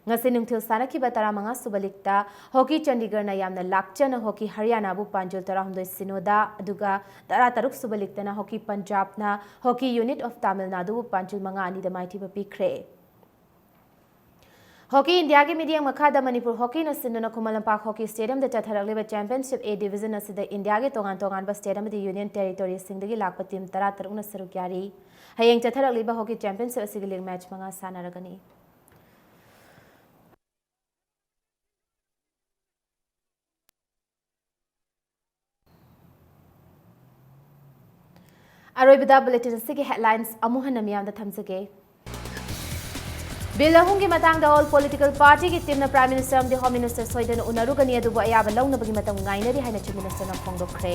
ꯉꯁꯤ ꯅꯨꯡꯊꯤꯜ ꯁꯥꯟꯅꯈꯤꯕ ꯇꯔꯥꯃꯉꯥ ꯁꯨꯕ ꯂꯤꯛꯇ Hockey ꯆꯟꯗꯤꯒꯔꯅ ꯌꯥꯝꯅ ꯂꯥꯛꯆꯅ Hockey ꯍꯔꯤꯌꯥꯅꯥꯕꯨ ꯄꯥꯟꯖꯜ ꯇꯔꯥꯍꯨꯝꯗꯣꯏ ꯁꯤꯅꯣꯗ, ꯑꯗꯨꯒ ꯇꯔꯥꯇꯔꯨꯛ ꯁꯨꯕ ꯂꯤꯛꯇꯅ Hockey ꯄꯟꯖꯥꯕꯅ Hockey Unit of Tamil Naduꯕꯨ ꯄꯥꯟꯖꯜ ꯃꯉꯥ ꯑꯅꯤꯗ ꯃꯥꯏꯊꯤꯕ ꯄꯤꯈ꯭ꯔꯦ꯫ Hockey Indiaꯒꯤ ꯃꯤꯠꯌꯦꯡ ꯃꯈꯥꯗ ꯃꯅꯤꯄꯨꯔ Hockeyꯅ ꯁꯤꯟꯗꯨꯅ Khuman Lampak Hockey Stadiumꯗ ꯆꯠꯊꯔꯛꯂꯤꯕ championship A Division ꯑꯁꯤꯗ Indiaꯒꯤ ꯇꯣꯉꯥꯟ ꯇꯣꯉꯥꯟꯕ state ꯑꯃꯗꯤ union territoryꯁꯤꯡꯗꯒꯤ ꯂꯥꯛꯄ team ꯇꯔꯥꯇꯔꯨꯛꯅ ꯁꯔꯨꯛ ꯌꯥꯔꯤ꯫ ꯍꯌꯦꯡ ꯆꯠꯊꯔꯛꯂꯤꯕ hockey championship ꯑꯁꯤꯒꯤ league match ꯃꯉꯥ ꯁꯥꯟꯅꯔꯒꯅꯤ꯫ ꯑꯔꯣꯏꯕꯗ bulletin ꯑꯁꯤꯒꯤ headlines ꯑꯃꯨꯛ ꯍꯟꯅ ꯃꯤꯌꯥꯝꯗ ꯊꯝꯖꯒꯦ꯫ Bill ꯑꯍꯨꯝꯒꯤ ꯃꯇꯥꯡꯗ all political partyꯒꯤ teamꯅ Prime Minister ꯑꯃꯗꯤ Home Minister ꯁꯣꯏꯗꯅ ꯎꯅꯔꯨꯒꯅꯤ, ꯑꯗꯨꯕꯨ ꯑꯌꯥꯕ ꯂꯧꯅꯕꯒꯤ ꯃꯇꯝ ꯉꯥꯏꯅꯔꯤ ꯍꯥꯏꯅ Chief Ministerꯅ ꯐꯣꯡꯗꯣꯛꯈ꯭ꯔꯦ꯫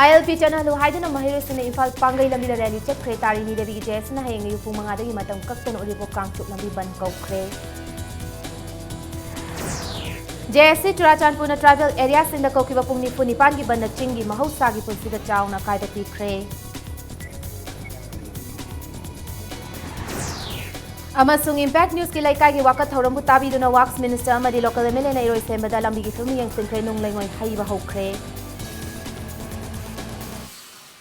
I L P ꯆꯠꯅꯍꯜꯂꯨ ꯍꯥꯏꯗꯨꯅ ꯃꯍꯩꯔꯣꯏꯁꯤꯡꯅ ꯏꯝꯐꯥꯜ ꯄꯥꯡꯒꯩ ꯂꯝꯕꯤꯗ rally ꯆꯠꯈ꯭ꯔꯦ꯫ ꯇꯥꯔꯤ ꯅꯤꯗꯕꯤꯒꯤ J S Cꯅ ꯍꯌꯦꯡ ꯑꯌꯨꯛ ꯄꯨꯡ ꯃꯉꯥꯗꯒꯤ ꯃꯇꯝ ꯀꯛꯇꯅ ꯎꯔꯤꯄꯣꯛ ꯀꯥꯡꯆꯨꯞ ꯂꯝꯕꯤ ꯕꯟ ꯀꯧꯈ꯭ꯔꯦ꯫ J S C ꯆꯨꯔꯥꯆꯥꯟꯄꯨꯔꯅ tribal areaꯁꯤꯡꯗ ꯀꯧꯈꯤꯕ ꯄꯨꯡ ꯅꯤꯐꯨ ꯅꯤꯄꯥꯟꯒꯤ ꯕꯟꯅ ꯆꯤꯡꯒꯤ ꯃꯍꯧꯁꯥꯒꯤ ꯄꯨꯟꯁꯤꯗ ꯆꯥꯎꯅ ꯑꯀꯥꯏꯕ ꯄꯤꯈ꯭ꯔꯦ꯫ ꯑꯃꯁꯨꯡ Impact Newsꯀꯤ ꯂꯩꯀꯥꯏꯒꯤ ꯋꯥꯀꯠ ꯊꯧꯔꯝꯕꯨ ꯇꯥꯕꯤꯗꯨꯅ Works Minister ꯑꯃꯗꯤ Local MLAꯅ ꯏꯔꯣꯏ ꯁꯦꯝꯕꯗ ꯂꯝꯕꯤꯒꯤ ꯐꯤꯕꯝ ꯌꯦꯡꯁꯤꯟꯈ꯭ꯔꯦ, ꯅꯨꯡ ꯂꯩꯉꯣꯏ ꯍꯩꯕ ꯍꯧꯈ꯭ꯔꯦ꯫